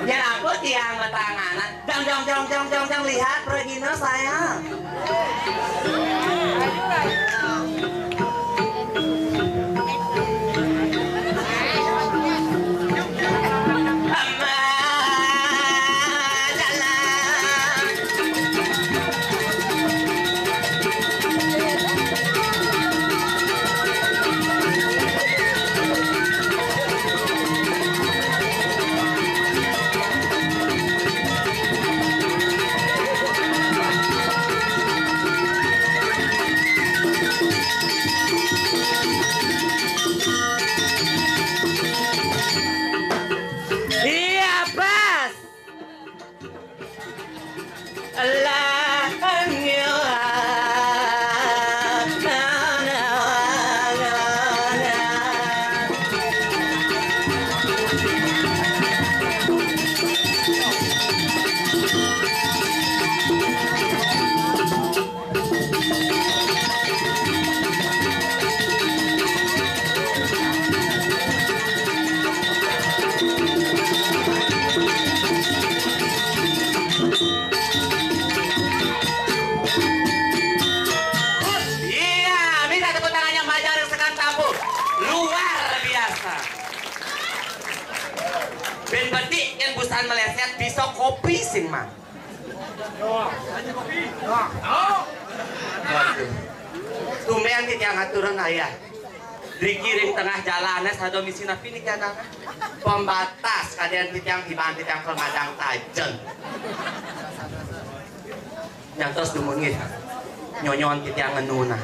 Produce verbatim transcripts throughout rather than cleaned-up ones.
Ya ampun, tiang betanganan. Jang, jang, jang, jang, jang, jang, lihat, pergina saya. Iya, pas. Iya, minta tepuk tangannya Majang Reng Sekan Tambu. Luar biasa. Ben bedik yang busan meleset bisa kopi sing mang. Waduh. Tumben titiang aturan ayah. Driki ring tengah jalané sada misi napi niki anana. Pembatas kadén titiang tiban titiang keur ngadang tajén. Nyantos dumun nggih. Nyonyon titiang ngenu nah.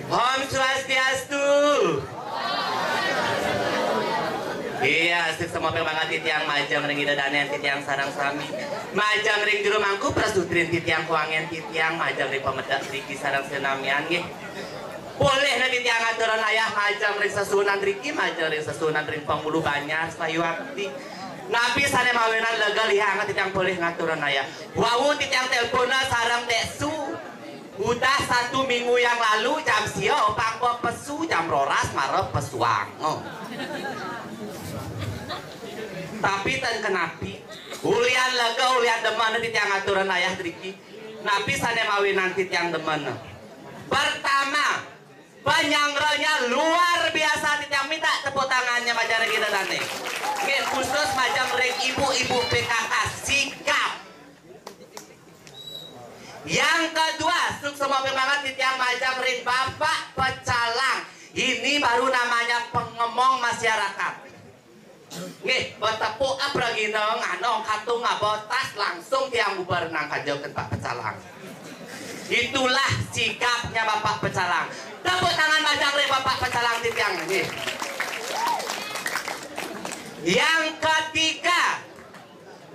Om Swastiastu. Iya, sip semapir mangga titiang majeng ring Ida Dané titiang sareng sami. Majeng ring juru mangku prasutrin titiang kuangen titiang majeng ring pamedek driki sareng sinamian nggih. Polih na titiang aturan ayah majeng ring sesuunan driki, majeng ring sesuunan ring Pangulu Banjar, Sayuakti. Napi sané mawinan lega lihang titiang polih ngaturan ayah. Wau titiang télponna sareng Dék Su. Udah satu minggu yang lalu, jam sia pang pesu, jam roras mara pesuang. Oh. Tapi ten kenapi, ulian lega, ulian demen titiang aturan ayah driki. Napi sané mawinan titiang demen? Pertama, penyangranya luar biasa, titiang minta tepuk tangannya majeng ring Ida Dané. Nggih, khusus majeng ring ibu-ibu P K K, sigap. Yang kedua, suksma pimangan titiang majeng ring Bapak Pecalang. Ini baru namanya pengemong masyarakat. Nggih, betepuk pragina nganong katung ngaba tas langsung tiang bubar nang kaja ken Pak Pecalang. Itulah sigapnya Bapak Pecalang. Tepuk tangan majeng ring Bapak Pecalang titiang nggih. Yang ketiga,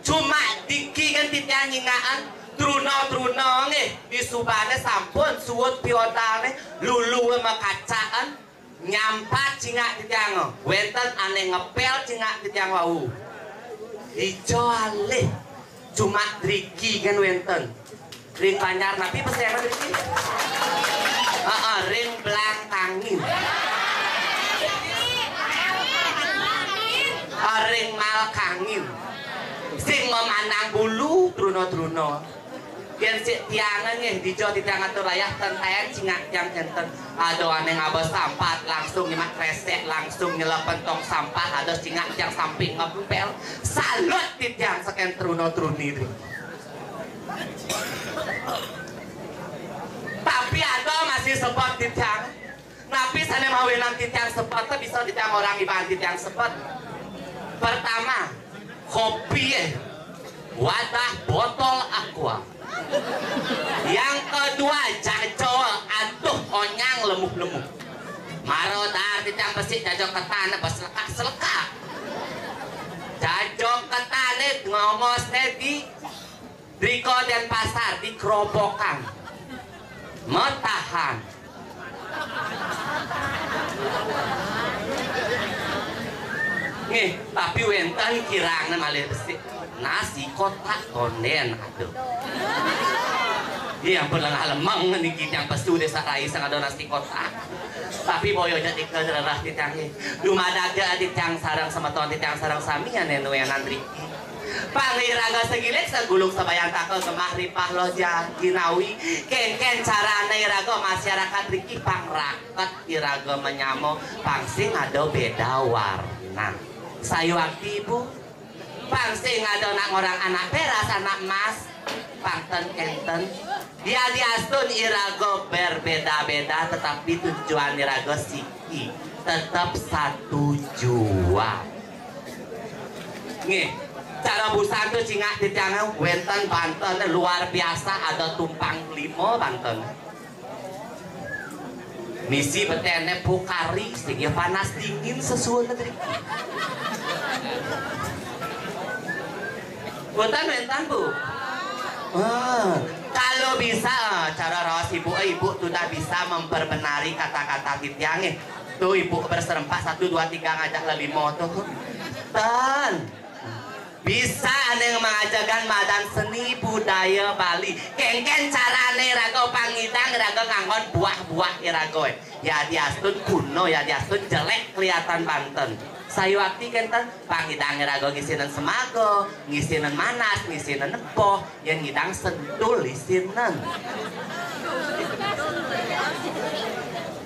cuma driki kan titiang nyingakan truna-truna nggih, di subané sampun suud piodalné, lulu makacaan, nyampat cingak titiang, wénten ané ngepél cingak titiang wau. Ijo alih, cuma driki kan wénten. Ring Banjar napi pesengan driki? Heeh, ring Blangkangin. Ah, ring Malkangin. Sing memandang bulu truna-truna. Yén sik tiangan nggih dija titiang atur ayah ten taén cingak tiang kénten. Ada ané ngaba sampah langsung nyemak kresek, langsung nyelepén tong sampah, ada cingak tiang sampai ngepél. Salut titiang sekén truna-truni. Tapi ada masih sebab titiang. Napi sané mawinan titiang sebet, bisa titiang orang iban titiang sebet. Pertama, kopi, eh, wadah botol aqua. Yang kedua, jajo, aduh, onyang lemuh-lemuh. Mara dar titiang besik jajo ketan, beselekak-selekak. Jajo ketan, eh, ngongosné di Rika Denpasar di Kerobokan. Metahan. Nggih, tapi wénten kirangna malih besik. Nasi kotak kondén, aduh. Iya ampun, lengah lemeng niki tiang pesu desa rai sing ada nasi kotak. Tapi boyo aja tika rerah titiang nggih. Dumadak aja titiang sareng semeton titiang sareng sami ya nenuenan riki. Pang iraga segilik seguluk sebayantaka gemah ripah loh jinawi. Kengken carane iraga masyarakat riki pang raket iraga menyamo pang sing ada beda warna. Sayuakti ibu. Pang sing ada nak ngorang anak peras, anak emas, pang ten kenten. Dia diastun iraga berbeda-beda, tetapi tujuan iraga siki tetap satu jua. Nggih, cara busan tu cingak titiang wenten banten luar biasa, ada tumpang lima banten. Misi betene Pocari sing ya panas dingin sesuai negeri. Buatan mentan bu. Ah, kalau bisa, ah, cara rawas ibu, eh, ibu sudah bisa memperbenari kata-kata titiang eh. Tuh ibu berserempak satu dua tiga ngajak lelimo tuh. Tan. Bisa ane mengajarkan madan seni budaya Bali. Kengken carane raga pangidang raga nganggon buah-buah iraga. Ya diastun kuno, ya diastun jelek kelihatan banten. Sayuakti kenten pangidang raga ngisinen semago, ngisinen manas, ngisinen nepoh, yang ngidang sentul isinen.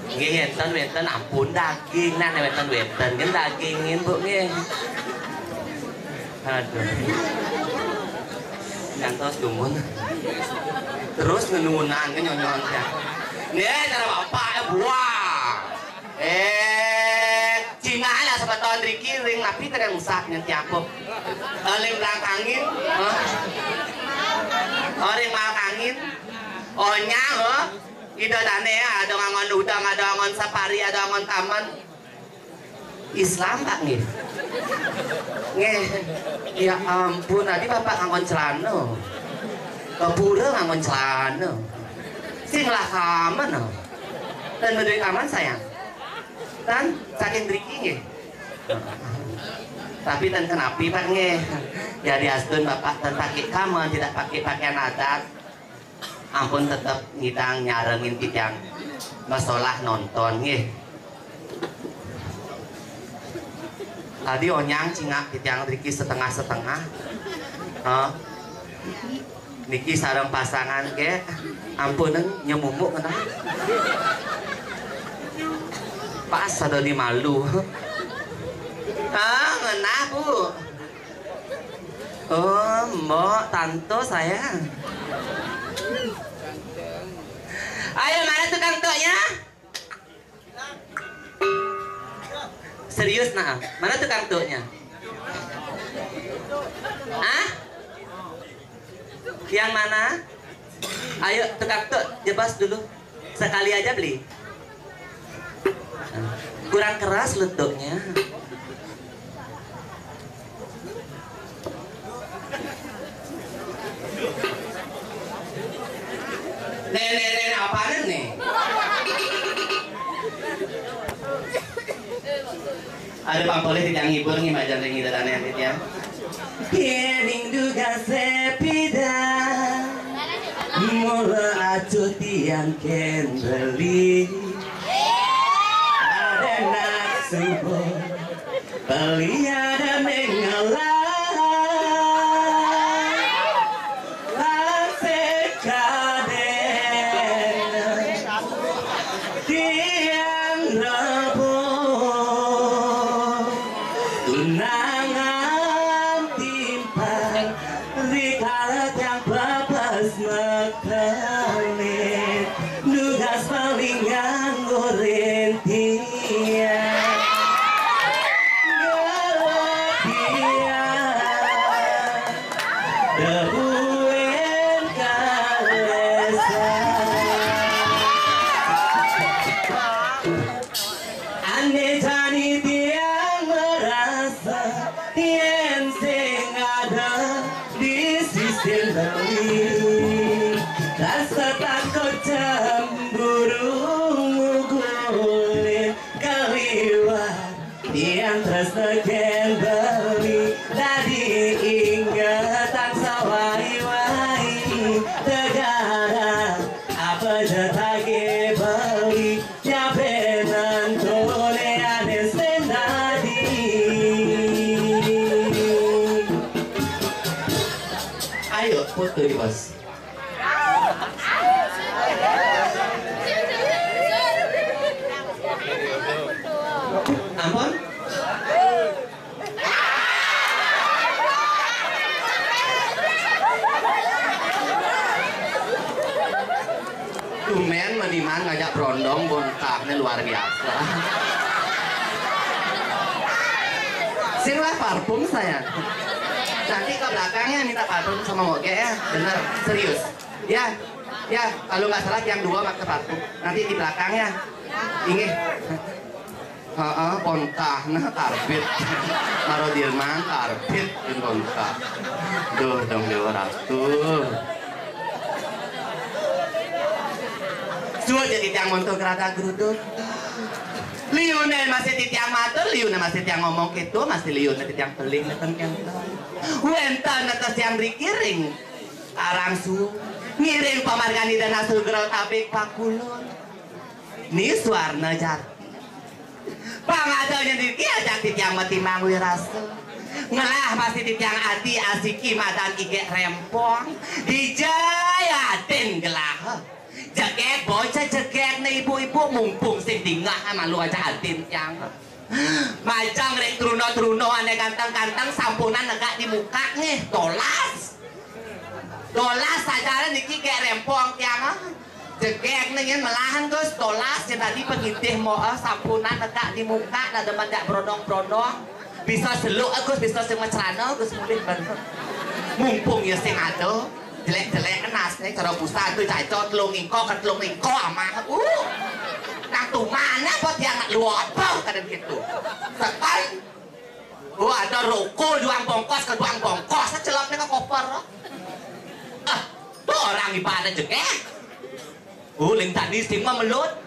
Nggih, enten wenten ampun daging, nah wenten wenten kan dagingin bu nggih. Aduh. Ngantos dumun. Terus ngenunan ke nyonyon ya. Nih cara bapak ya buah. Eh, cingak lah sebeton riki ring tapi kena rusak nanti aku. Ring belakangin, oh ring belakangin, onyang, oh. Ida dane ada ngangon udang, ada ngangon sapari, ada ngangon taman. Islam tak nggih? Nggih. Ya ampun, tadi bapak ngangon celana. Ke pura ngangon celana. Sing lah kaman, oh. Dan menurut kaman sayang. Dan saking driki nggih. Tapi dan kenapi pak nggih? Ya diastun bapak dan pakai kaman, tidak pakai pakaian adat. Ampun tetep ngidang nyarengin titiang masalah nonton nggih. Tadi onyang cingak titiang riki setengah-setengah. Hah? Niki sareng pasangan ke ampun nyemumuk kena. Pas ada di malu. Ah, ngenah bu. Oh, mbok, tanto sayang. Ayo, mana tukang toknya? Serius nah, mana tukang toknya? Hah? Yang mana? Ayo tukang tok jebas dulu. Sekali aja beli. Kurang keras letuknya. Nenek-nenek apaan nih? Ada pang polih tidak ngibur nih majan ring ida dane ya. Kening duga sepida mula acuh tiang ken beli. Ada nak subuh beli ada mengelak. Lasik kaden tiang rebung tunangan timpang rikala tiang pepes mekelit nugas paling nganggurin tiang. Ngelak tiang Debuin kalesa. Ane jani tiang merasa yen sing ada di sisi beli. Rasa takut cemburu ngugurin kaliwat. Tiang tresna ken beli dadi ingetan sawai-wai tegara Aja tage bali, nyabenan tole ane senadi. Ayo, putu di bos. Ampun? Tumben meniman ngajak berondong, bongkahnya luar biasa. Sing lah parfum saya. Nanti ke belakangnya minta parfum sama Moge ya, bener, serius. Ya, ya, kalau nggak salah yang dua pakai parfum. Nanti di belakangnya. Inggih. Heeh, ponkah nah karbit. Maro dirman karbit jeung ponkah. Duh, dong Dewa Ratu. Suul jadi tiang monto gerada geruduk. Liune masih titiang matur, liune masih tiang ngomong gitu, masih liune titiang pelih neten kenten. Wenten netes tiang rikiring. Karang su ngiring pamargani dan hasil gerel tabik pakulun. Ni suarna jati. Pangadanya di dia jati tiang mati mangwi rasa. Ngelah masih di tiang ati asiki madan igek rempong. Dijaya atin gelah. Jegek bocah jegek ne ibu-ibu mumpung sing dingah malu aja atin tiang. Majang ring truna-truna ane ganteng-ganteng sampunan negak di muka nih, tolas. Tolas sajane niki kek rempong tiang, ah. Jegek nih yen melahan Gus, tolas yen tadi pengitih moe sampunan negak di muka, dada mendak brondong-brondong. Bisa seluk Gus, bisa sing mesrana Gus mulih banget. Mumpung ya sing ada, jelek-jelek kenas nih, cara busa tu cacot telung ingko ke telung ingko amah. Uh. Nang tumane apa tiang nak luapa kadang gitu. Sekali. Oh, ada roko juang bongkos ke juang bongkos, celapnya ke koper. Ah, tu orang ibadah jegek. Oh, ling tadi sing memelut.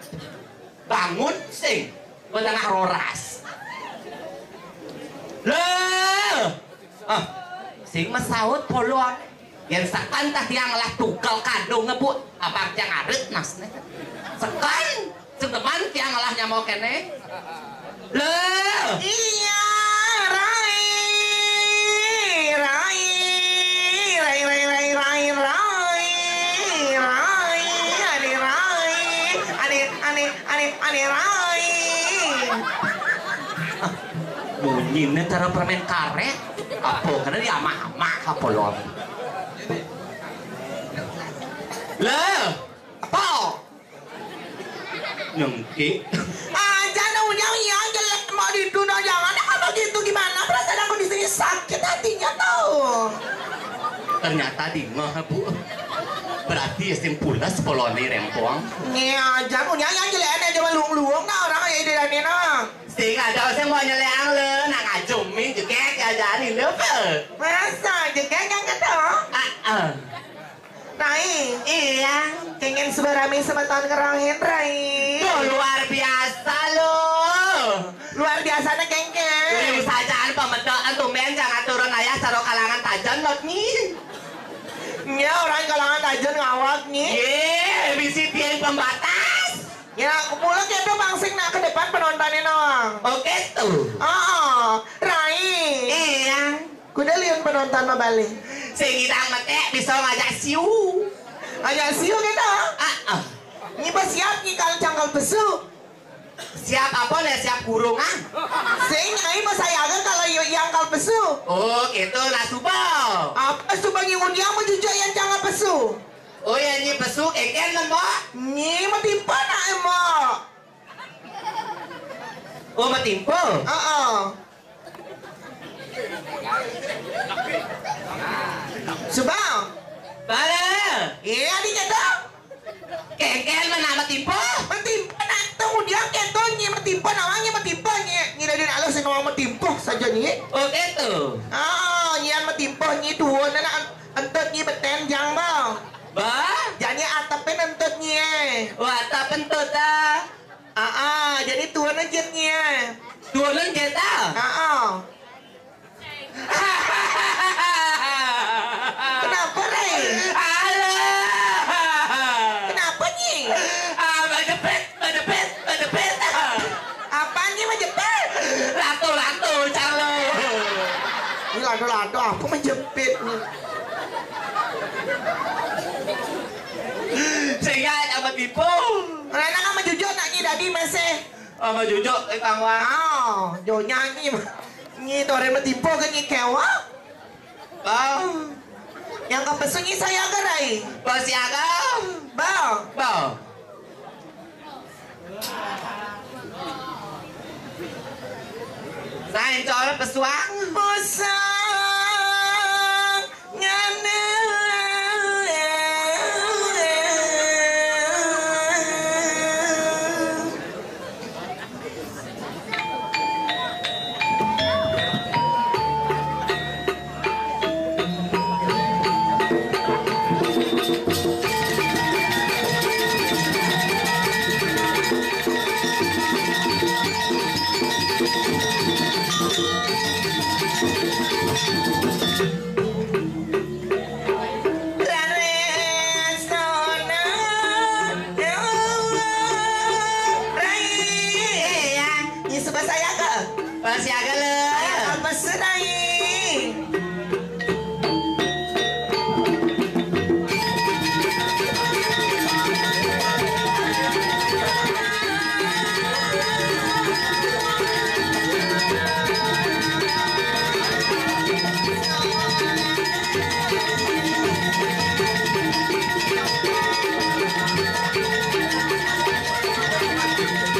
Bangun sing. Betengah roras. Leh. Ah, sing mesaut polon. Yen sakan tah tiang lah tukel kadung ngebut. Abang tiang arit mas nih. Sekan. Sedeman tiang lah nyamau kene. Leh. Iya, rai. Rai. Rai, rai, rai, rai, rai. Rai. Ade, rai. Ade, ade, ade, ade, rai. Bunyinya cara permen karet. Apa kena dia amah-amah apa lom. Leh. Apa? Nyengkik. Aja dong, yang iya jelek mau ditunda, jangan. Kalau gitu gimana? Perasaan aku di sini sakit hatinya tuh. Ternyata di mah, Bu. Berarti ya sing pulas polone rempong. Nih aja punya yang jelek aja luung-luung nah orang kayak di Danina. Sing ada sing mau nyeleang le, nang ajumi jegek ya jani le, Pe. Masa jegek yang kata? Ah, ah. Rai. Iya. Kengen sebarami semeton ngerahin, Rai. Tuh, luar biasa lo. Luar biasanya kengen. Tuyul sajaan pemedoan tumben jangan turun ayah saro kalangan tajan not nyi. Nya orang kalangan tajan ngawak nyi. Ye, bisi tiang pembatas. Ya, aku pulang ya tuh bang sing nak ke depan penontonnya doang. Oke tuh. Oh, Rai. Iya. Kuda liun penonton mah balik. Sing idang metek bisa ngajak siu. Ngajak siu gitu? Ah, ah. Nyi pas siap nyi kalau cangkal pesu. Siap apa nih? Siap kurungan. Sing nyai pas saya aja kalau yuk yang kal pesu. Oh, gitu lah suba. Apa suba nyi undiang mau jujur yang cangkal pesu? Oh ya nyi pesu keken kan, Mbak? Nyi mau timpa nak, Mbak. Oh, mau timpa? Heeh. Subang. Bala. Iya, di kata. Kengkel mana metimpo? Metimpo nak tu dia keto nyi metimpo nawang nyi metimpo nyi nyi dari alus sing nawang metimpo saja nyi. Oh, gitu. Ah, nyi metimpo nyi tuun anak entut nyi beten jang bang. Bah? Jadi atepin entut nyi eh. Wah, atep entut ah. Ah, ah, jadi tuun aja nyi eh. Tuun aja ta? Ah, ah. Kenapa, Rey? Alah. Kenapa, Nyi? Ibu. Rena kan majujuk nak nyi dadi masih. Oh, majujuk, eh, Kang Wang. Ah, jo nyanyi. Nyi tore matipu ke nyi kewa. Bang. Yang ke pesu nyi saya gerai. Bang siaga. Bang. Bang. Saya cor pesuang. Pesuang. Bahasa Yaga le. Bahasa Yaga le.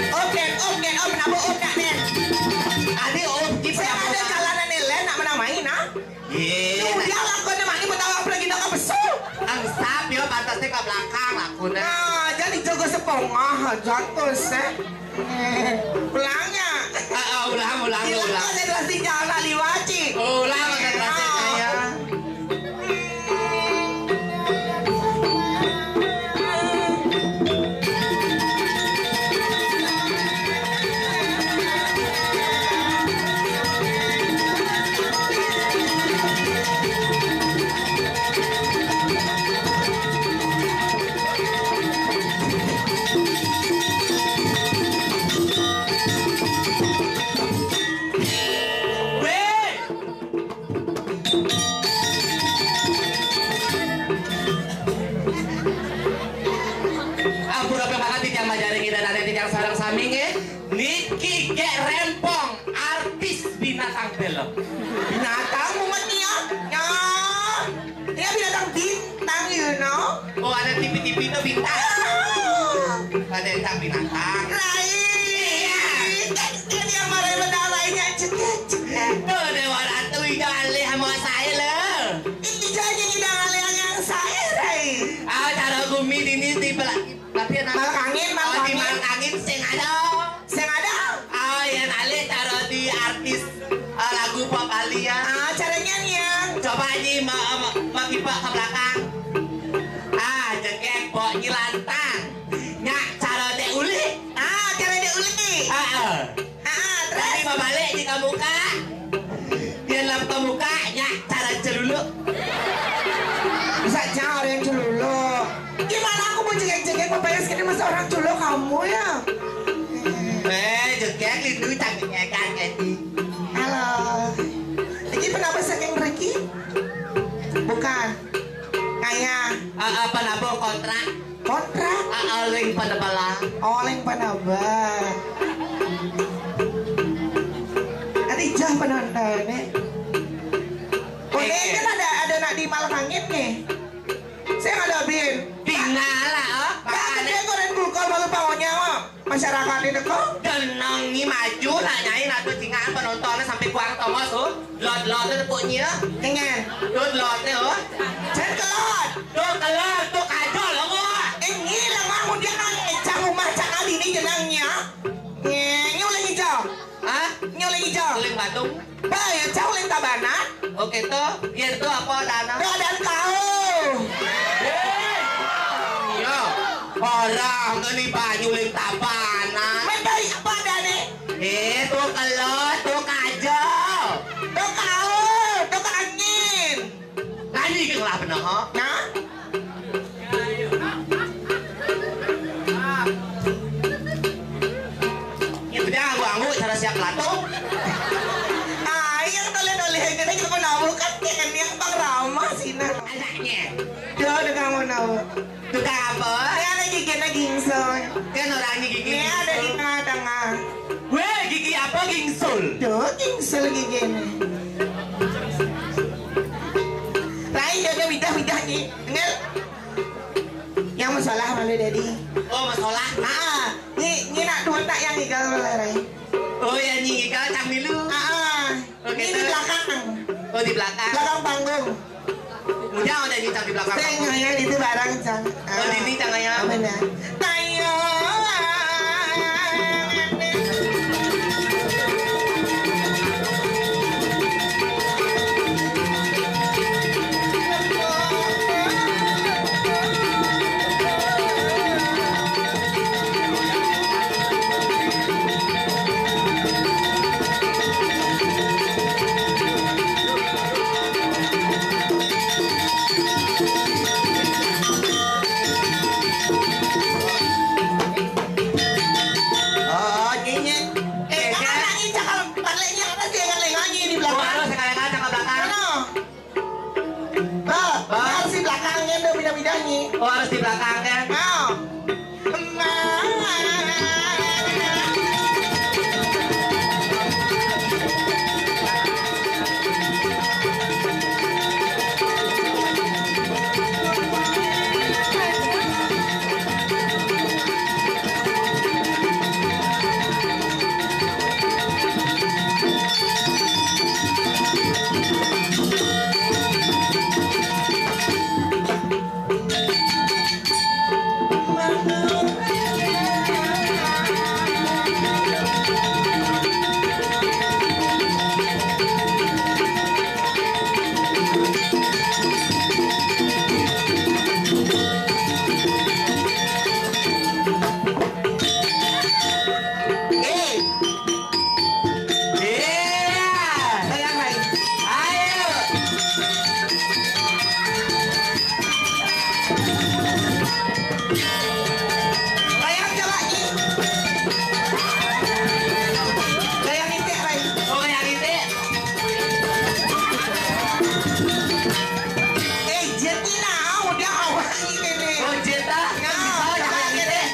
Oke, oke, om, nabo, om, nak, nen. Ade, om, kita ada jalanan nih, Len, nak menamai, nah. Iya. Udah lah, kau nih, mani, mau tahu apa lagi, nak, apa, so? Angsap, yo, pantasnya ke belakang, aku, nah. Nah, jadi jaga sepongah, jatuh, seh. Ulangnya. Ah, ah, ulang, ulang, ulang. Konsentrasi jangan liwaci. Ulang konsentrasi saya. Ampun, apa banget tijang majaring ida dari tijang sarang sami nggih. Niki gek rempong artis binatang film. Binatang mumet nih ya. Ya. Dia binatang bintang, you know. Oh, ada T V-T V itu bintang. Ah. Ada yang binatang. Lain. Iya. Kan, kan yang marah benar lainnya cetek, cetek. Tuh, Dewa Ratu, ijo alih sama saya, le. Ini jangan jadi udah alih yang saya, Rai. Ah, cara gumi dini di belakang. Tapi enak. Malak angin, oh, malak di angin. Malak angin sing ada. Sing ada. Ah, yang alih cara di artis, ah, lagu pop alih ya. Ah, caranya nih ya. Coba aja ma ma ma kipak ke belakang. Ah, jengkek pok nyi lantang. Nyak cara dek uli. Ah, cara dek uli. Ah, ah. Ah, terus? Tapi mau balik di kamu kak. Dia lap kamu kak, nyak cara celuluk. Bisa cara yang celuluk. Gimana aku mau jengkek-jengkek mau bayar segini masa orang culuk kamu ya? Eh, jengkek lindu canggihnya kan, Keti. Halo. Ini kenapa saking Ricky? Bukan. Ngayah. Ah, apa nabo kontrak? Kontrak? Ah, ah, ling pada bala. Oh, ling pada ba. Ada ijah penonton nih. Oh, eh, kan ada, ada nak di malam angin nih. Saya ngadepin. Tinggal lah, oh. Nah, dia goreng kulkol malu pangonya, oh. Masyarakat ini kok. Denang ni maju nak nyai nak tu tinggal penonton sampai kuang tomos tu. Lot-lot tu tepuknya. Dengan. Lot-lot tu, oh. Jangan kelot. Tu kelot, tu kajol, oh. Eh, ni lah, Mak, dia nak ngecang rumah cak kali ni jenangnya. Nge, ni ulah hijau. Hah? Ni ulah hijau. Uling batung. Ba, ya, cau uling tabanan. Oke, to. Yen to apa dana? Keadaan kau. Eh, iya. Orang ke ni banyu uling tabanan. Mendai apa dane? Eh, to kelot, to kajo. To kau, to angin. Nani ke ngelah bener, ha? Nah? Ya udah, anggu-anggu cara siap latung. Ah, yang toleh-toleh kena kita pun nabu kan, kayak yang Bang Rama sih, nah. Anaknya. Dia udah kamu nabu. Tukang apa? Ini ada giginya gingsul. Kan orangnya gigi. Ini ada di tengah-tengah. Weh, gigi apa gingsul? Tuh, gingsul giginya. Lain jaga bidah-bidah nih. Dengar? Yang masalah malu, Dedi. Oh, masalah. Ah, ini, ini nak dua tak yang igal lah, Rai. Oh, yang ini igal cang milu. Ah, ah. Oke, ini di terus? Belakang. Oh, di belakang. Belakang panggung. Mudah udah nyicak di belakang. Saya ngayal itu barang, Cang. Oh, di ini, Cang, ya. Apa ya? Tayo. Oh, nyenyek. Eh, jangan lagi cakal, balik, ini apa sih yang lagi di belakang? Oh, harus sekali-kali cakal belakang. Mana? Bah, bah, harus di belakangnya tuh, beda-bedanya. Oh, harus di belakangnya. Mau. Eh. Iya. Goyang lagi. Ayo. Goyang coba, Ci. Goyang itik, Rai. Oh, goyang itik. Eh, Jet, ini nah, udah awal ini. Oh, Jet, ah. Nah, bisa, udah goyang itik.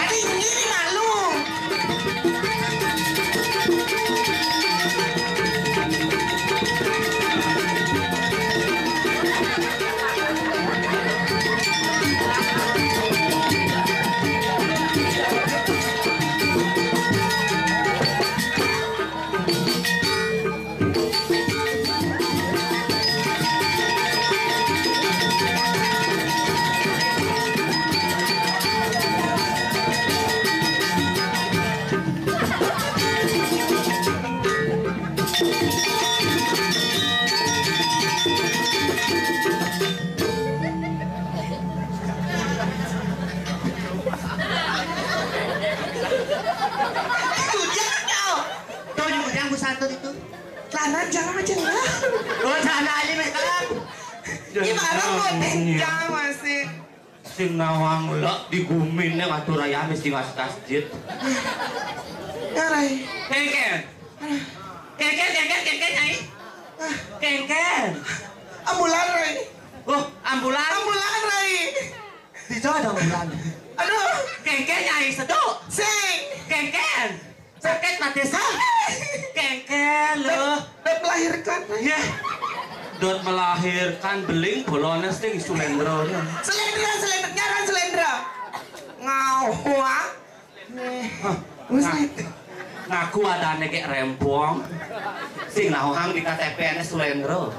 Aduh, ini malu. Itu dia, kau. Tuh, nyebutnya aku satu itu. Celana jangan aja lah. Oh, celana aja, Mas, sekarang. Ini barang mau tenggang masih. Sing nawang lek di gumine ngatur ayame sing astas jit. Ngarai. Kengken. Kengken, kengken, kengken, ai. Kengken. Ambulan, Rai. Oh, ambulan. Ambulan, Rai. Di Jawa ada ambulan. Aduh. Kengken, ai, seduk. Sing. Kengken. Sakit mati sih. Kengken lho. Dot melahirkan. Iya. Dot melahirkan beling bolone sing Sulendra. Selendra, selendra, nyaran selendra. Ngawak. Hah, wis, nga-, ngaku adane kek rempong. Sing nawang di K T P-ne Sulendra.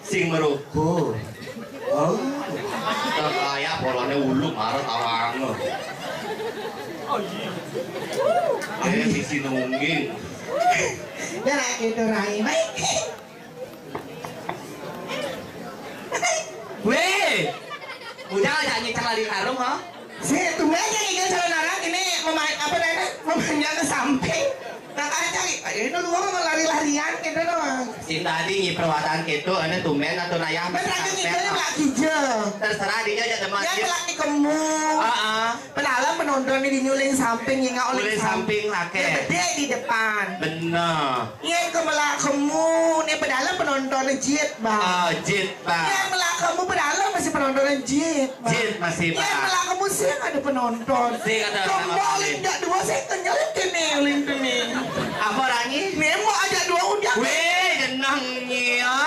Sing meruku. Oh. Dah kaya polone ulu marah tawang. Eh, misi nungging. Ya, gitu, Rai. Baik. Weh, udah aja nyicak lari karung, ha? Si tumben ya, ini saudara ini memain apa namanya, memanjang ke samping. Nah, kan cari, ini luar mau lari-larian gitu doang. Sing tadi nyi perwatan gitu, ini tumben atau nayah. Bener aja gitu, lagi je. Terserah dia aja teman. Ya, lagi kemu. Heeh. Padahal penonton ini nyuling samping, nyingak oleh samping, samping, oke. Ya, gede di depan. Bener. Iya, ke melakemu nih, padahal penonton jit, Bang. Oh, jit, Bang. Iya, melakemu padahal masih penonton jit, Bang. Jit masih, Bang. Iya, melakemu sih ada penonton. Sih, ada. Kembali nggak dua, saya kenyal ini, link ini. Apa orangnya? Nemo aja dua udah. Weh, jenengnya.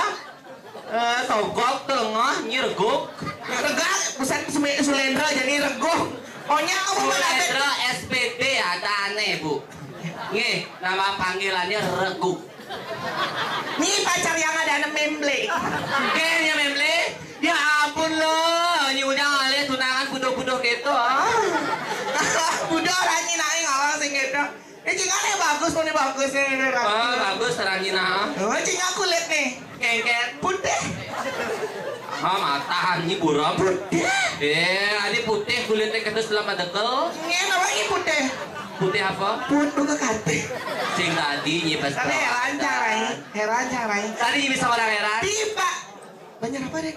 Eh, togok, tengah, nyi reguk. Regak, buset, Sumi-, Sulendra jadi reguk. Onya kamu mah Sulendra S P D ada aneh, Bu. Nggih, nama panggilannya reguk. Nih pacar yang ada anak memble. Nggih, ya memble. Ya ampun loh, ini udah ngalih tunangan budoh-budoh gitu. Ah. Budoh orang ini naik ngawang sing gitu. Eh, cing, aneh bagus, mana bagus ini, ini bagus. Oh, bagus, terangin, ah. Oh, cing, aku lihat nih. Kengken. Putih. Ah, matahan, ini buram. Putih. Eh, adi putih kulitnya, kata selama dekel. Ini apa ini putih? Putih apa? Putih ke kate. Sing tadi, nyi pas. Tapi heran, carai. Heran, carai. Tadi bisa orang heran. Tiba. Banyak apa, Dek?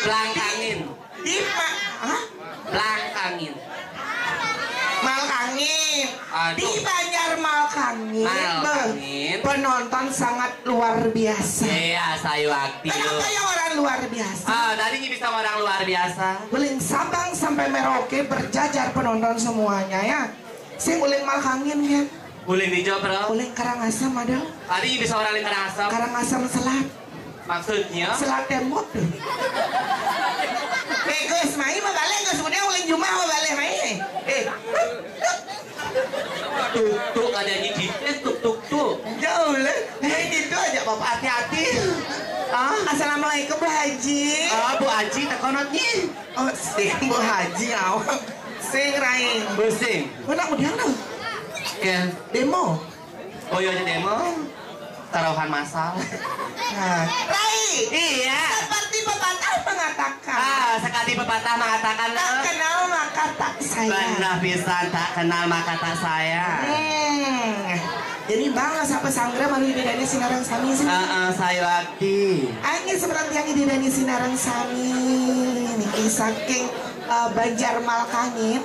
Belakangin. Di ma-, hah? Belakangin. Malkangin. Aduh. Di Banjar Malkangin, Malkangin. Beh, penonton sangat luar biasa. Iya, saya waktu. Kenapa yang orang luar biasa? Ah, tadi bisa orang luar biasa. Uling Sabang sampai Merauke berjajar penonton semuanya, ya. Sing uling Malkangin, ya. Uling di Jopro. Uling Karangasem ada. Tadi bisa orang di Karangasem. Karangasem Selat. Maksudnya? Selat Tembok. Eh, Gus, mai mau balik, Gus. Kemudian uling Jumah mau balik, mai. Eh. Tuk, tuk, ada di situ, tuk, tuk, tuk. Jauh lah. Eh, gitu aja, Bapak. Hati-hati. Ah? Assalamualaikum, Bu Haji. Ah, Bu Haji, tekonot nih. Oh, sing Bu Haji, awak. Sing, Rain. Pusing. Mana udah, no? Oke. Demo. Oh, iya, aja demo. Taruhan masal. Nah, Rai. Iya. Seperti pepatah mengatakan. Ah, sekali pepatah mengatakan, tak kenal maka tak sayang. Benar pisan, tak kenal maka tak sayang. Hmm. Jadi Bang, rasa pesanggra malu ide dani sinarang sami sih. Heeh, saya lagi. Angin seperti yang ide dani sinarang sami. Niki saking, eh, Banjar Malkangin.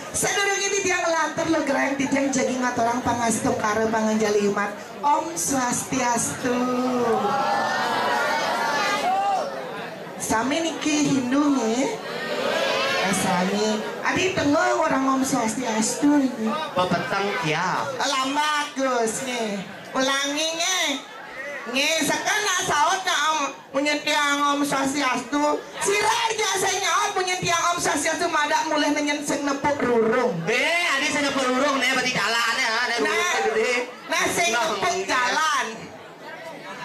Sadurunge titiang nglantur lugrayang titiang jagi ngaturang pangastungkara panganjali umat. Om Swastiastu. Sami niki Hindu nggih? Eh, sami. Adi tengah orang Om Swastiastu niki. Pepeteng ya. Lambat Gus nggih. Ulangi nggih. Nggih, seken nak saut nak Om. Munyin tiang Om Swastiastu. Sira aja saya nyaut munyin tiang Om Swastiastu madak mulih nenyen sing nepuk rurung. Eh, adi sing nepuk rurung nih, berarti jalan ya, ada rurung gede. Nah, sing nepuk jalan.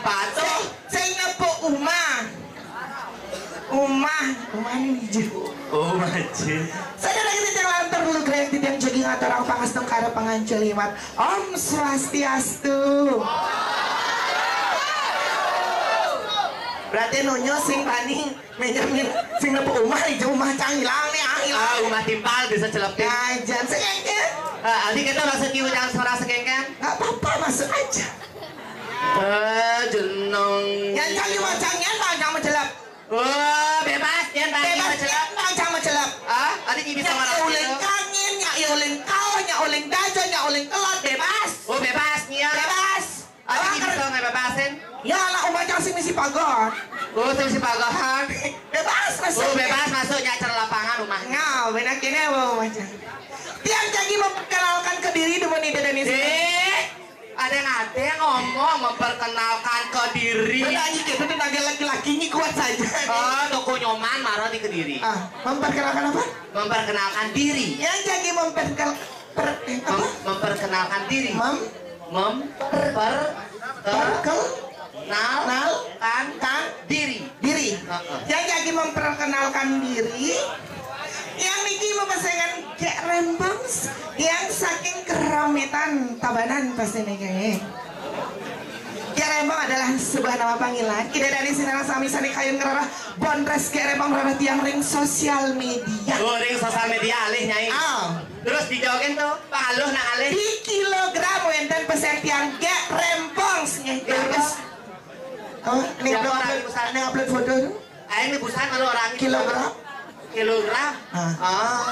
Patuh. Sing, sing nepuk umah. Umah, umah ini hijau. Oh, macet. Sadurunge titiang nglantur lugrayang titiang jagi ngaturang pangastungkara panganjali umat. Om Swastiastu. Berarti nunyo sing tani menjamin sing nepuk umah, ijo umah cang hilang nih, ah, hilang. Ah, umah timpal bisa celepin. Ngajan sing engke. Ah, adi kita masuk di udang suara sekengkeng. Nggak apa-apa, masuk aja. Eh, jeneng. Yang cang cuma cang, yang bang cang mencelep. Oh, bebas, dia tadi. Bebas, mencelep. Yang bang cang mencelep. Ah, adi bisa marah. Nyak uling kangin, nyak uling kau, nyak uling dajo, nyak uling kelot, bebas. Oh, bebas, nih ya. Bebas. Adi bisa ngebebasin. Ya lah, umah cang sing misi pagar. Oh, sing misi pagahan. Bebas masuk. Oh, bebas masuk, nyak cara lapangan rumahnya. Nah, benar kene apa umah cang? Tiang jagi memperkenalkan ke diri demen ide dan isi. Eh, ada ngate ngomong memperkenalkan ke diri. Ada aja gitu, tenaga laki-laki ini kuat saja. Oh, toko nyoman marah di kediri. Ah, memperkenalkan apa? Memperkenalkan diri. Yang jagi memperkenal-, per-, eh, apa? Mem-, memperkenalkan diri. Mem-, Memper, per, Perkel, nal, nal, kan, kan, diri. Diri. Heeh. Yang lagi memperkenalkan diri, yang niki memesengan Gék Rempong, yang saking Keramitan Tabanan pasti niki. Gék Rempong adalah sebuah nama panggilan. Ida dané sinareng sami sané kayun ngrereh Bondres Gék Rempong, ngrereh tiang ring sosial media. Oh, ring sosial media alih, Nyai. Ah. Terus dijokin tuh, pangaluh nak alih. Di kilogram wénten pesen tiang Gék Rempong, Nyai. Terus, oh, ini upload, ini upload foto tuh. Aing nih busan kalau orang kilogram. Kilogram. Ah. Ah.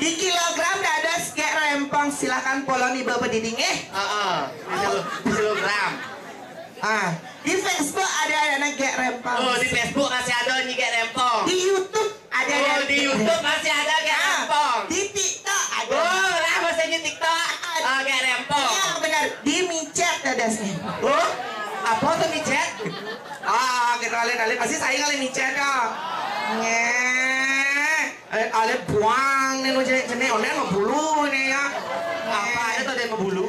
Di kilogram dados Gék Rempong, silakan polo niba pediding, eh. Heeh. Di kilo-, di kilogram. Ah, di Facebook ada, ada Gék Rempong. Oh, di Facebook masih ada Nyi Gék Rempong. Di YouTube ada, oh, ada di Gék YouTube Rempong. Masih ada Gék Rempong. Ah, di TikTok ada. Oh, lah masih di TikTok. Ah, Gék Rempong. Iya, benar. Di micét dadosnya. Oh, apa tuh micét? Ah, kita lihat, lihat. Pasti saya kali micét kok. Nge. Alit-alit buang nih, nu jenek-jenek, oné mah bulu nih ya. Apa aja tuh ada yang bulu?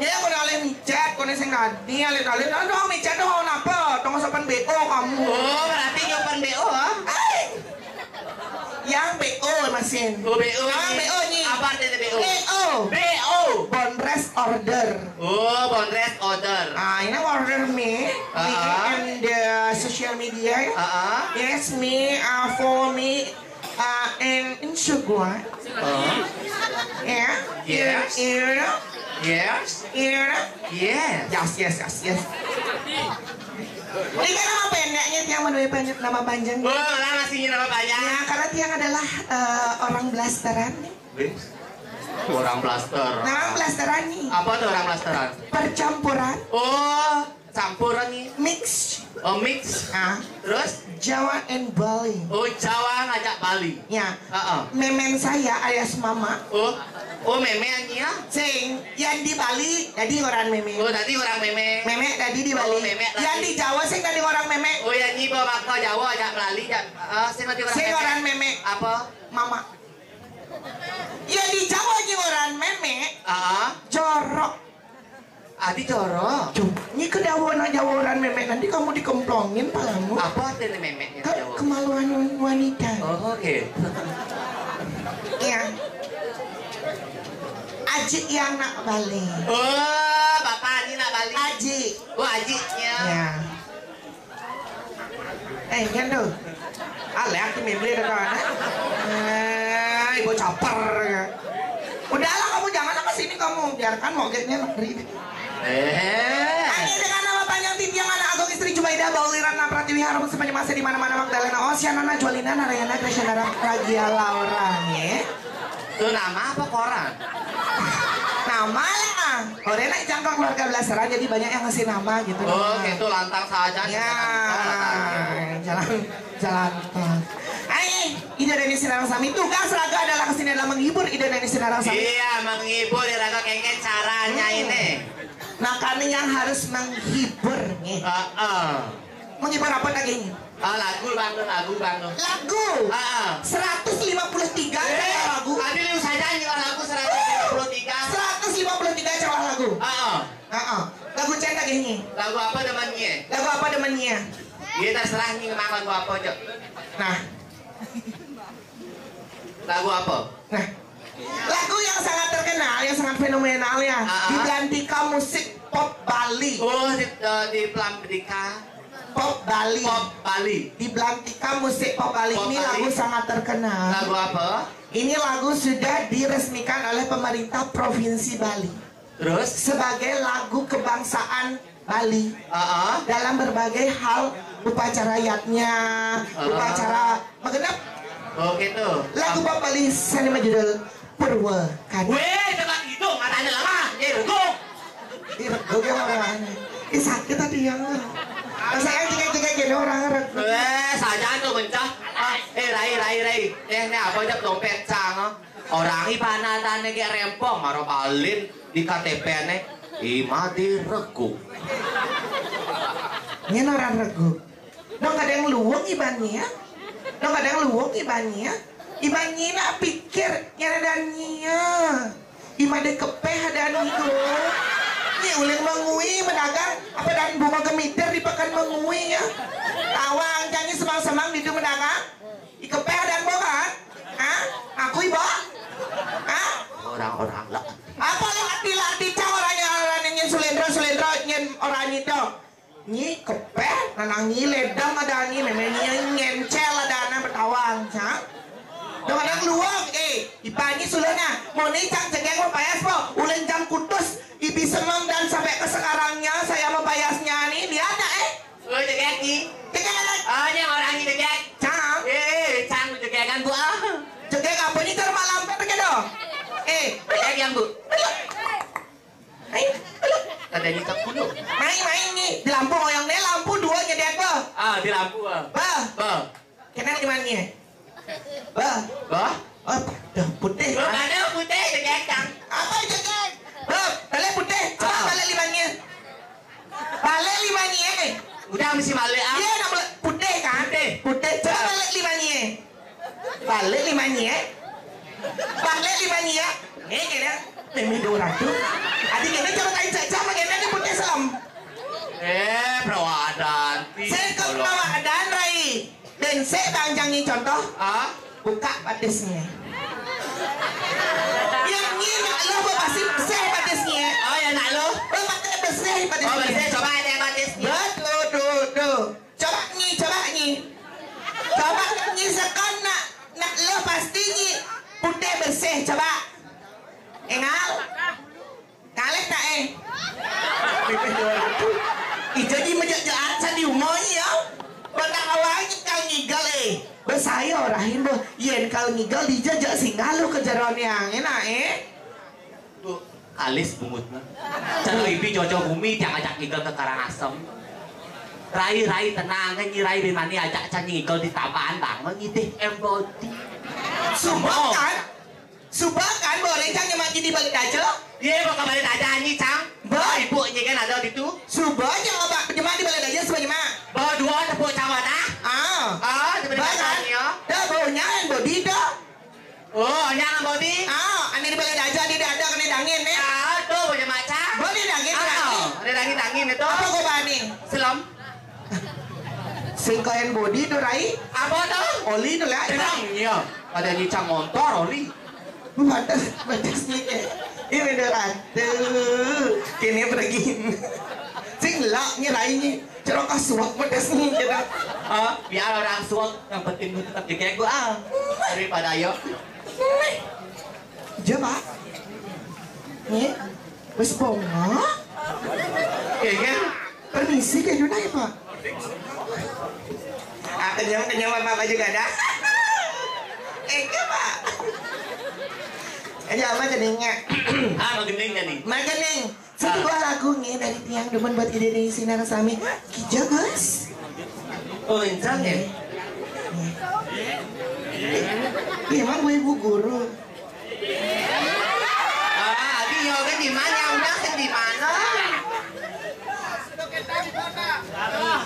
Ya, aku udah alih micét, koné sing tadi, alit-alit, aduh, micét dong, napa? Tong sopan B O kamu. Oh, berarti nyupan B O, ah? Ai. Yang B O, Masin. Oh, B O. Ah, ini. B O nih. Apa artinya B O? B O. B O. Bondres order. Oh, bondres order. Ah, ini order me. Ah. And the social media. Ah. Yes, me, uh, for me. Uh, and Insugua. Oh. Ya. Yes. Ira. Yes. Ira. Yes. Yes, yes, yes, yes. Ini kan nama pendeknya, tiang menurut panjang, nama panjang. Oh, lah masih nama panjang. Ya, karena tiang adalah, eh, orang blasteran nih. Wih, orang blaster. Nama blasteran nih. Apa tuh orang blasteran? Percampuran. Oh. Campuran nih. Mix. Oh, mix. Ah. Terus? Jawa and Bali. Oh, Jawa ngajak Bali. Ya. Heeh. Memen saya alias mama. Oh. Oh, memen ya? Sing, yang di Bali jadi orang memen. Oh, tadi orang memen. Memen tadi di Bali. Oh, memen tadi. Yang di Jawa sing tadi orang memen. Oh, ya, nyi bawa ke Jawa, ajak Bali, ajak, eh, sing tadi orang sing memen. Orang memen. Apa? Mama. Ya, di Jawa nyi orang memen. Ah. Jorok. Adi jorok. Duh, nyi kedawa nak jaworan memek nanti kamu dikemplongin palamu. Apa artinya memek yang ke-, jaworan? Kemaluan wanita. Oh, oke. Iya. Aji yang nak Bali. Oh, bapak ini nak Bali. Aji. Oh, ajinya. Ya. Eh, nyen tuh. Ah, lihat di Mimli ada kawan. Eh, ibu caper. Udahlah, kamu jangan ke sini kamu. Biarkan mogeknya negeri. Eh. Hanya dengan nama panjang tim yang anak agung istri Jubaidah, Bauli Ratna Pratiwi, harum sepanjang masa di mana-mana, Magdalena, Oceana, Najwalina, Narayana, Krishnara, Pragia, Laura, ya. Itu nama apa koran? Nama lah. Koran nak jangkau keluarga belasaran, jadi banyak yang ngasih nama gitu. Oh, gitu, lantang saja. Ya, jalan, jalan. Ai, Ida Deni Sinarang Sami, tugas raga adalah kesini adalah menghibur Ida Deni Sinarang Sami. Iya, menghibur ya raga kengken caranya ini. Makanya yang harus menghibur nih. Heeh. Menghibur apa lagi? Ah, lagu, Bang, lagu, Bang. Lagu. Ah, ah. Seratus lima puluh tiga celah lagu. Tadi lu saja nyewa lagu seratus lima puluh tiga. Seratus lima puluh tiga celah lagu. Ah, ah. Ah, ah. Lagu cén lagi nih. Lagu apa demennya? Lagu apa demennya? Iya, terserah nih, emang lagu apa, Cok. Nah. Lagu apa? Nah. Lagu yang sangat terkenal, yang sangat fenomenal ya. Ah, ah. Di Belantika Musik Pop Bali. Oh, di, eh, di Belantika. Pop Bali. Pop Bali. Di Belantika Musik Pop Bali. Pop ini Bali. Lagu sangat terkenal. Lagu apa? Ini lagu sudah diresmikan oleh pemerintah Provinsi Bali. Terus? Sebagai lagu kebangsaan Bali. Ah, ah. Dalam berbagai hal upacara yadnya, ah, upacara magenep. Oh, gitu. Lagu pop Bali sing majudul Purwa Kani. Weh, jangan gitu, matanya lama, ya, hukum. Ih, rego ge orang. Ih, sakit tadi ya. Masa yang cekek-cekek gini orang rego. Eh, saja tuh mencah. Ah, eh, Rai, Rai, Rai. Eh, ini apa aja dompet sang? Orang ipanatane kayak rempong, maro balin di K T P-ne. Imadi rego. Ini orang rego. Dong kadang luwung ibannya. Dong kadang luwung ibannya. Ibannya nak pikir nyaradannya. Ima dé kepéh adaan ngiduh. Ni uling mengui medagang, apa dan bunga gemiter di pekan mengui ya. Tawang janji semang-semang di itu medagang. Ikepeh dan bokan? Hah? Aku iba? Hah? Orang-orang lah. Apa lu hati lah hati cang orang yang orang yang sulendra sulendra nyen orang itu? Nyi kepeh, nanang nyi ledang ada nyi, memang nyi ngencel ada anak bertawang, cang. Dong ada keluar, eh, ipa nyi sudah nah, mau ni cang cegeng mau payas po, ulen jam kutus, ibi semeng dan sampai ke sekarangnya saya mau payasnya ni, lihat nak eh? Oh, cegeng ni. Cegeng anak. Oh, ni orang ni cegeng. Cang. Eh, cang cegengan bu ah. Cegeng apa ni cara malam kan gitu? Eh, cegeng yang bu. Ayo, ayo. Ada ni tak kuno. Main-main ni. Di lampu oyong ni, lampu dua jadi apa? Ah, di lampu ah. Bah. Bah. Kenal di mana ni? Bah. Bah. Oh, pada putih. Bah, pada putih, dia kacang. Apa itu kan? Bah, balik putih. Coba ah. Balik lima ni. Balik lima ni eh. Udah mesti balik ah. Iya, nak balik putih kan? Putih. Putih. Coba ah. Balik lima ni eh. Balik lima ni eh. Balik lima ni ya. Ni kena. Mimi dua ratus. Adi kena coba kain caca, bagaimana ni putih selam? Eh, perawadan. Saya ke perawadan, Rai. Dan saya bang jangan contoh. Ah? Buka batisnya. Yang ni nak lo pasti besar batisnya. Oh, ya nak lo. Lo pakai besar batisnya. Oh, besar. Coba ada batisnya. Betul, tuh, tuh. Coba ni, coba ni. Coba ni sekarang nak nak lo pasti ni putih bersih coba. Engal. Ngalih tak eh? Pipih dua ratus. Ija di mejak jaat sa di umur ni ya. Batang awal ni kal ngigal eh. Besaya rahin bo. Yen kal ngigal dijajak singgah lo ke jeron yang enak eh. Bu, alis bungut nah. Cara ibi jojo bumi tiang ajak ngigal ke Karangasem. Rai rai tenang kan nyi rai bimani ajak can ngigal di taman bang ngitih embodi. Suba kan? Suba kan boleh cang nyemak di balik aja? Iya, mau kembali aja nyi cang. Ba ibu nyi kan ada di tu. Suba aja abak nyemak di balik aja suba nyemak. Bawa dua tepuk cawan ah. Ah. Ah, di balik aja kan? Dah baunya embodi dah. Oh, nyang bodi. Ah, ane di balai daja di dada kene dangin ne. Ah, tu punya macam. Bodi dangin ah, dangin. Ada dangin dangin itu. Apa kau bani? Selam. Sing kain bodi tu rai. Apa tu? Oli tu lah. Tenang, iya. Ada nyicang motor oli. Batas batas ni ke. Ini dah rata. Kini pergi. Sing lak ni rai ni. Cara kasuak pedas ni kita. Ah, biar orang suak, yang penting lu tetap dikego ah. Daripada ayo. Coba. Ni, bos bonga. Oke kan? Permisi ke Yuna ya, Pak. Ah, kenyang kenyang apa apa juga dah. Eh, ke, Pak. Aja apa jenengnya? Ah, mau gending jadi. Makan nih. Satu buah lagu nih dari tiang demen buat ide dari sinar sami. Kija guys. Oh, incang ya? Iya, emang gue ibu guru. Ah, abi yoga di mana? Udah sih di mana?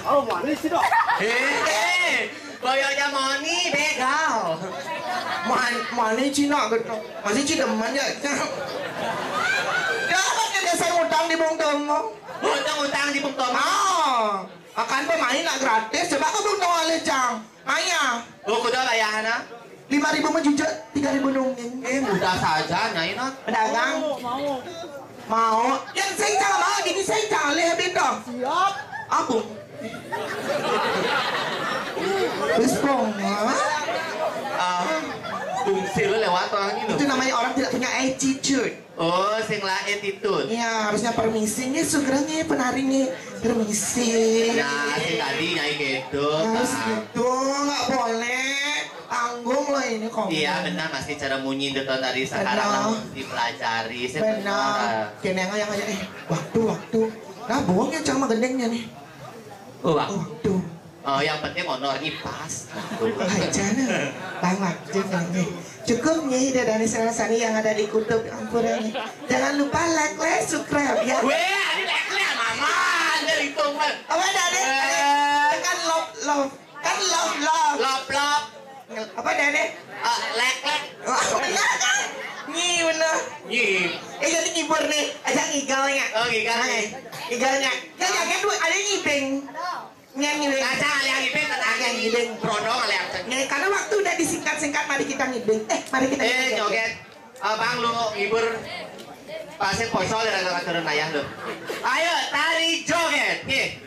Oh, mana sih dok? Eh, eh. Boyonya moni begal. Man, mani Cina gitu. Masih Cina demen ya. Dapat ke dasar utang di Bung Tomo. Utang utang di Bung Tomo. Ah, akan pemain nak gratis. Coba ke Bung Tomo alih cang. Maya. Oh, kuda bayar na. Lima ribu mah jujur, tiga ribu nungin. Eh, mudah saja nyai nak. Pedagang. Mau. Yang saya cang mau, jadi saya cang alih habis dong. Siap. Aku. Respon. Ah, fungsi lu lewat orang ini. Itu namanya orang tidak punya attitude. Oh, sing lah attitude. Iya, harusnya permisi nih, sugernya penarinya permisi. Nah, si tadi nyai gitu. Harus gitu, nggak boleh. Tanggung loh ini kok. Iya, benar, masih cara munyi itu tadi sekarang dipelajari. Benar. Kena yang aja eh waktu waktu. Nah, bohongnya cang mah gendengnya nih. Oh, waktu. Oh, yang penting honor ipas. Aja nih. Banget juga nih. Cukup nih dari salah sani yang ada di kutub ampura nih. Jangan lupa like, like, subscribe ya. Weh, ada like, like, mama, ada itu kan. Apa ada deh? Tekan love, love. Kan love, love. Love, love. Apa ada deh? Ah, like, like. Nyiu. Bener. Nyi. Eh, jadi ngibur nih. Aja ngigalnya. Oh, ngigalnya. Nah, ngigalnya. Ya, ya, kan, ada ngibing. Nyan ngibing. Kaca ada ngibing, tenang. Ada ngibing. Brondong ada yang. Nih, karena waktu udah disingkat-singkat, mari kita ngibing. Eh, mari kita Eh, ngibing. Joget. Abang lu ngibur. Pasti poso ada kata turun ayah lu. Ayo, tari joget. Nih.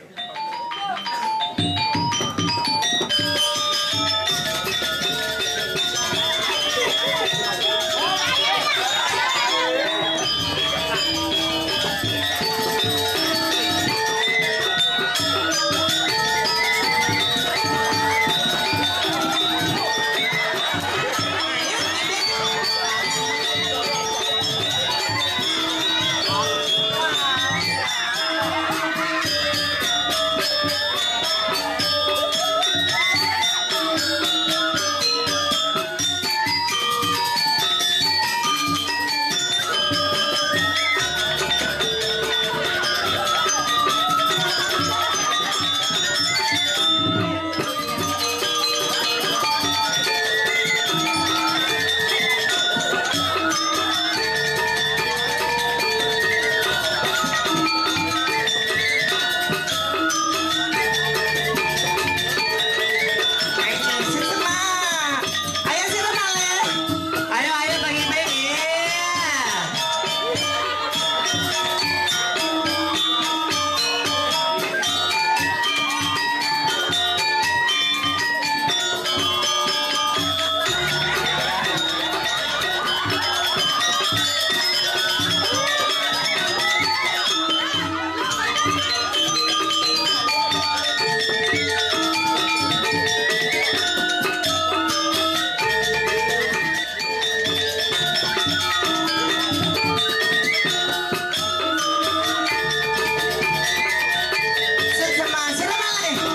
Ayo, ayo, bagi-bagi. Iya.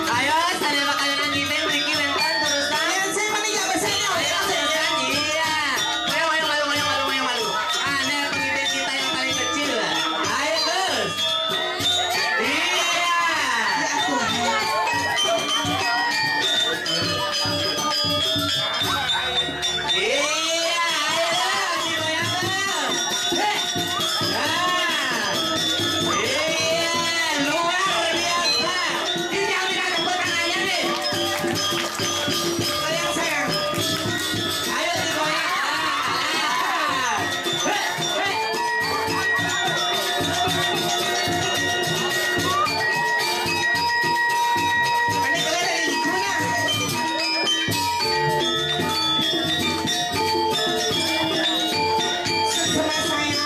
Ayo, sadaya makanan nang gibeng mriki wénten turusan. Ayo, sing mriki ya, besarnya. Ayo, turusan, iya. Ayo, ayo, malu, malu, malu, malu, malu. Ada pengibing kita yang paling kecil. Ayo, terus. Iya. Iya, ayo, digoyang, Bang. Hei. Nah. Iya, luar biasa. Ini yang kita tepuk tangannya, nih. Goyang, sayang. Ayo, digoyang. Ah, ah, ah. Hei, hei. Ini kalian ada di mana? Sebelah saya.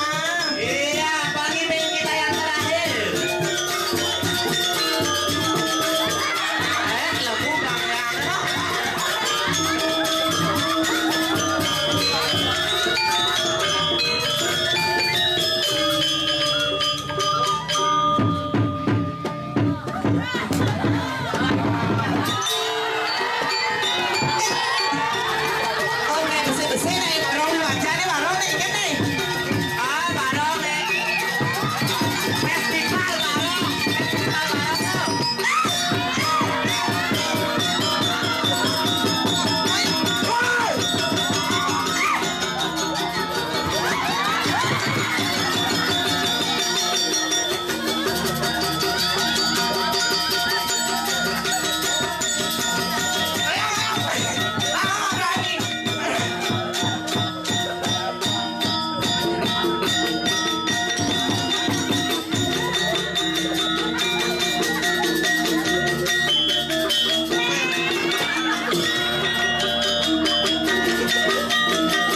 Iya, pagi main kita yang terakhir. Eh, lagu Bang Rano.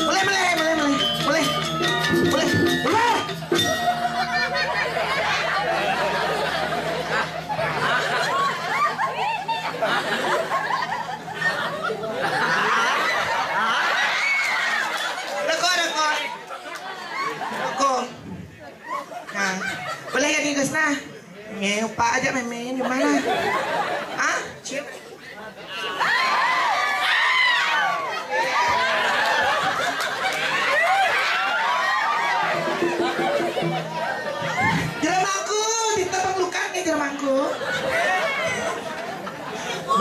Boleh, boleh, boleh, boleh. Boleh. Boleh. Rekor, rekor. Rekor. Nah, boleh ya, Gus, nah. Ngepak aja, main-main di mana? Ah, cip. Jeramaku, ditepuk lukat nih jeramaku.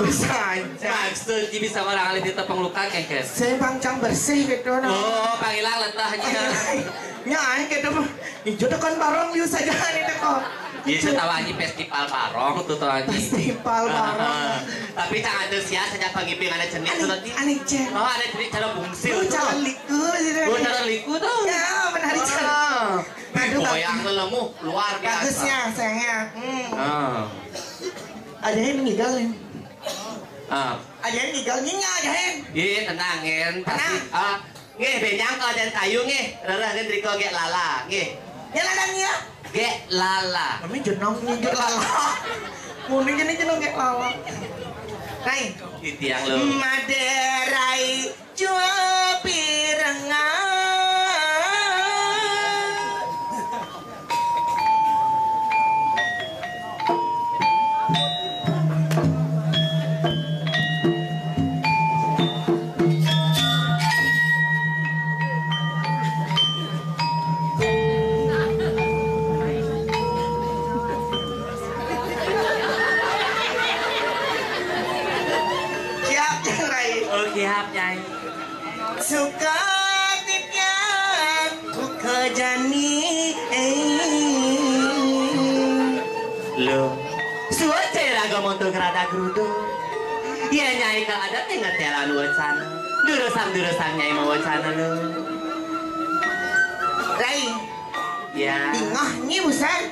Bisa aja. Maksudnya bisa orang alit itu pengluka kengkes. Saya pangcang bersih gitu, no. Oh, pangilang letahnya. Nya aing gitu mah. Ijo tekan barong liu saja itu kok. Iya, saya tahu aja festival barong tuh, tuh aja. Festival barong. Tapi cang ada sia saja pagi ping ada jenis tuh tadi. Aneh ceng. Oh, ada jenis cara bungsil. Oh, tuh. Cara liku gitu. Oh, cara liku tuh. Ya, menarik cara. Aduh, goyang tuh lemu, luar biasa. Bagusnya, sayangnya. Hmm. Ah. Ajahin ngigel nih. Ah. Ajahin ngigel nyinya, ajahin. Iya, tenang, Ngin. Pasti, tenang. Ah, nggih, benjang kalau ada kayu, nggih. Rereh, nggih, riko, gek lala, nggih. Ya, ladang, ya. Gek lala. Kami jenong nih, gek lala. Muni gini jenong gek lala. Rai. Titiang lo. Maderai. Jua pirengan. Siap, Nyai. Oh, siap, Nyai. Suka titiang, suka jani, eh. Lo, suat cai raga monto kerada gerudo. Ya, Nyai, kalau ada yang ngetelan wacana. Durusang-durusang Nyai mau wacana, lo. Rai. Ya. Bingah nih, busan.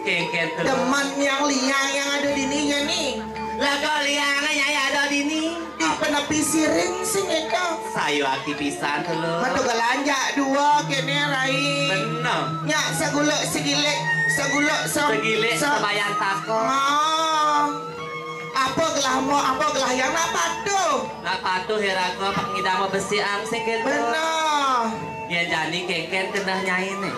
Kengken tuh. Demen yang liang yang ada di ninya nih. Lah, kok liang, Nyai, ada di ni? Di penepi siring sing itu. Sayu aki pisan tuh, lo. Metu gelanja dua kene, Rai. Bener. Nya seguluk segilik, seguluk se-, segilik se-, sebayang tako. Oh. Apa gelah mo, apa gelah yang nak patuh? Nak patuh ya raga pengidama besi angsik gitu. Bener. Ya jani kengken kenah Nyai nih.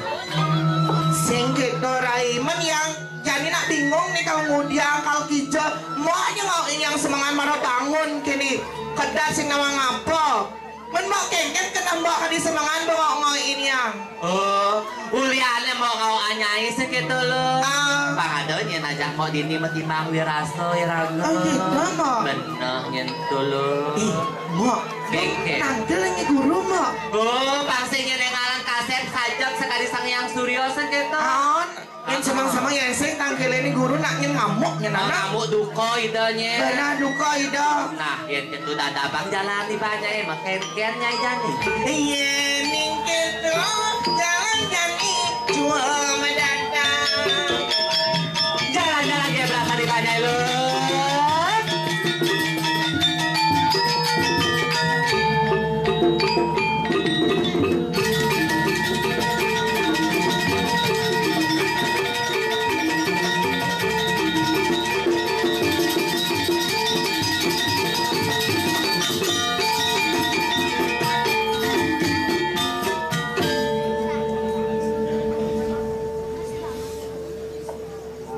Sing gitu, Rai. Men yang jani nak bingung nih kalau mudiang, kalau kijo. Mo aja mau ini yang semangat mara bangun kini. Kedas sing nama ngapa? Men mbok kengken kena mbok kadi semengan mbok ngoi iniang. Oh, uliane mbok ngau anyai seketo lo. Ah. Pang ada nyen ajak mbok dini metimbang wirasa iraga. Oh, gitu, Mbok. Bener nyen to lo. Ih, Mbok. Kengken. Nangkil nyi guru, Mbok. Oh, pang sing nyen ngaran kasep sajak sekali Sang Hyang Surya seketo. Aon. Yen semang-semang ya sing tangkil ini guru nak nyen ngamuk nyen anak. Ngamuk duka idanya. Benar duka ida. Nah, yen ketu dada bang jalan di banyak eh makan ken nyai jani. Iya ning ketu jalan jani cuma mendatang. Jalan-jalan dia berapa di banyak lu.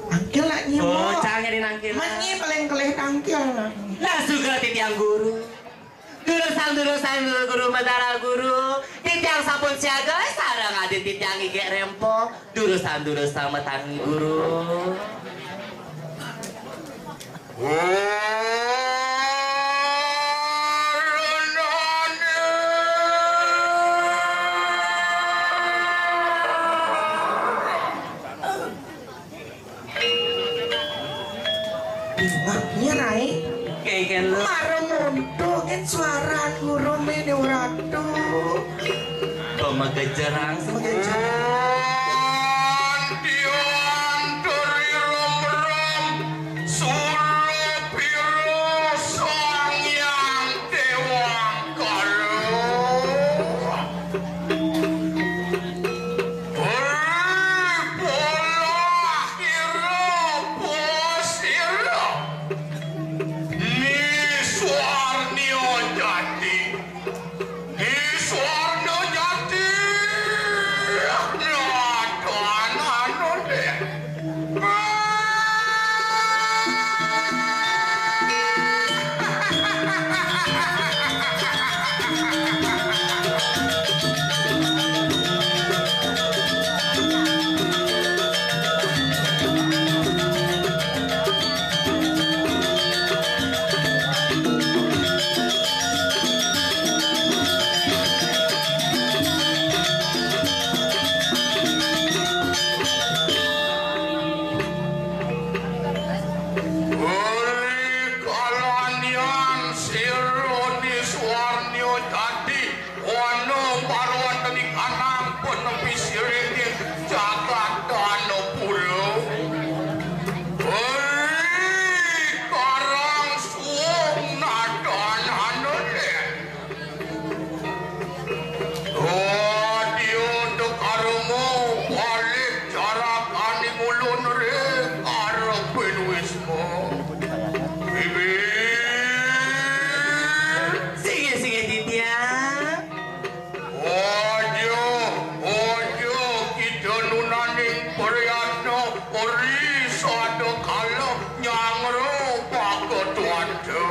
Tangkil nak nyi. Oh, cang jadi nangkil. Mani paling kelih tangkil. Nah, suka titiang guru. Durusang-durusang guru Batara Guru, titiang sampun siaga, eh, sareng adik titiang igek rempong. Durusang-durusang matang guru. Bingaknya, Rai. Kayak gitu. Mara muntuk kan suara guru mene uratu. Pemegejerang. Pemegejerang. Diantar rom-rom, suruh piro sang yang dewang kalau. Ora pola ira posira. Ni Suwarni Jati. Ni Suwarni Jati. Bibir. Singgih, singgih, Titiang. Aja, aja kita nunaning priyatna ri sada kala nyangro paketuanta.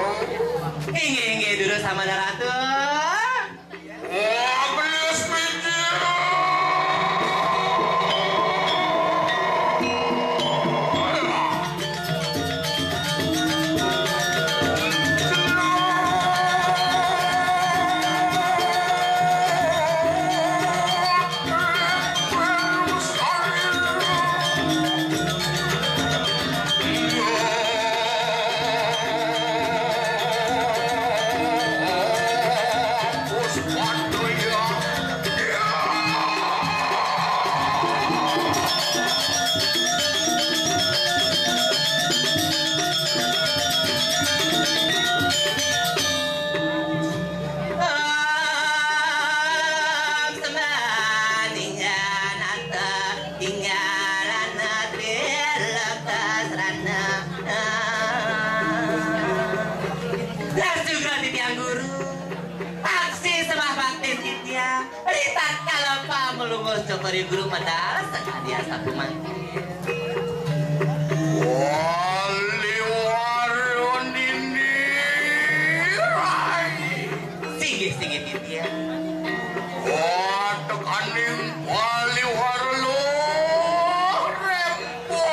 Inggih, inggih, durus Samana Ratu. Wah, gelis biji. Las juga titiang guru. Aksi sembah bakti titiang. Ritatkala pamulungguh cokor ri guru medal sakadi asapumanten. Wali warunini rai. Singgih, singgih titiang. Watekaning wali warlo rempo.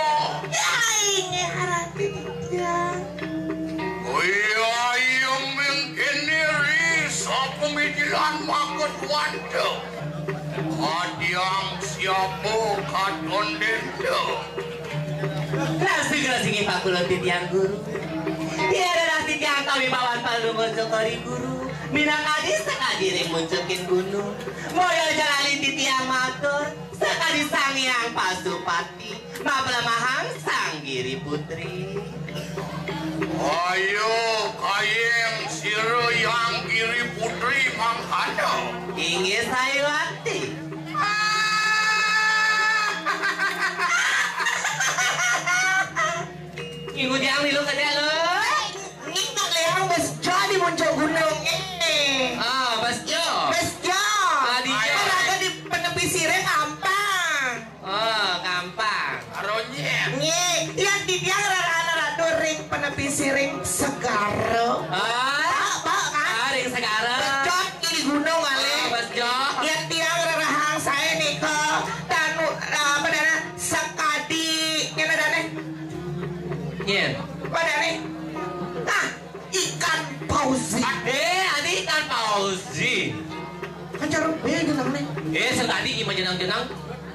Yai ngeharati titiang. Iya, iya, mengkene ri sapamijilan maka tuanta. Kadiang siapa katon denda. Nasi gelas inggih pakulun titiang guru. Iya, darah titiang kawibawan palungguh cokor ri guru. Minakadi sakadi ring muncuking gunung. Moyo jalali titiang matur. Sakadi Sang Hyang Pasupati. Maplemahang Sang Giri Putri. Ayo, kayeng sira Hyang Giri Putri mangkana. Inggih sayuwakti. Minggu tiang milu kedé lo. Ini tak lehang bes jadi muncul gunung. Eh. Ah, bes jo. Bes jo. Tadi jo. Kan ada di penepi siré gampang. Oh, gampang. Karo nyén. Nggih, yén titiang rerehana ratu ring penepi siring segara. Ah? Pak, Pak, kan? Ah, ring segara. Becot di gunung malih. Ah, becot. Yén tiang rerehang saé nika tanu, apa dana, sakadi, ngéné dana. Nyén. Apa dana? Ah, Ikan Fauzi. Eh, adi Ikan Fauzi. Kan cara bé jenengné. Eh, sing tadi gimana jeneng-jeneng?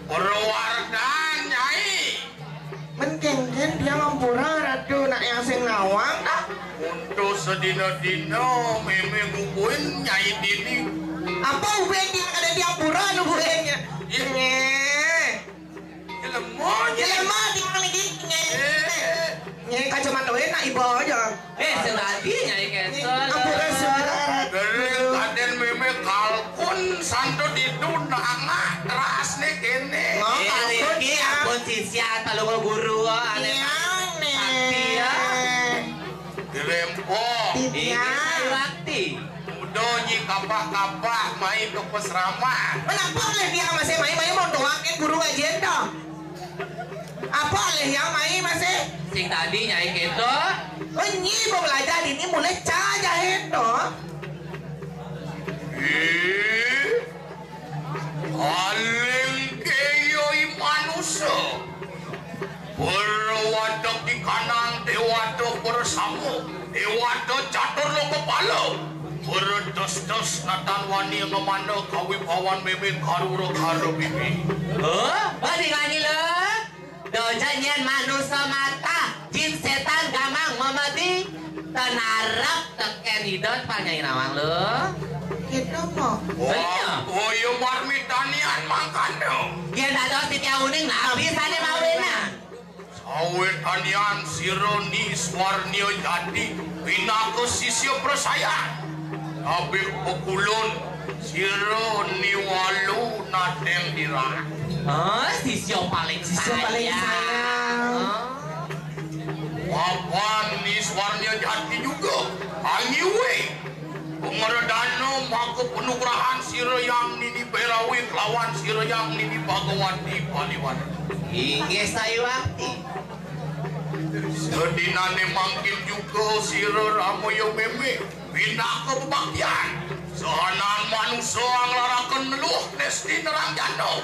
Purwardhan, Nyai. Men kénkén tiang ampura ratu nak yang sing nawang. Untuk sedina-dina mémé ngubuhin Nyai dini. Apa ubé tiang ada di ampura nubuhinnya? Iya. Nyé. Ilmu, Nyé. Ilmu tiang niki, Nyé. Eh. Nyé kacamata wé nak iba aja. Eh, sing tadi Nyai Késo. Ampura, saudara. Dari Kadén mémé kalkun santo ditu nangah terasné kéné. Oh, eh, kalkun iki ya. Ampun sisya, talungguh guru, ané. Iya, Né. Sakti ya. Dirempok. Iya. Ini Sayuwakti. Udah nyi kapak-kapak mai ke pesrama. Kenapa oleh dia masih mai, mai mau doakin guru ngajian dong? Apa oleh yang mai masih? Sing tadi nyai keto. Oh, nyi mau belajar ini mulai cah jahit dong. Ih, aling keyoi manusa. Berwatek di kanang dewata bersama dewata catur lokapala. Beretes-tes natan wani ngemana kawibawan mémé karura kara bibi. Oh, bani wani lo. Doja nyén manusa mata, jin sétan gamang mamadi, tenarap tekén ida panyai nawang lo. Gitu mo. Wah, kaya marmitanian mangkana. Yén dados titiang uning, nabi sané mawina. Sawetanian sira Ni Swarnia Jati pinaka sisya prasayan. Abih pekulun sira Ni Walu Nateng Dirah. Oh, sisya paling sayang. Sisya paling sayang. Oh. Papan Niswarnya Jati juga. Angiwe. Pengredana maka penugrahan sira yang nini Berawi kelawan sira yang nini Bagawati Paliwan. Inggih sayuwakti. Sedinane mangkin juga sira Ramaya Meme pinaka bebaktian. Sahanan manusa anglaraken neluh nesti nerang jana.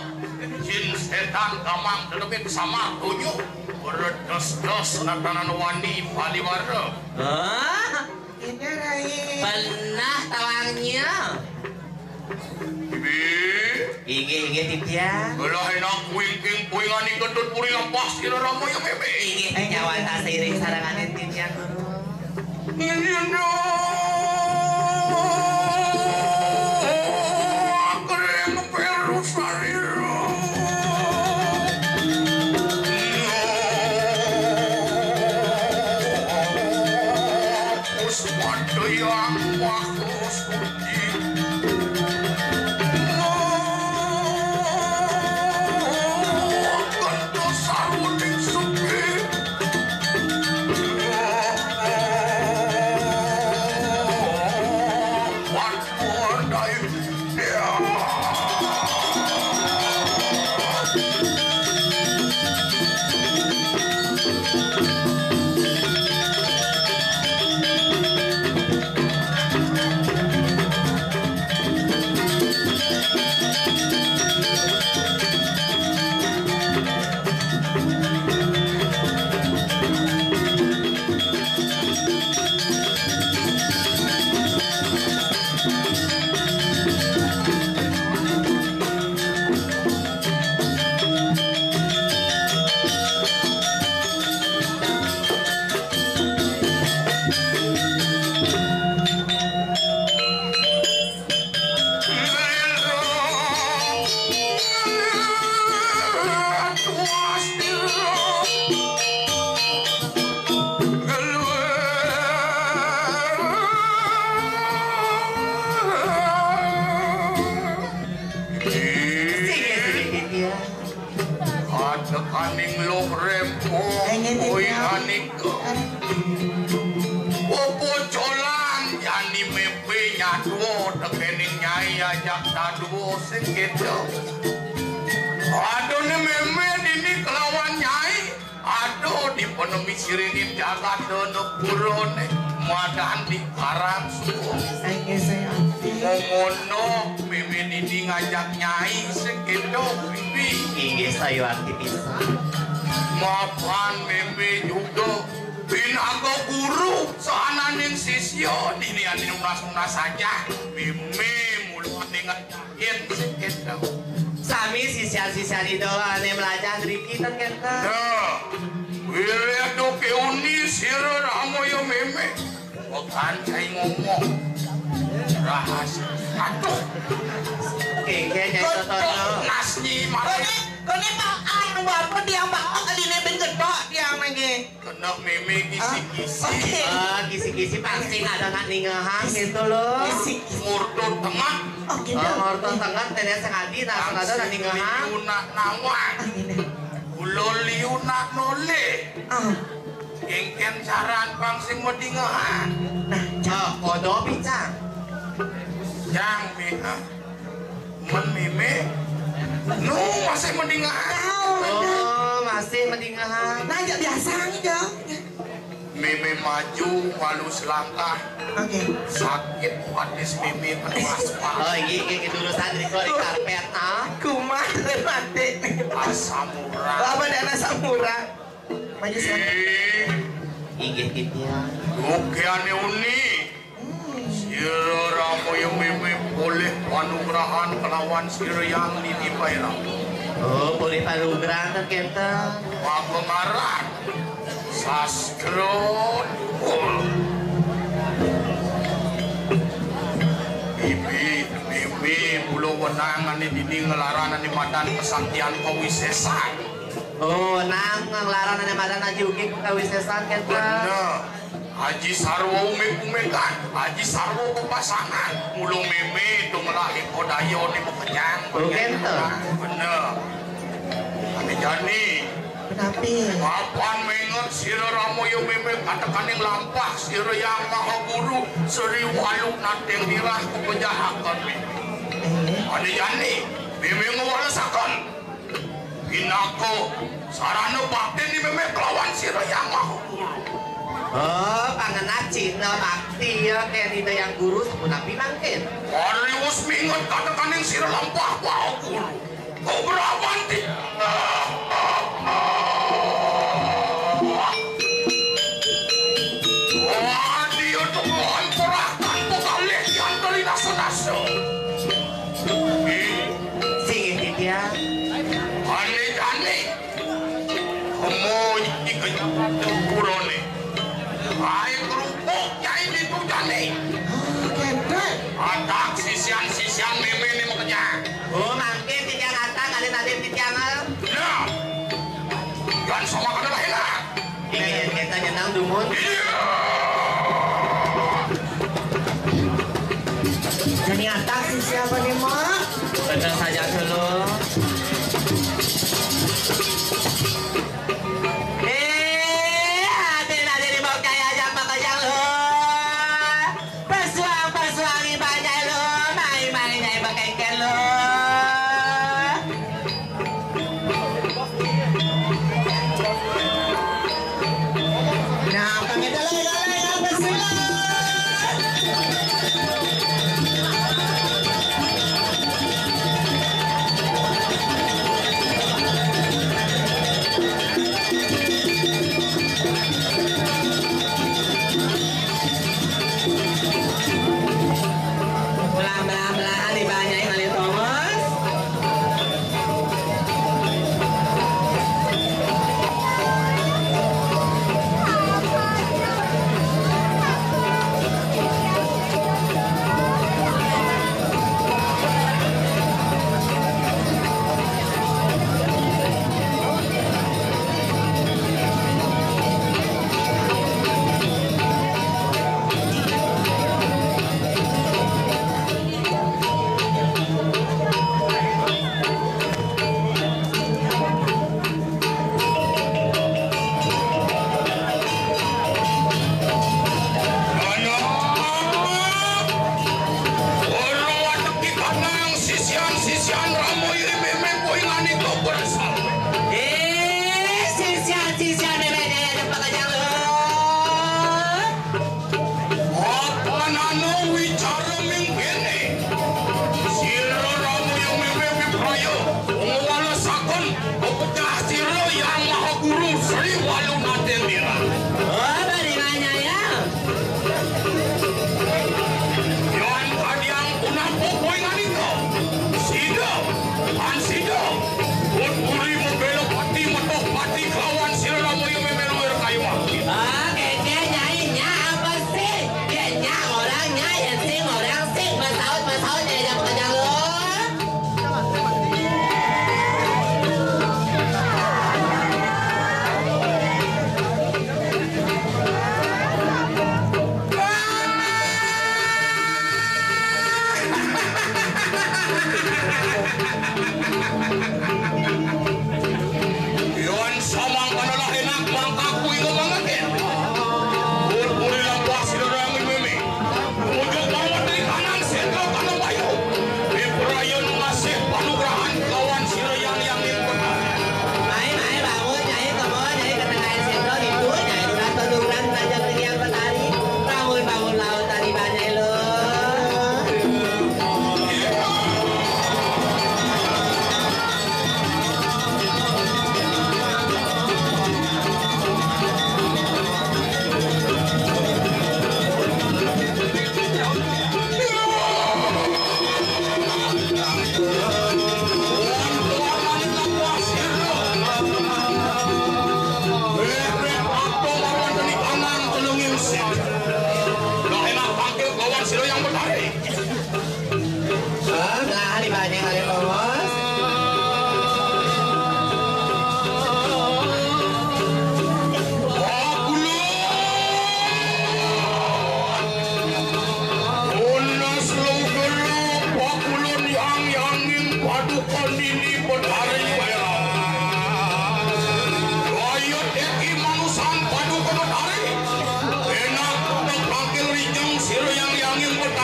Jin setan kamang dedemit samar donya. Berdes-des natanan wani Paliwara. Hah? Indah, Rai. Benah tawangnya. Bibi. Inggih, inggih, titiang. Belah enak wingking puingani gendut puri lampah sira Ramaya Meme. Inggih, titiang wantah sairing saranganing titiang, Guru. Indah. Kering peru sarira. Kuspada yang maha suci. Kento sarwaning sepi. Wan pun dai. Sing ya, sing ya, Ditya. Adekaning luh rempo, Inggih, Ditya. Oi anika. Popo colang yani mepe nyadwa tekening nyai ajak dadwa sing keto. Adone meme dini kelawan nyai. Aduh, dipenemi siringin jagat dono purone. Madan di karang suwung. Inggih, sayuwakti. Momono, meme dini ngajak nyai sing keto, Bibi. Inggih, sayuwakti pisan. Mapan meme juga. Pinaga guru, sahananing sisya, dini ane nunas-nunas saja. Meme mulu ane ngajak. Yen sing keto. Sami sisian-sisian Ida ane mlajah ngriki ten kenten. Nah, wirid duke uni sira Ramaya Meme. Bukan saya ngomong. Rahasia. Aduh. Kengke Nyai Totono. Nasnyi mati. Kone, kone Pak anu apa tiang Pak kali ini ben gedok tiang lagi. Kena meme kisi-kisi. Ah, oke. Ah, kisi-kisi pasti ada nak ningehang gitu loh. Kisi-kisi. Murtut tengah. Oke, ah, dah. Murtut tengah, tenan sengadi, nah, sengadi nak ningehang. Liu nak nawang. Oke, dah. Ulo liu nak noleh. Ah. Kengken saran pang sing medingehang. Nah, ah, kodo picang. Jang, mi, ah. Men meme. Nu masih mendingan. Oh, masih mendingan. Nah, ya biasa aja. Meme maju malu selangkah. Oke. Sakit patis meme terus. Oh, iki iki iki lulusan riko di karpet, ah. Kumat mati. Asam urat. Apa dana asam urat? Maju silakan. Inggih titiang. Dukiane uni. Hmm. Sira Ramaya Meme polih panugrahan kelawan sira yang nini pairang. Oh, polih panugrahan ten kenten. Maka ngaran sastra. Bibi, Meme, mula wenang ane dini ngelaran ane madan kesaktian kawisesan. Oh, nang nglarang ane madan Aji Ugik kawisesan kenten. Bener. Aji Sarwa umik-umikan, Aji Sarwa pepasangan. Mula meme to ngelah iko daya ni makejang. Oh, kenten. Bener. Ane jani. Kenapi? Papan menget sira Rama ya mimik katekaning lampah sira Yang Maha Guru, Sri Walu Nating Nirah kapejahaken. Eh. Ane jani, mimik ngwalesaken. Pinaka sarana baktin di mimik kelawan sira Yang Maha Guru. Oh, pangenat cina bakti ya, ken Ida Yang Guru sapunapi mangkin? Arius minget katekaning sira lampah Maha Guru. Bebraban ti. Wah, dia tuh perah tanpa kalih yang telinasa-nasa. Sing titiang. Ane jani. Kemo iki kejapan tempurane. Ae kerupuk nyai ditu jani. Ah, ketek. Atak sisian-sisian meme ni makejang. Oh, mangke titiang atak kali tadi titiang. Nah, jangan sama kena lah enak. Ingin kita nyenang dumun. Iya. Jani atak si siapa nih, Mak? Tenang saja dulu. Eh, hati tadi dibawa kayak aja makejang lo. Pesuang-pesuang ibanya lo, mai-mai nyai bekengken lo. Nah, pakai dalam-dalam yang bersilat.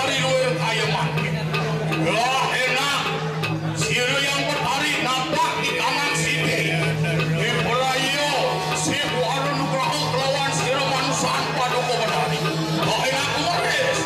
Luwih kaya mangke. Lah enak. Sira yang petari napak di kanan sithik. Ibraya sing wara nugraha kelawan sira manusan paduka petari. Lah enak kuwaris.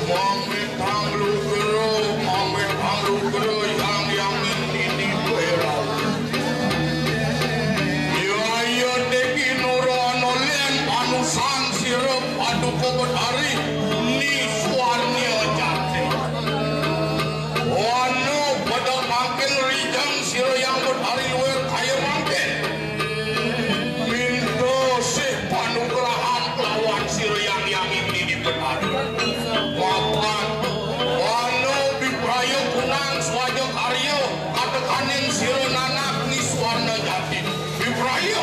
Mangwit panglugra, mangwit panglugra, yang yang nini pera. Yaya degi nurana len manusan sira paduka betari ni suarnya jati. Wana pada mangkin rijang sira yang betari luwih kaya mangkin. Minta sih panugrahan lawan sira yang yang ini di betari. Mapan, wana bipraya kunang swaja karya, katekaning sira nanak ni suarna jati. Bipraya.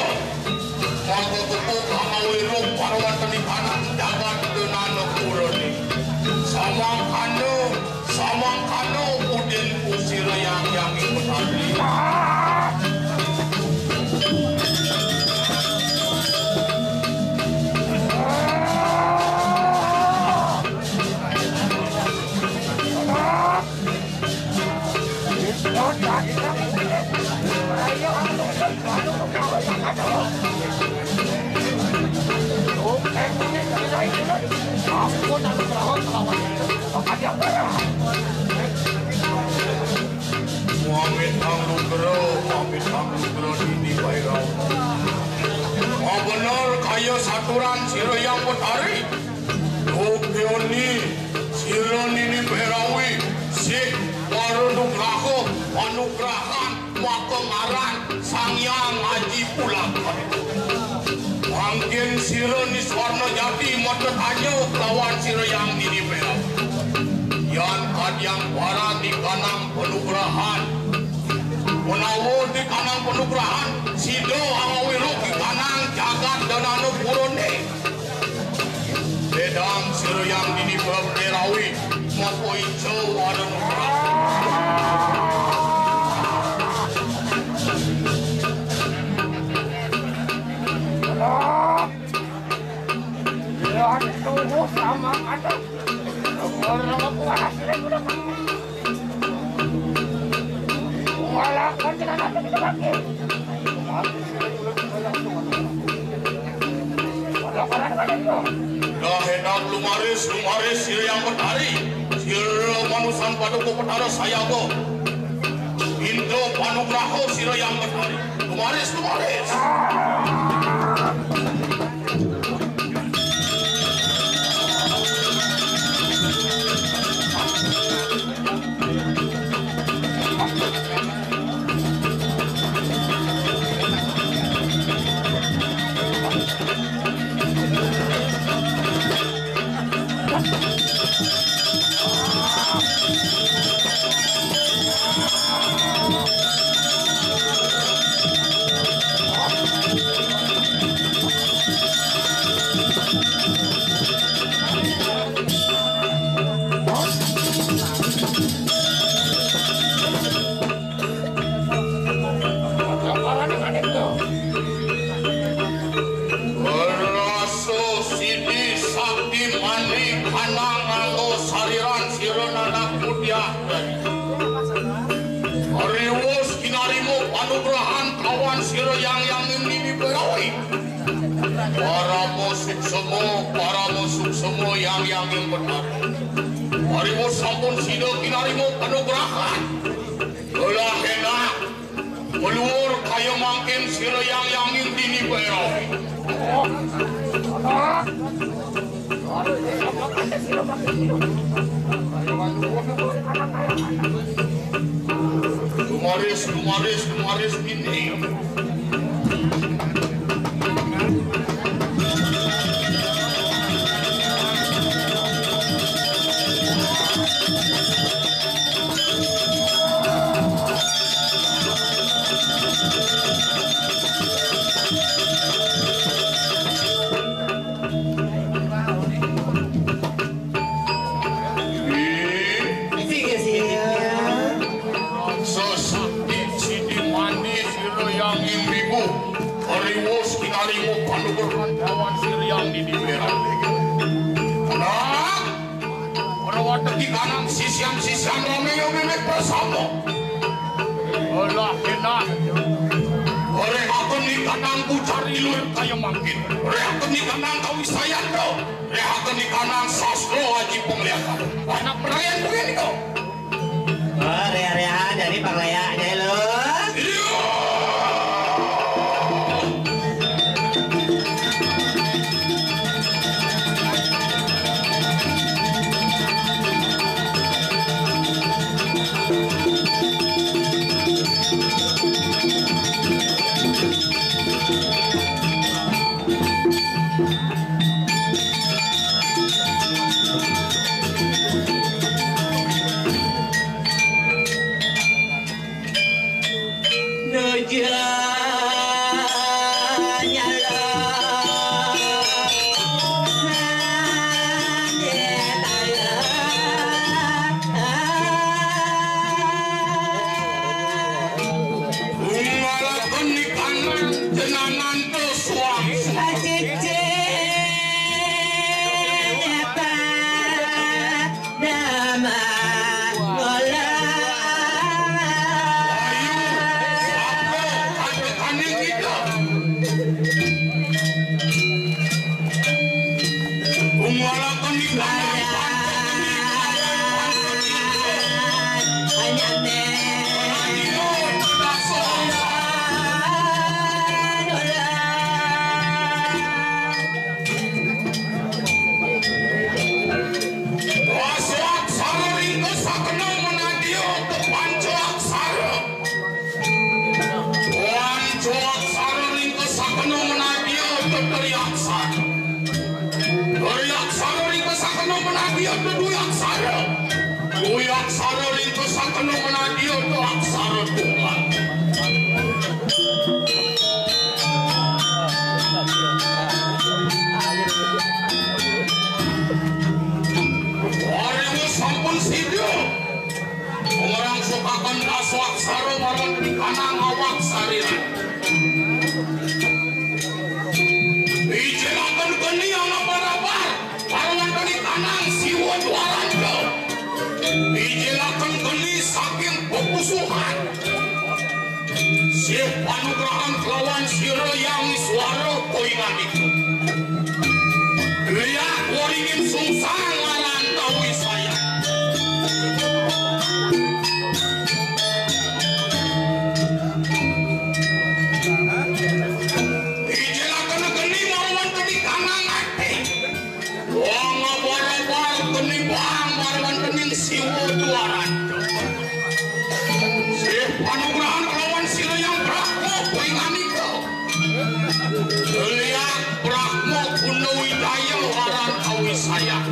Maka kepuk kamawiruh parwatani tanah jagat denana purane. Samangkana, samangkana udin kusira yang yang ikut abdi. Pamit anglugra, pamit anglugra dini Bairawa. Mabener kaya saturan sira yang betari. Dukyoni sira nini Berawi sih wara nugraha panugrahan maka ngaran Sang Hyang Aji Pulak. Mangkin sira ni Swarna Jati mata tanya kelawan sira yang nini Berawi. Yan kadiang paran di kanang panugrahan. Menawa di kanang panugrahan, sida angawiruk di kanang jagat danana purane. Bedang sira yang nini Berawi, mapa ica wara nugraha. Oh, sama ada. Orang aku asli udah. Malah kan kita nanti kita pakai. Dah enak lumaris, lumaris sira yang betari. Sira manusan paduka Betara Sayaga. Indra panugraha sira yang betari. Lumaris, lumaris. Rasa sidi sakti mani kanang nganggo sariran sira nanak mudiah. Riwus kinarima panugrahan kawan sira yang yang ini diberawai. Parama suksema, parama suksema yang yang yang benar. Riwus sampun sida kinarima panugrahan. Olah enak. Meluur kaya mangkin sira yang yangin dini bero. Lumaris, lumaris, lumaris dini. Sesakti sidi manis sira yang imbibu. Riwus kinarima panugrahan kawan sira yang dini bero. Nah, Ora watek di kanang sisian-sisian rame yo mimik bersama. Olah enak. Ora akan di kanang bucar ilur kaya mangkin. Ora akan di kanang kawisayan to. Ora akan di kanang sastra aji penglihatan. Anak perayaan begini kok. Oh, rea-rea jadi panglaya aja lo. Nuju nyala mane tala. Unggal kenikana jenangan to suang. Ajijing nyata. Nama ngolah. Ayo, sapa kadekaning kita? Ungwala kenikana. Anyane. Sira Hyang Iswara koingan iku. Liak waringin sungsang aran kawisayan. Ijelaken geni marwan geni kanang ati. Wong abar-abar geni bang marwan gening Siwa Dwaranta. Sih panugrahan kelawan sira Hyang Brahma koingan iku. Liak Brahma Guna Widaya aran kawisayan.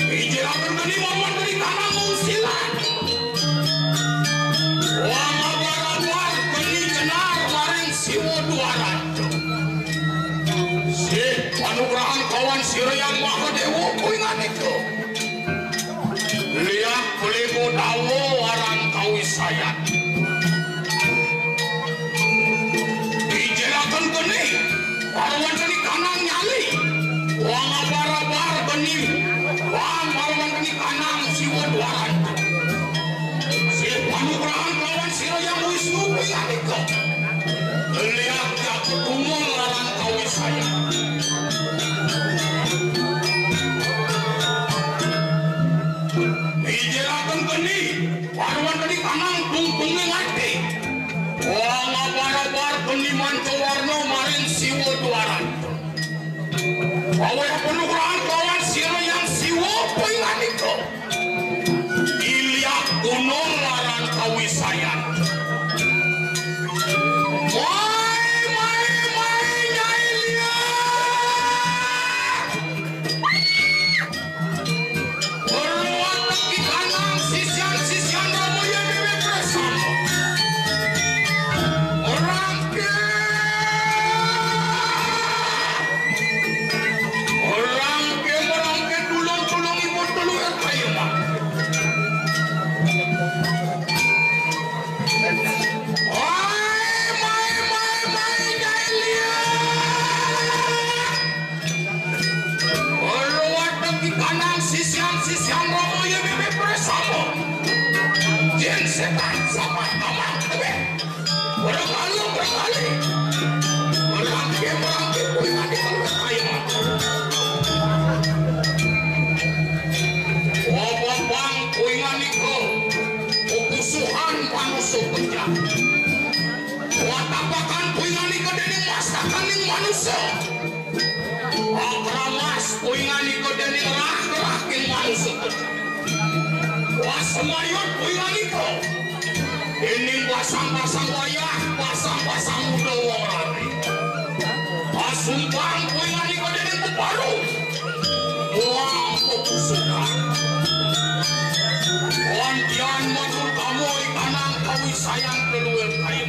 Ijelaken geni marwan geni kanang mungsilan. Wong abar-abar geni jenar maring Siwa Dwaranta. Sih panugrahan kelawan sira Hyang Mahadewa koingan iku. Liak Beli Godawa aran kawisayan. Ijelaken geni marwan geni kanang nyali. Wong abar-abar geni bang marwan geni kanang Siwa Dwaranta. Sih panugrahan kelawan sira Hyang Wisnu koingan iku. Liak Jagat Tunggal aran kawisayan. Ijelaken geni marwan geni kanang tungtunging ati. Wong abar-abar geni manca warna maring Siwa Dwaranta. Aweh panugrahan kelawan sira Hyang Siwa koingan iku. Liak Gunung aran kawisayan. Mai, mai, mai, Nyai Liak. Perlu ateki kanang sisian-sisian Rama Hyang Wiwit Prasama. Orang ke, orang ke, orang ke, tulung-tulung ibu telu R K M. Mai, mai, mai, mai, Nyai Liak. Ora wateki kanang sisian-sisian Rama Hyang Wiwit Prasama. Jin setan sama kamang tebih. Ora kalu, ora kali. Merangke, merangke, kuwi nganti kalu kaya. Wababang kuwi nganti ko. Pupusuhan manusa pecah. Watapakan kuwi nganti ko dening mastakaning manusa. Akramas kuwi nganti ko dening rah-rah king manusa pecah. Wasemayut kuwi nganti ko. Dening pasang-pasang wayah, pasang-pasang muda wong rabi. Asumpang kuwi nganti ko dening peparu. Muang pepusukan. Wantian matur kamu ikanang kawisayan keluar kayu.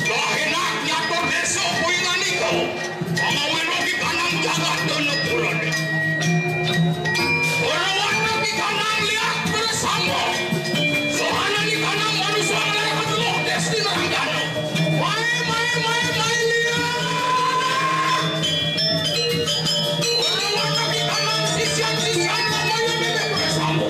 Dahenak nyatur desa kuwi nganti ko. Pangawira ki kanang jagat dana purane. Ora wanda ki kanang liak bersama. Sohana ki kanang manusa ngelar keteluh desti ngeranggana. Mai, mai, mai, mai, liak. Ora wanda ki kanang sisian-sisian namanya bebek bersama.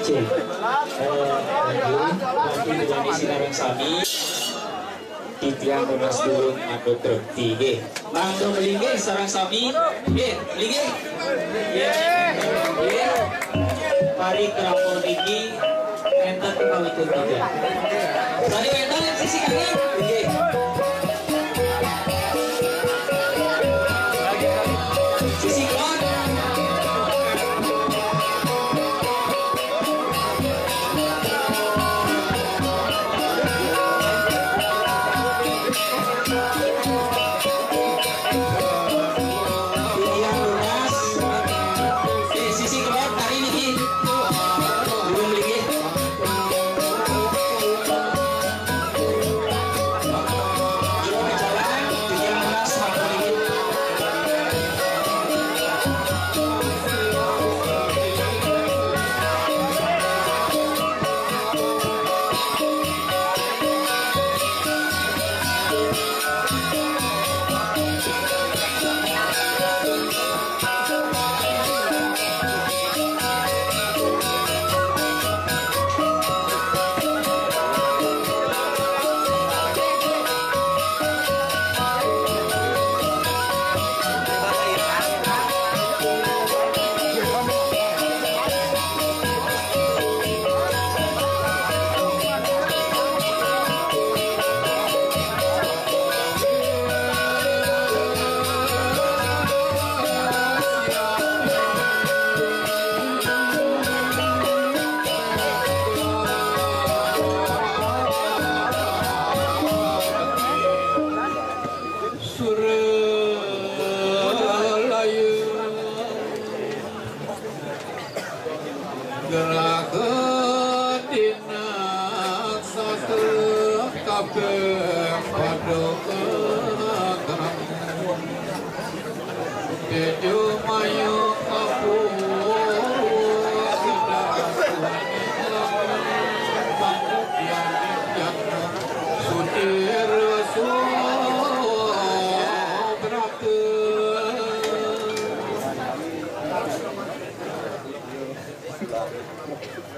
Cek. Eh, nanti dari sekarang sami. Titiang tunas durung mantuk trepti, nggih. Mangga melinggih sareng sami. Nggih, melinggih. Nggih. Nggih. Parikrama niki enten kawitun tiga. Sami wenten sisi kanan. Nggih. Sisi kulon. Titiang tunas. Eh, sisi kulon tari niki. Durung linggih.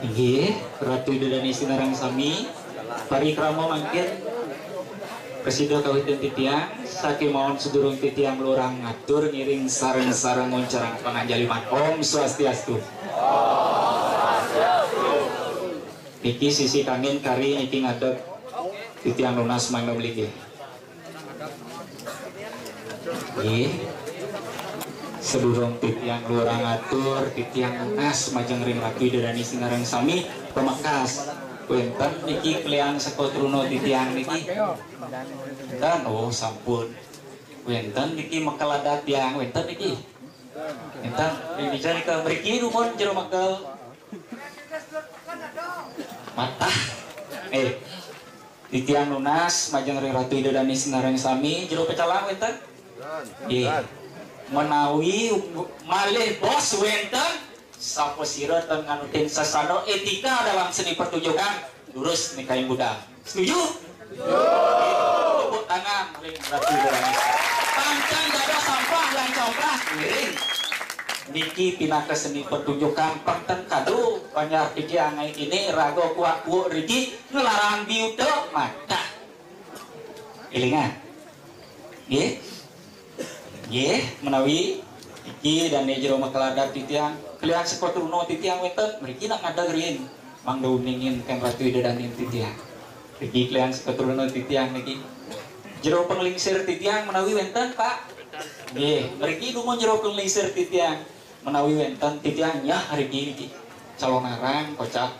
Inggih, Ratu Ida Dané sinareng sami, parikrama mangkin prasida kawitin titiang, sakémaon sadurung titiang lurang ngatur ngiring sareng-sareng nguncarang panganjali. Om Swastiastu. Niki sisi kangin kari niki ngadeg titiang nunas mangda mlinggih. Nggih. Sadurung titiang lurang atur, titiang nunas majeng ring Ratu Ida Dané sinareng sami, pamekas. Wénten niki klian saka truna titiang niki. Wénten, oh sampun. Wénten niki mekel adat tiang, wénten niki. Wénten, ring dija nika mriki dumun jero mekel. Matah. Eh, titiang nunas majeng ring Ratu Ida Dané sinareng sami, jero pecalang wénten? Nggih. Menawi malih bos wénten, sapasira ten nganutin sasana étika dalam seni pertunjukan, durus nikain budal. Setuju? Setuju. Tepuk tangan ring Ratu Ida Dané. Pang ten dados sampah lan complas, ngiring. Niki pinaka seni pertunjukan, pang ten kado banjar titiang ngai kéné, raga kuak-kuuk riki, nglarang biuta matah. Élingang. Nggih. Nggih, menawi niki dané jero mekel adat titiang, klian saka truna titiang wénten, mriki nak ngadeg riin, mangda uningin kén Ratu Ida Dané titiang. Niki klian saka truna titiang niki. Jero panglingsir titiang menawi wénten, Pak. Nggih, mriki dumun jero panglingsir titiang. Menawi wénten titiang nyah riki niki. Calonarang kocap.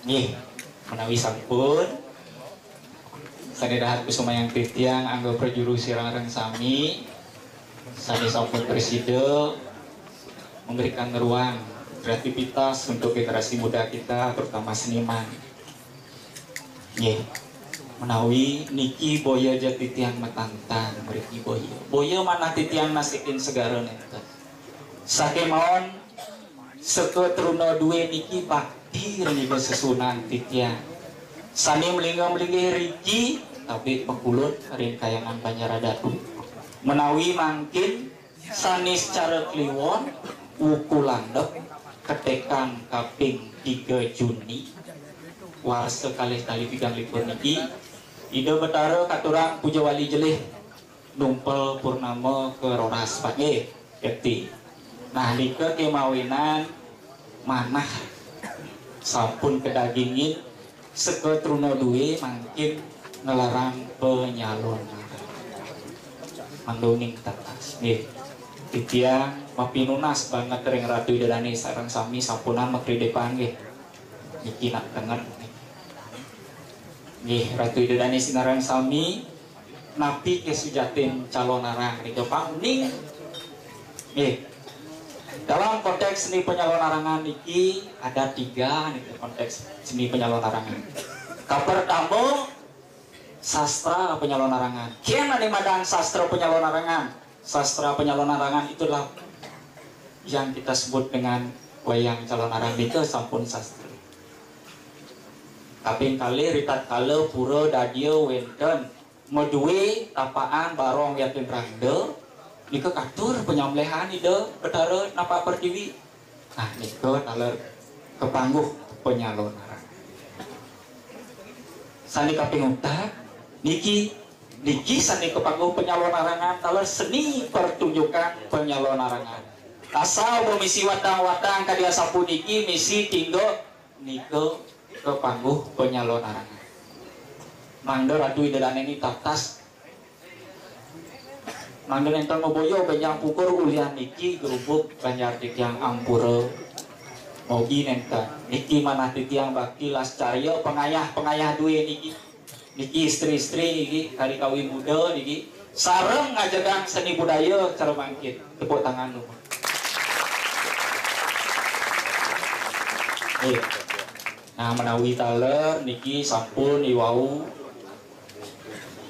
Nggih, menawi sampun, sané dahat kusumayang titiang angga prajuru sinareng sami, sané sampun prasida memberikan ruang kreativitas untuk generasi muda kita, terutama seniman. Nggih. Menawi niki boya ja titiang matantang mriki boya. Boya manah titiang nasikin segara nénten. Sakémaon saka truna dué niki bakti ring Ida sesuunan titiang. Sané mlingga-mlinggih riki tabé pakulun ring kayangan Banjar Adat. Menawi mangkin Sané secara kliwon, wuku landhep, ketekan kaping tiga Juni, warsa kalih tali tigang likur niki, Ida Betara katurang puja wali jelih numpel purnama ke roras, Pak. Nggih, bekti. Nah, nika kemawinan manah sampun kadagingin, seka truna dué mangkin nglarang penyalon. Mangda uning tatas. Nggih. Titiang mapinunas banget ring Ratu Ida Dané sareng sami sampunang makridipan nggih. Niki nak denger. Nggih, Ratu Ida Dané sinareng sami, napi ké sujatin calonarang nika, Pak? Uning. Nggih. Dalam konteks seni penyalonarangan niki ada tiga niki konteks seni penyalonarangan. Kapertama, sastra penyalonarangan. Kén ané madan sastra penyalonarangan? Sastra penyalonarangan itulah yang kita sebut dengan wayang calonarang nika sampun sastra. Kaping kalih, ritatkala pura dadia wénten madué tapakan barong wiadin rangda, nika katur panyambelihan Ida Betara Napak Pertiwi. Nah, nika taler kapangguh penyalonarangan. Sané kaping untat, niki, niki sané kapangguh penyalonarangan taler seni pertunjukan penyalonarangan. Asal misi watang-watang kadi asapuniki, misi tingga nika kapangguh penyalonarangan. Mangda Ratu Ida Dané nitatas. Mangda nénten maboya bénjang pungkur ulian niki grubug Banjar titiang ampura. Mogi nénten. Niki manah titiang bakti lascarya pangayah-pangayah dué niki. Niki istri-istri niki, kari kawi muda niki. Sareng ngajegang seni budaya cara mangkin. Tepuk tangan dulu. Nggih. Nah, menawi taler niki sampun iwau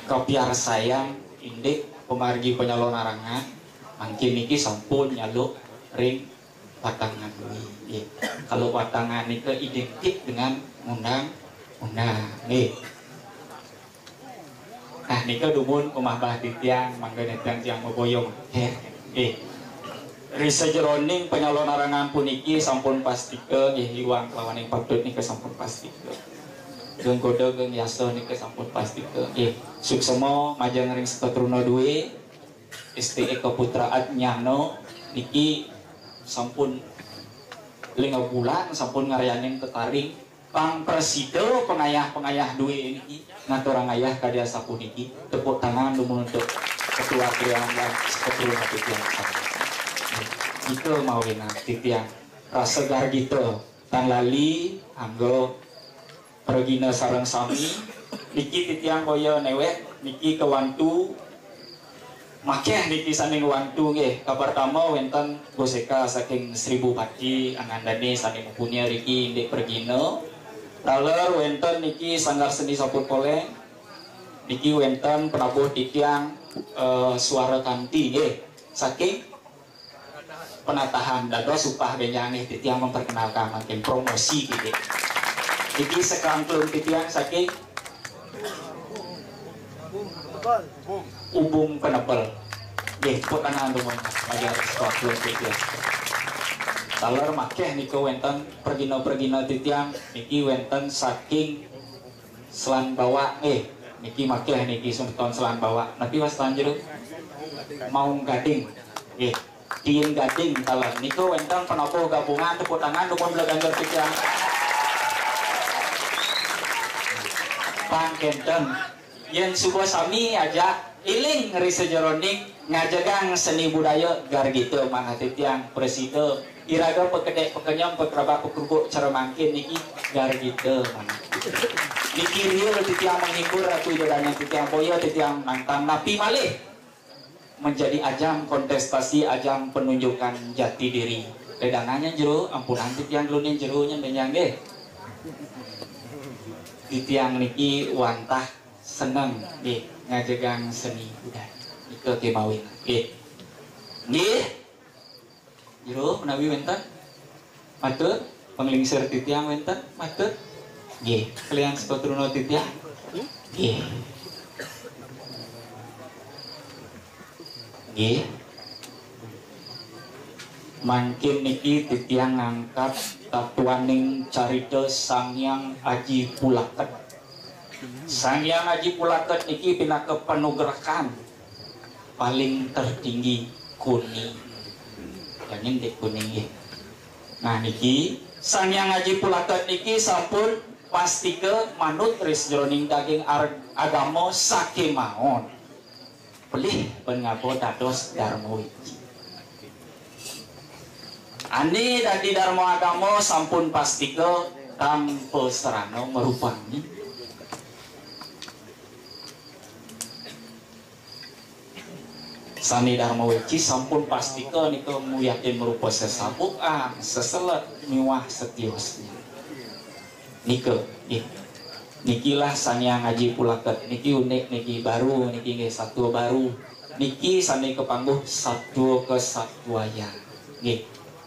Kapiarsayang indik pamargi panyalonarangan, mangkin niki sampun nyaluk ring watangan dué. Nggih. Kalau watangan nika identik dengan undang-undang. Nggih. Nah, nika dumun pamahbah titiang, mangda nénten tiang maboyong. Nggih. Nggih. Ri sajeroning panyalonarangan puniki sampun pastika nggih, iwang kalawaning patut nika sampun pastika. Geng goda, geng yasa nika sampun pastika. Nggih. Suksema majeng ring Sekatruna dué, S T E Kaputraan Nyana niki sampun lima bulan sampun ngaryanin tetaring pang prasida pangayah-pangayah dué niki ngaturang ayah kadi asapuniki, tepuk tangan dumun untuk ketua triangan seperti titiang. Nika mawinan titiang rasa gargita tan lali angga pragina sareng sami niki titiang boya newek niki kewantu Makéh niki sané ngwantu nggih. Kapertama wénten Guseka saking Sri Bupati Anandani sané mupunia riki indik pragina. Taler wénten niki Sanggar Seni Saput Poléng. Niki wénten penabuh titiang eh, Suara Kanti nggih. Saking penatahan dados upah bénjang nggih titiang memperkenalkan mangkin promosi nggih. Niki sekangklung titiang saking Ubung Penebel. Nggih, tepuk tangan dumun. Mangga sekangklung titiang. Taler makéh nika wénten pragina-pragina titiang niki wénten saking Selan Bawak nggih. Niki makéh niki semeton Selan Bawak. Napi wastan jero? Maung Gading. Nggih. Dieng Gading taler. Nika wénten penabuh gabungan tepuk tangan dumun bela ganjur titiang. Pang kénten. Yén suba sami ajak iling ri sajeroning ngajegang seni budaya gargita manah titiang prasida iraga pakedék pakenyem pakrabak pakrubuk cara mangkin niki gargita manah. Niki real titiang menghibur Ratu Ida Dané titiang boya titiang nangkang napi malih menjadi ajang kontestasi, ajang penunjukan jati diri. Ledangannya jero, ampunang titiang dulunya jeronya bénjang nggih. Titiang niki wantah seneng nggih ngajegang seni budaya. Nika kémawi nggih. Nggih. Jero menawi wénten. Matur, panglingsir titiang wénten, matur. Nggih, kalian sepatruna titiang. Nggih. Nggih. Mangkin niki titiang ngangkat tatuaning carita Sang Hyang Aji Pulaket. Sang Hyang Aji Pulaket niki pinaka panugrahan paling tertinggi kuning. Daging di kuning nggih. Nah niki Sang Hyang Aji Pulaket niki sampun pastika manut ris jroning daging ar- agama sakémaon. Pelih pun ngaba dados Dharma Weci. Ané dadi Dharma Agama sampun pastika tanpa sarana marupangi. Sané Dharma Weci sampun pastika nika muyatin marupa sesabukan, seselet miwah setiosnya. Nika, nggih. Nikilah Sang Hyang Aji Pulaket. Niki unik niki, baru niki nggih, satua baru. Niki sané kapangguh satua kasatuayan. Nggih.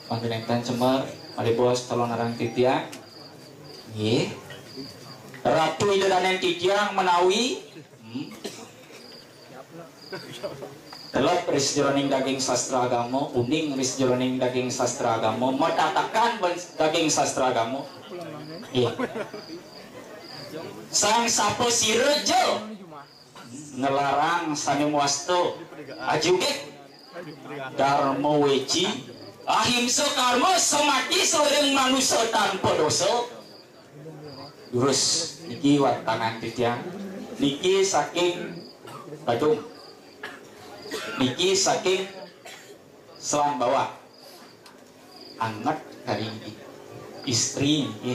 Mangkin nénten cemer, malih bos tolong ngarang titiang. Nggih. Ratu Ida Dané titiang menawi hmm, Telep ris jroning daging sastra agama, uning ris jroning daging sastra agama, matatakan daging sastra agama. Nggih. Sang sapa sira ja ngelarang sané mawasta ajugit Dharma Weci, ahimsa karma, samati sawiring manusa tanpa dosa. Durus, niki watangan titiang. Niki saking Badung. Niki saking Selan Bawak. Anget kari niki. Istri niki.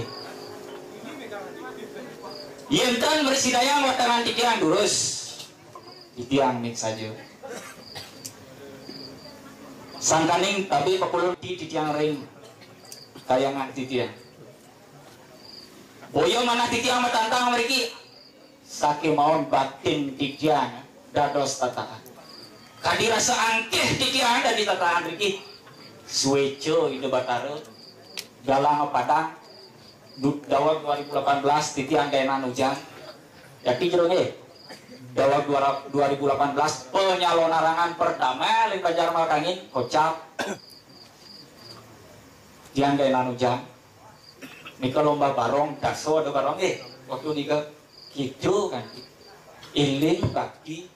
Yén tan mresidayang watangan titiang durus. Titiang nik saja. Sangkaning tabi pakulun ti titiang ring kayangan titiang. Boya manah titiang matantang mriki. Sakémaon batin titiang dados tataan. Kadi rasa angkih titiang dadi tataan riki. Suéca Ida Batara, galang padang, du-, daweg dua ribu delapan belas titiang gaénan ujan. Yaki jero nggih. Daweg dua ra-, dua ribu delapan belas panyalonarangan pertama ring Banjar Malkangin, kocap. Tiang gaénan ujan. Nika lomba barong, daso ada barong nggih. Waktu nika gitu kan. Iling bakti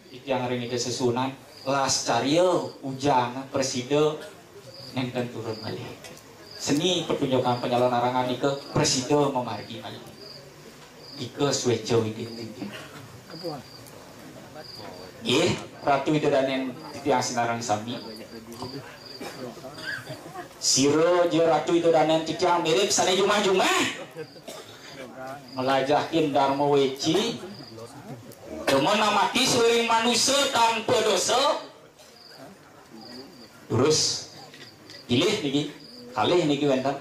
titiang ring Ida Sesuunan, las carya ujan prasida nénten turun malih. Seni pertunjukan panyalonarangan nika prasida mamargi malih. Nika suéca Widhi titiang. Nggih, Ratu Ida Dané titiang sinareng sami. Sira ja Ratu Ida Dané titiang mirip sané jumah-jumah. Nglajahin Dharma Weci. Demen amati suring manusa tanpa dosa. Terus pilih niki, kalih niki wénten.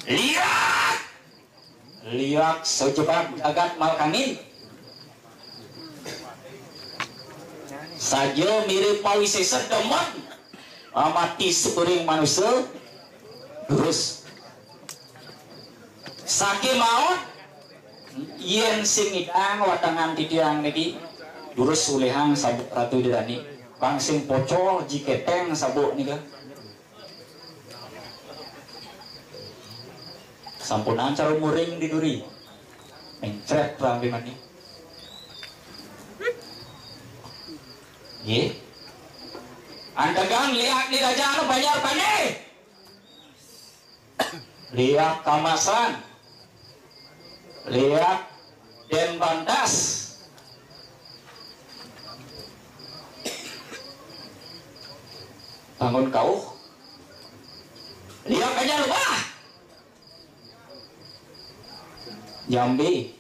Liak! Liak sajebag jagat Malkangin. Saja mirip mawisésa demen amati suring manusa. Durus. Sakémaon yén sing ngidang watangan titiang niki, durus ulihang sabuk Ratu Ida Dané. Pang sing pocol ji kéténg sabuk nika. Sampunang cara muring di duri. Mencret rambi mani. Nggih. Antegan liak di raja anu Banjar Pandé. Liak Kamasan. Liak Dén Bantas. Bangun Kauh. Liak Banjar Lubah. Jambi.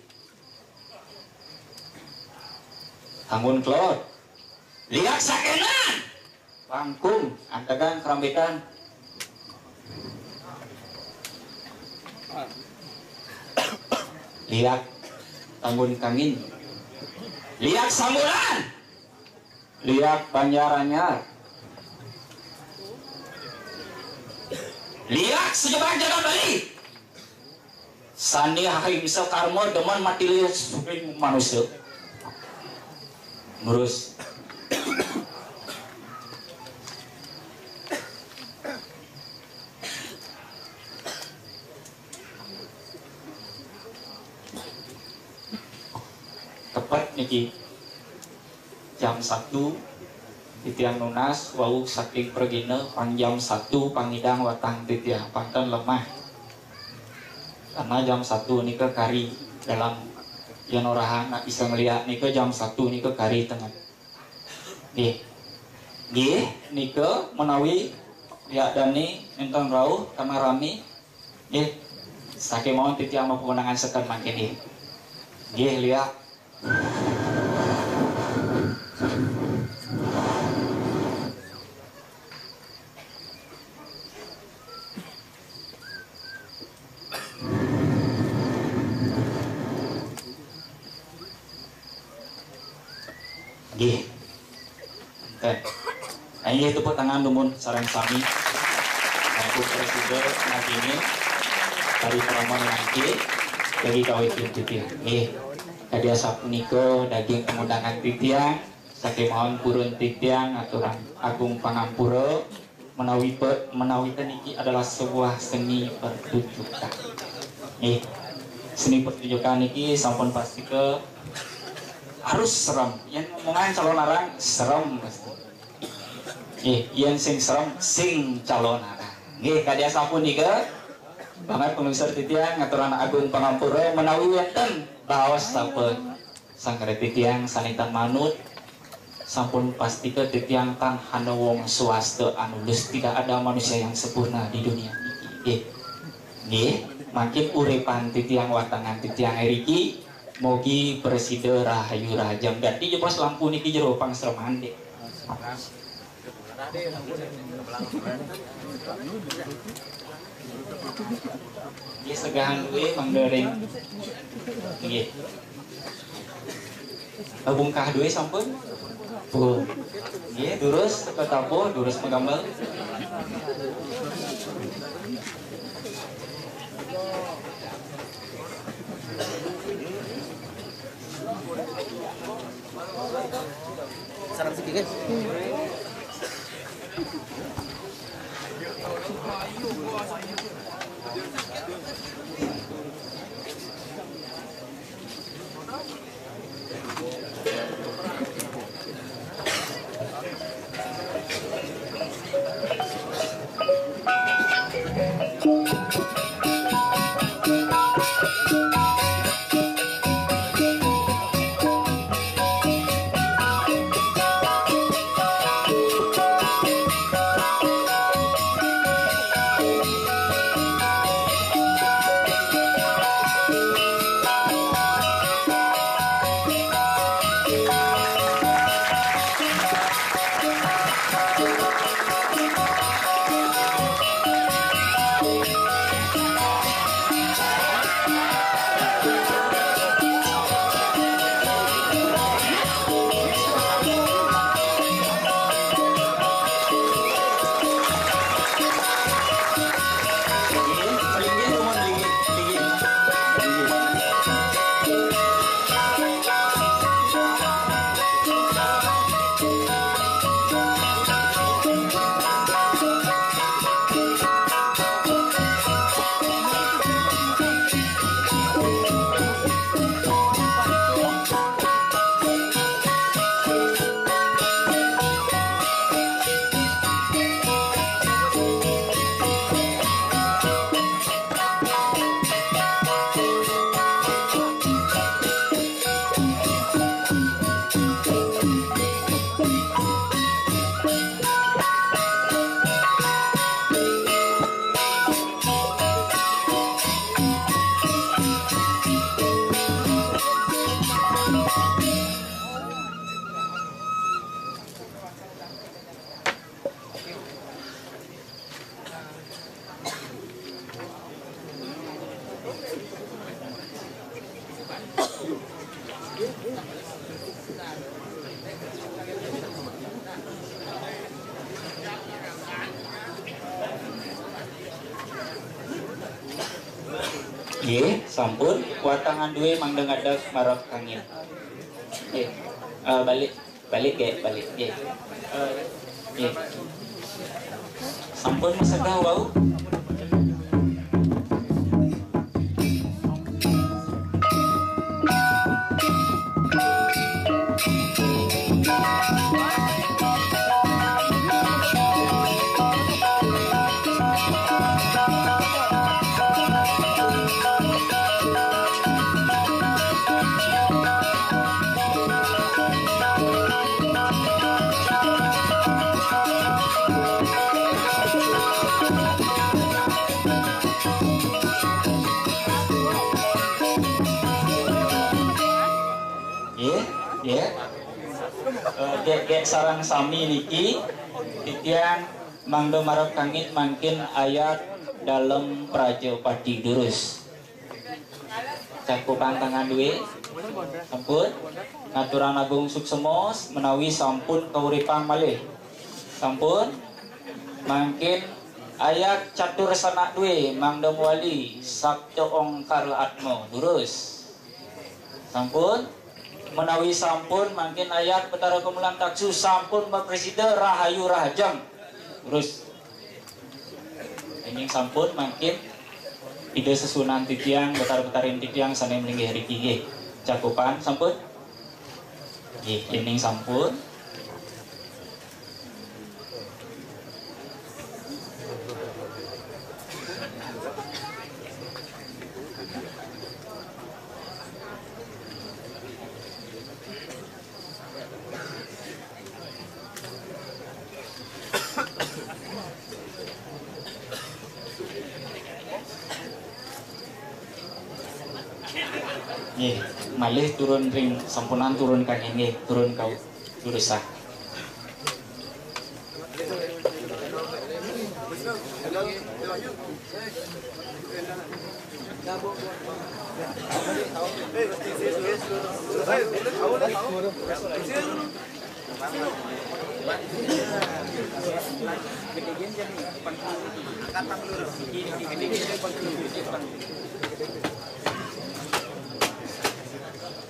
Tanggun Kelod. Liak Sakénan. Pangkung, antegan Kerambitan. Liak Tanggun Kangin. Liak Samburan. Liak Banjar Anyar. Liak sajebag jagat Bali. Sané ahimsa karma demen matilih suring manusa. Terus. Tepet niki. Jam satu, titiang nunas wau saking pragina, pang jam satu pang ngidang watang titiang, pang ten lemah. Karena jam satu nika kari dalam yén orahan nak bisa ngeliak nika jam satu nika kari tengen. Nggih. Nggih, nika menawi liak dané nénten rauh kamar rami. Nggih. Sakémaon titiang mapawenangan seken mangkin nggih. Nggih, liak. Nggih. Ten. Nah, inggih tepuk tangan dumun sareng sami. Sampun prasida nagingin parikrama nangke daging kawitin titiang. Nggih. Kadi asapunika daging pangundangan titiang, sakémaon purun titiang aturang agung pangampura menawi pe, menawi ten niki adalah sebuah seni pertunjukan. Nggih. Seni pertunjukan niki sampun pastika harus serem. Yén ngomongan calonarang serem mesti. Nggih, yén sing serem sing calonarang. Nggih, kadi asapunika banget pemirsa titiang ngaturan agung pangampura menawi wénten baos sampun sangkara titiang sané tan manut sampun pastika titiang tan hana wong swasta anulus, tidak ada manusia yang sempurna di dunia niki. Nggih. Nggih, mangkin uripan titiang watangan titiang iriki Mugi prasida rahayu rahajeng. Ganti jebos lampu niki jero pangsreman, Dik. Nggih, segahan duwe mangga ring. Nggih. Bungkah duwe sampun? Pun. Nggih, durus teka tabuh, durus magambar. Sareng siki, guys. Nggih, sampun. Watangan duwe mangda ngadeg marep kangin. Nggih. Eh, balik. Balik, nggih, balik, nggih. Eh, nggih. Sampun masedah wau. Nggih, nggih. Eh, gék, gék sareng sami niki, titiang mangda marep kangit mangkin ayat Dalem Prajapati durus. Cakupan tangan duwe. Sampun. Ngaturang agung suksema menawi sampun kauripan malih. Sampun. Mangkin ayat catur sanak duwe mangda mawali Sapta Ongkara Atma. Durus. Sampun. Menawi sampun mangkin ayat Betara Kemulan Taksu sampun maprasida rahayu rahajeng. Durus. Yéning sampun mangkin Ida sesuunan titiang, betara-betarin titiang sané malinggih riki nggih. Cakupan sampun? Nggih, yéning sampun. Nggih. Malih turun ring sampunang turun ka nginggih, turun ka durusang.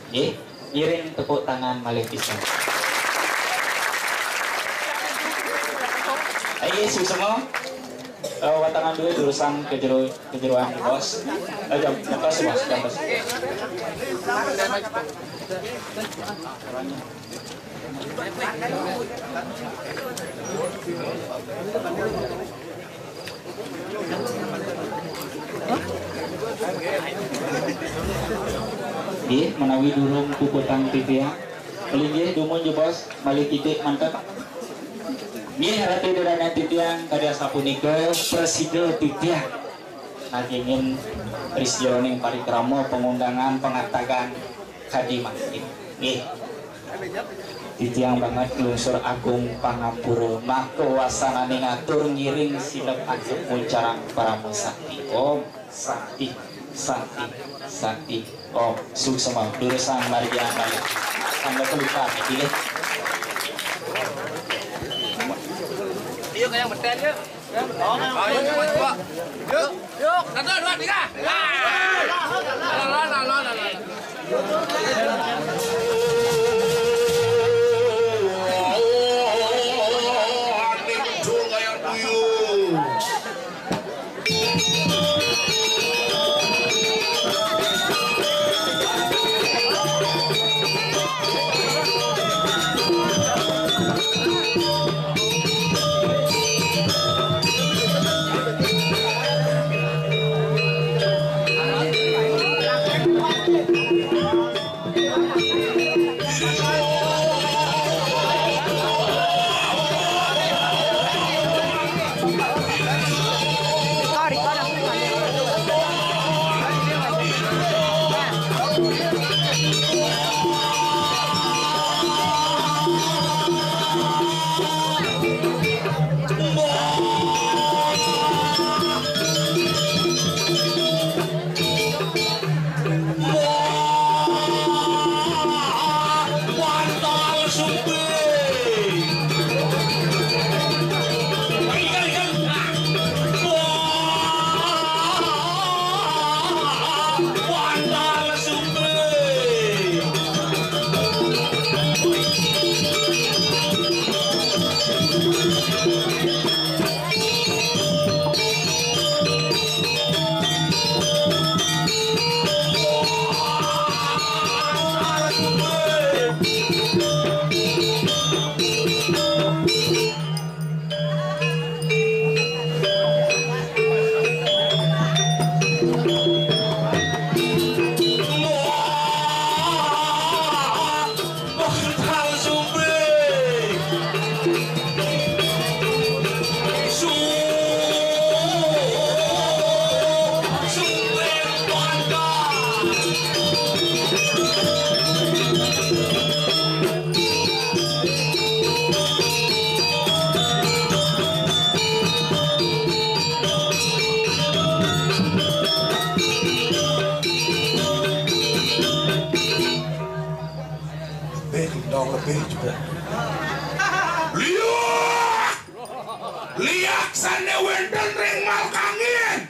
Nggih, ngiring tepuk tangan malih pisan. Ayo, suksma. Eh, watangan duwe durusang ka jero, ka jeroan, Bos. Eh, jam, jam bos, Bos, jam bos. Nggih, menawi durung puputang titiang, linggih dumun jebos malih kidik manten. Nggih, Ratu Ida Dané titiang, kadi asapunika prasida titiang nagingin ri sajeroning parikrama pangundangan pangatagan kadi mangkin. Nggih. Titiang banget nglungsur agung pangampura, maka wasananing atur ngiring sineb antuk muncarang parama sakti. Om Sakti, Sakti, Sakti. Om Suksma, durusang margiang malih. Tangga pelukan, pilih. Ayo, kayak beten, yuk. Ayo, coba, coba. Yuk, yuk. Satu, dua, tiga. Alon, alon, alon, alon. Lebih, dong, lebih juga. Liak! Liak sané wénten ring Malkangin.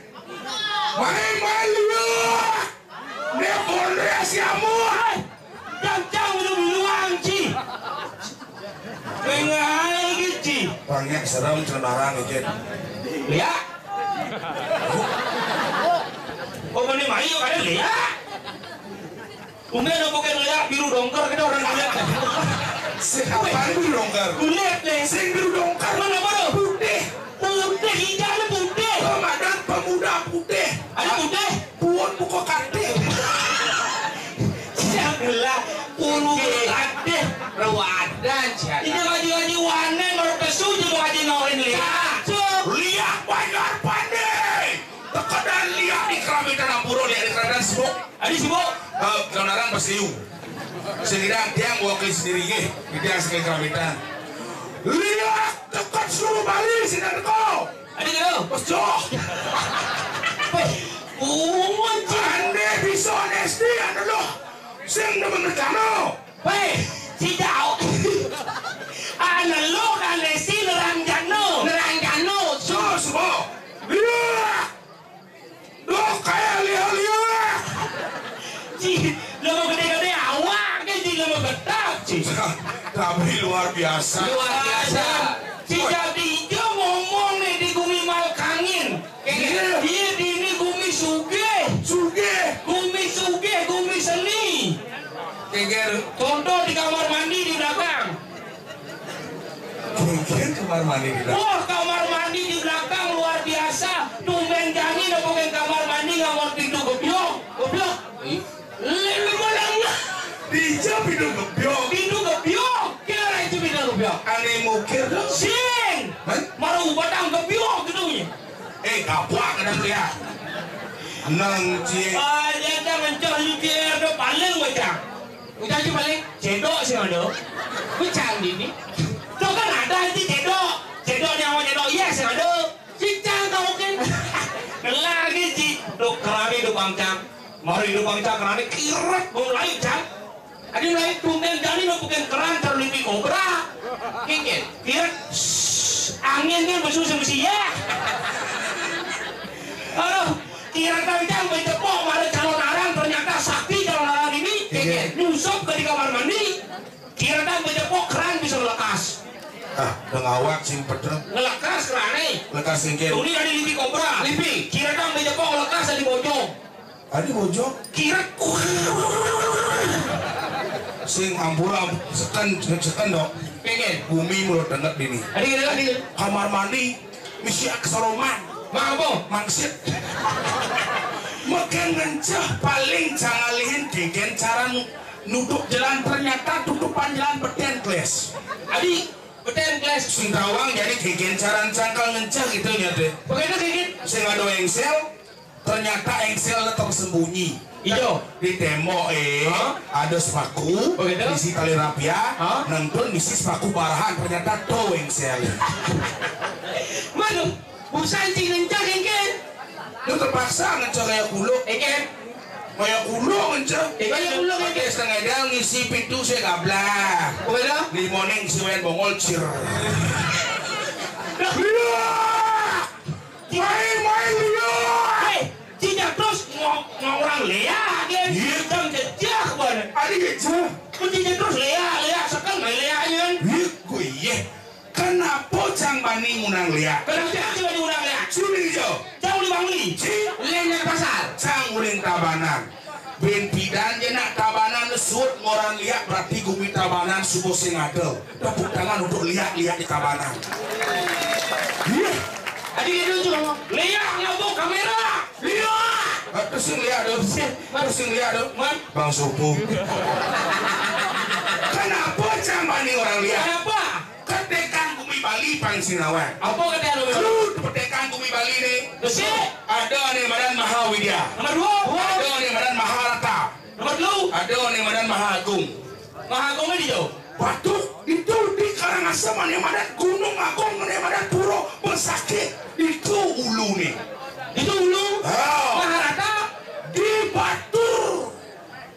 Mai, mai, liak! Né pondré siamu. Cang-cang udah luang, Ci. Pengal, Ci. Banyak serem cenarang, Ci. Liak. Oh, meni mayu kada liak. Umé nopo kén liak biru dongker, kita orang kulit. Siapa biru dongker? Kulit, Lé. Sing biru dongker. Mana, mana? Putih. Putih, hijau, putih. Komandan pemuda putih. Ada putih? Puun buka katih. Siap lah. Puun buka katih. Rawadan, siap. Ini baju-baju warna, baru pesu je mau aja ngawin liak. Liak Banjar Pandé. Tekedan liak di keramitan ampura, liak di keramitan sibuk. Adi sibuk. Eh, kenaran pas liu. Sing irang tiang wakil sendiri nggih, tiang sekali keramitan. Liak deket seluruh Bali sing teko. Adi gitu. Pas joh. Weh, uwun, Ci. Ande bisa Nesti anu loh. Sing demen rencana. Weh, si jauh. Anu lo kan Nesti nerang jano. Nerang jano. So, semua. Liak. Duh, kayak lihat-lihat. Ci, lama gede-gede awak ke, Ci, lama getap, Ci. Tapi luar biasa. Luar biasa. Ci, jadi ijo ngomong nih di gumi Malkangin. Iya. Iya, di ini gumi sugih. Sugih. Gumi sugih, gumi seni. Geger. Contoh di kamar mandi di belakang. Geger kamar mandi di belakang. Wah, kamar mandi di belakang luar biasa. Tumben jani nepukin kamar mandi nganggo pintu gebyok. Gebyok. Lelu malang. Dija pintu gebyok. Pintu gebyok. Kira itu pintu gebyok. Ane mukir dong. Sing. Hah? Maru batang gebyok gitu nya. Eh, gaplak kadang tu ya. Nang cie. Ah, dia dah mencah lu cie, ada paling macam. Ucang cuma paling cedok sih ada. Ucang di ni. Tu kan ada nanti cedok. Cedok ni awak cedok. Iya sih ada. Cicang kau kan. Kelar ni ci. Tu kerami tu bangcang. Mari tu bangcang kerami kirat bau lain cang. Adi lain tumben jani lo bukan keran terlipi kobra. Kikit. Kirat. Angin kan besusun besi ya. Aduh. Kira-kira yang bertepuk pada calon arang, ternyata sakti calon arang ini. Iya. Nyusup ke di kamar mandi. Kira-kira bertepuk keran bisa lekas. Ah, udah ngawak sing pedreng. Ngelekas keran nih. Lekas singkir. Tuni dari lipi kobra. Lipi. Kira-kira bertepuk lekas dari bojong. Tadi bojong. Kira. Sing ampura seken seken dok. Pengen. Bumi mulut denget dini. Tadi kira tadi. Kamar mandi. Misi aksara man. Mang apa? Mangsit. Meken ngenceh paling jangalihin gegen caran nutup jalan, ternyata tutupan jalan beten kles. Adi, beten kles. Sing tawang jadi gegen caran cangkal ngenceh gitu nya deh. Bagaimana gegen? Sing ada engsel, ternyata engsel tersembunyi. Iyo. Di tembok eh, hah? Ada sepaku, oh, gitu? Isi tali rapia, hah? Nengtun isi sepaku barahan, ternyata to engsel. Manu, busan cing ngencah kengken. Lu terpaksa ngencah kayak kuluk. Kengken. Kayak kuluk ngencah. Kayak kuluk, kengken. Pakai setengah dal ngisi pintu saya gablak. Oh, gitu? Limoning siwen bongol cir. Iya. Main, main, lihat. Hei, Cica terus ngo-, ngorang lihat, dia. Iya. Jam jejak, bana. Ada jejak. Ku Cica terus lihat, lihat, sekarang main lihat, ya. Iya, gue iya. Kenapa cang bani ngundang lihat? Kenapa cang bani ngundang lihat? Suli jo. Jauh di Bangli. Ci. Lain dari pasar. Cang uling Tabanan. Bentidan je nak Tabanan lesut ngoran liak, berarti gumi Tabanan subuh sing ada. Tepuk tangan untuk liak-liak di Tabanan. Iya. Adi itu tu ngomong, liak ngabuk kamera. Liak. Ah, terus sing liak tu. Terus sing liak tu. Man. Bang Supu. Kenapa cang bani orang liak? Kenapa? Ketekan gumi Bali paling sinawan. Apa ketekan gumi Bali? Lu ketekan gumi Bali ni. Besi. Ada ni badan Maha Widya. Nomor dua. Ada ni badan Maha Rata. Nomor dua. Ada ni badan Maha Agung. Maha Agung ni jauh. Batu itu di Karangasem ni badan Gunung Agung ni badan Puro Besakih. Itu ulu ni. Itu ulu. Ha. Maha Rata. Di Batur.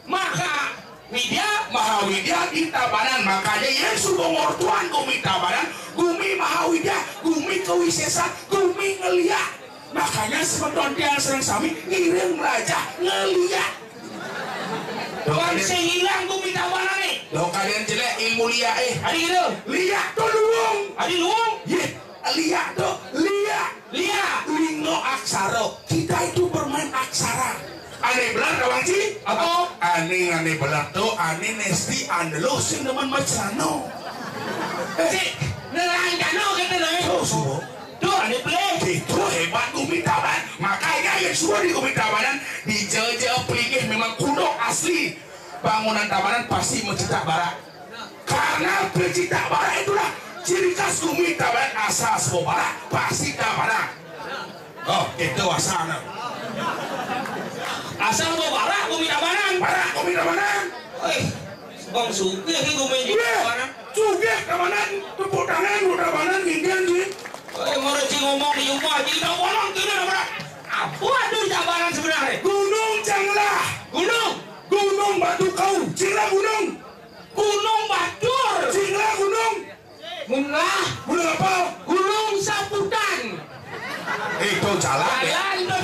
Maha Widya. Maha Widya di Tabanan. Makanya Yesus bongor Tuhan gumi Tabanan, gumi Maha Widya, gumi kewisesan, gumi ngeliat. Makanya semeton tiang serang sami ngiring belajar ngeliat. Bang sing hilang gumi Tabanan nih. Lo kalian jelek ilmu liak eh. Hari itu. Liak tuh luung. Hari luung. Yeh, liak tuh liak. Liak. Lingo aksara. Kita itu bermain aksara. Ane belar kawan ci? Apa? Ane ane belar tuh, ane nesti ane lo sing demen macano. Cik, nerang jano kata nami. Tuh subo. Tuh ane pelih. Itu hebat gumi Tabanan. Makanya yang suruh di gumi Tabanan dijaja pelingih memang kuno asli. Bangunan Tabanan pasti mencetak barak. Karena pecinta barak itulah ciri khas gumi Tabanan, asal semua barak pasti Tabanan. Oh, itu asana. Asal gua barak, gumi Tabanan. Barak, gumi Tabanan. Wih, Bang Sugih, gumi Tabanan. Sugih Tabanan, tepuk tangan buat Tabanan, genggen, sih. Wih, mau sih ngomong di rumah, di Tabanan, kira Tabanan. Apa ada di Tabanan sebenarnya? Gunung Canglah. Gunung. Gunung Batu Kau. Canglah Gunung. Gunung Batur. Canglah Gunung. Gunung lah. Gunung apa? Gunung Saputan. Itu jalan, ya? Jalan tuh.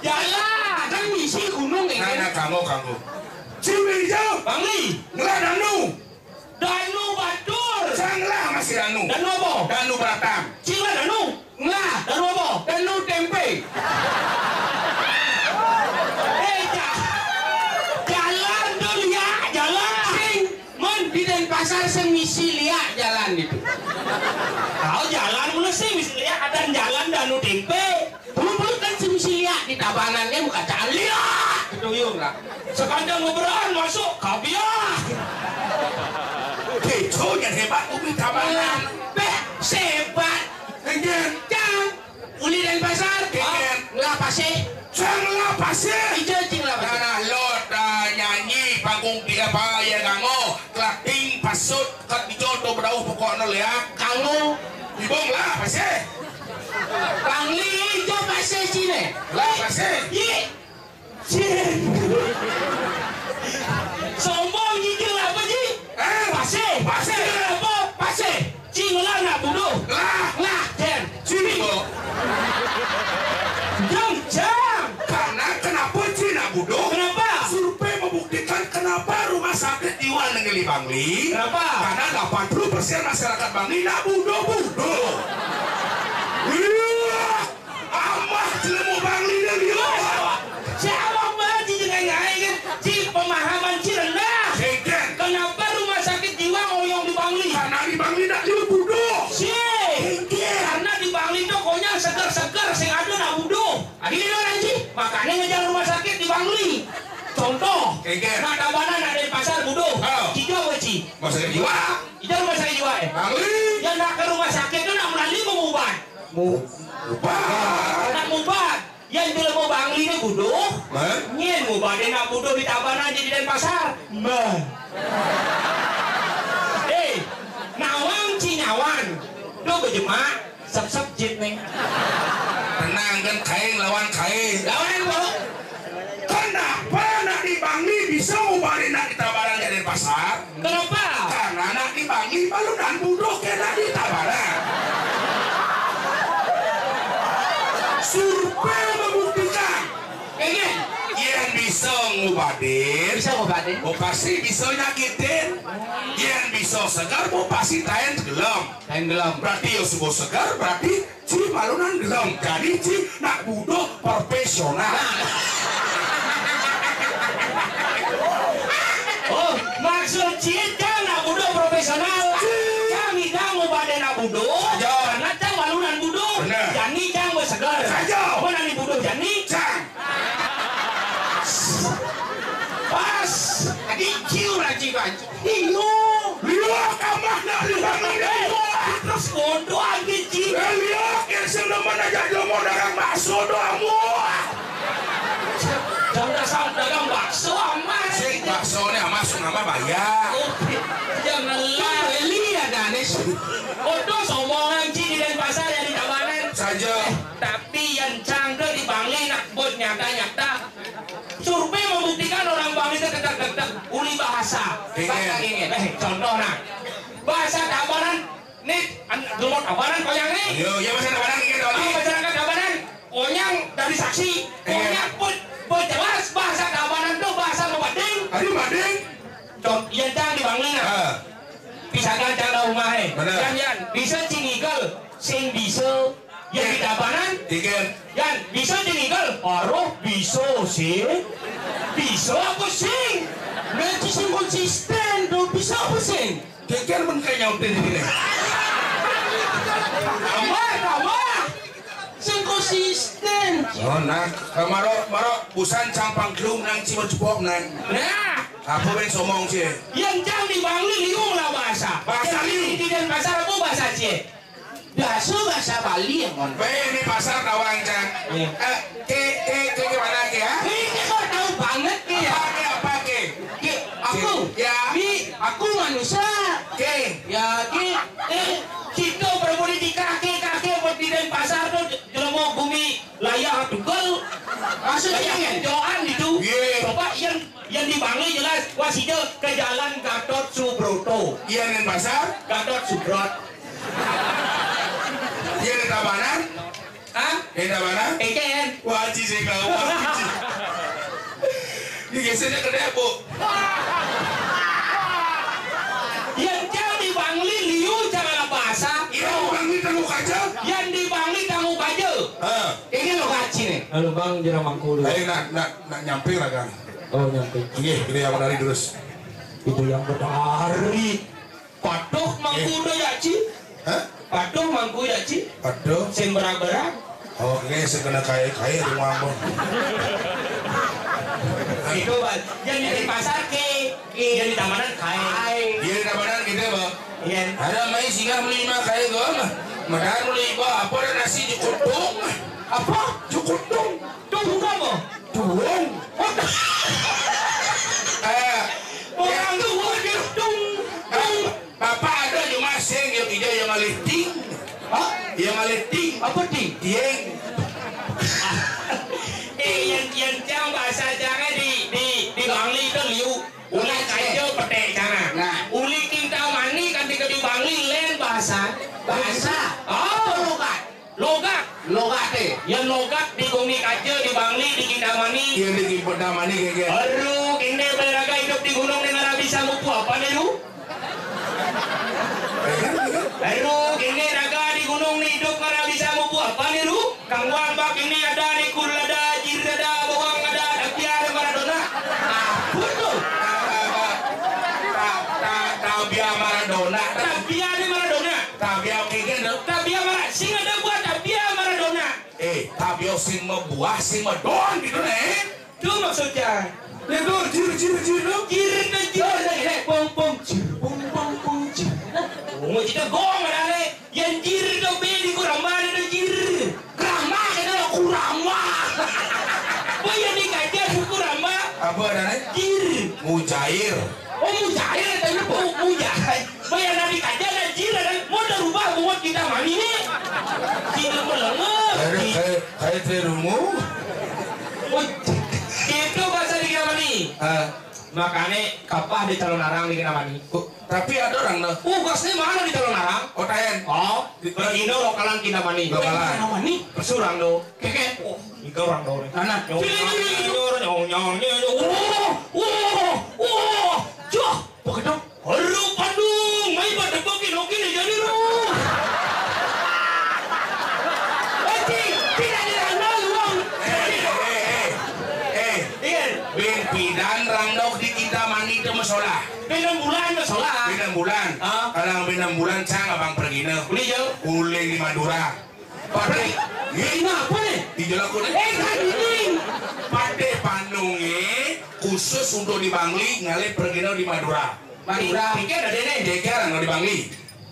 Jalan. Kan misi gunung, ya, nah, kan? Nah, kamu, kamu. Cimijau. Bangli. Ngelah Danu. Danu Batur. Sanglah masih Danu. Danu apa? Danu Beratang. Cinglah Danu. Ngelah Danu apa? Danu tempe. Eh, ja-, jalan tuh, ya, jalan. Sing. Mun di Denpasar sing misi liak jalan itu. Tahu jalan mulu sih misi liak, ada jalan Danu tempe. Dulu kan sing misi liak di Tabanan, bukan jalan liak. Gitu, yuk, lah. Sepanjang beberaan masuk kabiah. Gitu, yang hebat, umi Tabanan. Beh, sebat. Enggak. Jang. Uli Denpasar. Keken. Ngelah Pasih. Canglah Pasih. Ijo cing lah Pasih. Nah, nah, lo, ah, nyanyi panggung tiga apa ya, kamu? Klating, pasut, kat dijo to bedauh pokokno, ya. Kamu. Ibong lah Pasih. Bangli ijo Pasih sini. Lah Pasih. Yi. Cing. Sombong, Ji, cing apa, Ji? Eh? Pasih. Pasih. Cing apa? Pasih. Cing lah nak buduh. Lah. Lah, Jen. Cing. Jang, jang. Karena kenapa cing nak buduh? Kenapa? Survei membuktikan kenapa rumah sakit jiwa nengeli Bangli. Kenapa? Karena delapan puluh persen masyarakat Bangli nak buduh-buduh. Iya. Amah celemu Bangli dah liur. Siapa mah, Ji, dengan ngai kan? Ji, pemahaman Ji rendah. Keken. Kenapa rumah sakit jiwa ngoyong di Bangli? Karena di Bangli nak liur buduh. Si. Keken. Karena di Bangli tuh konyol seger-seger, sing ada nak buduh. Adi ini orang, Ji. Makanya ngejar rumah sakit di Bangli. Contoh. Keken. Nak Tabanan ada di pasar buduh. Oh. Ji apa, Ji? Rumah sakit jiwa. Ijo rumah sakit jiwa, eh? Bangli. Ya nak ke rumah sakit tuh nak melali mau ubat. Mu-, ubat. Nak ubat. Yang jelema Bangli ni buduh. Hah? Nyen ubat dia nak buduh di Tabanan jadi Denpasar. Meh. Eh, nawang ci nyawan. Duh bejemak, sep-sep jit nih. Tenang kan, kain lawan kain. Lawan apa? Kenapa nak di Bangli bisa ubat dia nak di Tabanan jadi Denpasar? Kenapa? Karena nak di Bangli balunan buduh kena di Tabanan. Survei membuktikan. Kenging. Yang bisa ngubatin. Bisa ngubatin. Pasti bisa nyakitin. Yang bisa segar, pasti taen gelem. Taen gelem. Berarti ya subuh segar, berarti Ci malunan gelem, jadi ci nak buduh profesional. Oh, maksud ci cang nak buduh profesional. Cang idang ubade nak buduh, saja. Karena cang malunan buduh. Bener. Jani cang beseger. Saja. Mun ani buduh jani. Cang. Pas. Adi ciu raji banci. Iyo. Liwak amah nak liwak amah. Terus bodoh aja, Ci. Eh, liwak yang seneng mana jadi mau dagang bakso doang, wah. Jangan dasar dagang bakso, amah. Sing bakso nih, amah, sing amah bayar. Oke. Janganlah. Beli ya, Danis. Bodoh, sombongan, Ci, di Denpasar ya, di Tabanan. Saja. Eh, tapi yang cangkeh di Bangli nak buat nyata-nyata. Survei membuktikan orang Bangli itu ketek-ketek uli bahasa. Iya. Bahasa ini, eh, contoh nah. Bahasa Tabanan, nih, an-, gelem Tabanan koyang nih. Iya, iya, bahasa Tabanan, iya, Tabanan. Ah, masyarakat Tabanan, koyang dari saksi, iya. Koyang pun, pun jelas bahasa Tabanan tuh bahasa pembanding. Ayo, banding. Contoh, yang cang di Bangli nah. Ah. Pisakan cang dah umah, eh. Bener. Yan, yan, bisa cingigel, sing bisa. Yang di Tabanan? Tiga. Yan, bisa cingigel? Aroh, bisa sih. Bisa apa sih? Berarti sing konsisten tuh, bisa apa sih? Geger men kayak nyaut di sini. Tambah, tambah. Sing konsisten. Oh, nah, eh, maro, maro, busan campang gelung nang cimut cepok nang. Nah. Apa ben somong cie? Yang cang di Bangli liung lah bahasa. Bahasa liung. Di Denpasar apa bahasa cie? Biasa bahasa Bali ya, mon. Weh, ini pasar tawang, Cang. Iya. Eh, ke, ke, ke, ke mana ke, ha? Rusak. Oke. Ya, ki, eh, situ perlu dikake-kake buat di Denpasar tuh jelema gumi layah tugel. Maksudnya yang joan itu. Iya. Coba yang yang di Bangli jelas, wah, sida ke Jalan Gatot Subroto. Iya, Denpasar. Gatot Subrot. Iya, Tabanan. Hah? Yang mana? Eken. Wah, Haji, saya kau, Haji. Ini gesernya ke Depok. Yang jang di Bangli liu cara bahasa. Yang di Bangli tangguh aja. Yang di Bangli tangguh aja. Hah. Ini lo gaci nih. Halo, Bang, jero mangku dulu. Ayo, nak, nak, nak nyampe lah, Kang. Oh, nyampe. Iya, itu yang dari terus. Itu yang betari. Patuh mangku, eh, do ya, Ci? Hah? Patuh mangku ya, Ci? Patuh. Sing berak-berak. Oke, sekena kaya-kaya rumah, Bang. Itu, Bang. Yang di pasar ke, yang di tamanan kaya. Iya, di tamanan gitu, Bang. Iya. Ada mai singgah beli lima kaya gua mah. Madar beli iba apa ada nasi cukutung. Apa? Cukutung. Tunggu apa? Tuun. Eh, orang tuun dia tung. Tung. Bapak ada cuma sing yang hijau yang alih ting. Hah? Yang alih ting. Apa ting? Tieng. Eh, yang yang jang bahasa jangnya di di di Bangli itu liu. Ulah kayo petek cara. Nah. Uli Kintamani kan di di Bangli lain bahasa. Bahasa. Oh. Apa logat? Logat. Logat, eh. Yang logat di Bumi Kaja, di Bangli, di Kintamani. Iya, di Kintamani, kayak gitu. Aduh, kini beraga hidup di gunung dengan bisa mupu apa nih lu? Aduh, kini raga di gunung nih hidup karena bisa mupu apa nih lu? Kang Wang bak ini ada, nih kul ada, jir ada, bawang ada, tapi ada Maradona. Apa tuh? Ta- ta- Tabia Maradona. Tapi ada Maradona. Tabia kengken dong. Tabia mara sing ada buah tabia Maradona. Eh, tabia sing mabuah, sing madon gitu nih. Tuh maksudnya. Ya tuh, jir, jir, jir, tuh. Jir, tuh, jir. Tuh, tuh, gini. Pong, pong, jir, pong, pong, pong, jir. Oh, kita gong ada nih. Yang jir tuh be di kurama ada jir. Kurama, kita lo kurama. Oh, yang dikajar kurama. Apa ada nih? Jir. Mujair. Oh, mujair, tanya apa? Mujair. Bayar nabi kaja dan jira dan mau rubah buat kita mami ni. Tidak melengah. Kayak kayak kayak terungu. Oh, gitu bahasa di kita mami. Ah. Makanya kapah di calon arang di kita mami. Kok tapi ada orang dah. Oh, gasnya mana di calon arang? Oh, tahen. Oh, di Indo lokalan kita mami. Lokalan. Kita mami. Pesurang do. Keke. Oh, ini orang do. Anak. Nyong nyong nyong nyong nyong. Oh, oh, oh. Joh. Pakai dong. Haru Pandung, mai pada pakai noki ni jadi lu. Oci, tidak dirandau uang. Eh, eh, eh, eh. Iya. Bin pidan randau di kita mani itu masalah. Benam bulan masalah. Benam bulan. Ah. Kalau benam bulan cang abang pergi ne. Boleh jauh. Boleh di Madura. Pade, ini apa nih? Di jalan kuning. Eh, kan ini. Pade Pandunge khusus untuk di Bangli, ngalih pergi di Madura. Madura. Pikir ada nih. Pikir ada di Bangli.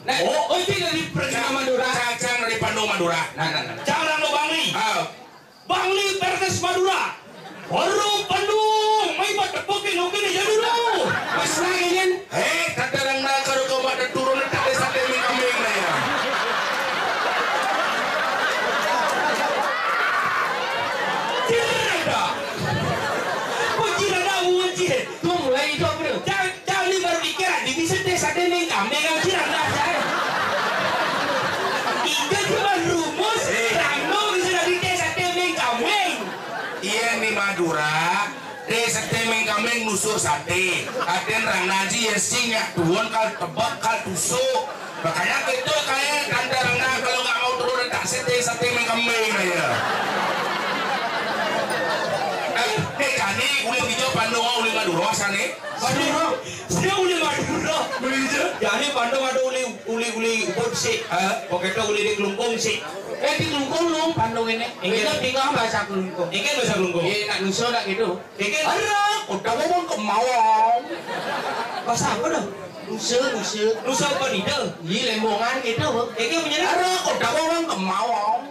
Nah, oh, oh, itu dari pergi Madura. Cacang dari Pandung Madura. Nah, nah, nah. Cara lo Bangli. Ah. Bangli Perkes Madura. Haru Pandung, mai pada pakai noki ni jadi lu. Pas lagi kan. Eh, kata orang nak kalau kau pada turun tak ada sate mie kambing lah ya. Tidak ada. Kau tidak ada uji. Tuh mulai itu apa tu? Jangan Kami berpikiran di bisa desa Demeng Kameng yang tidak ada saya. Itu cuma rumus, eh. Rano bisa dari desa Demeng Kameng. Iya, di Madura, desa Demeng Kameng nusur sate. Aden rang naji ya sing ya tuan kal tebak kal tusuk. Makanya kita kayak tante rengah kalau nggak mau turun tak sate sate mengkembing aja. Eh, eh, kani uling hijau Pandung uling Madura sana. Madura. Saya uling Madura. Uling hijau. Ya, ini Pandung ada uling uling uling ubud sih. Eh, pokoknya uling di kelungkung sih. Eh, di kelungkung lu Pandung ini. Iya. Kita tiga bahasa kelungkung. Ini bahasa kelungkung. Iya, nak nusa nak gitu. Keke. Arah, kota wong kemawang. Bahasa apa dah? Nusa, nusa. Nusa Penida. Iya, Lembongan gitu. Keke punya ni? Arah, kota wong kemawang.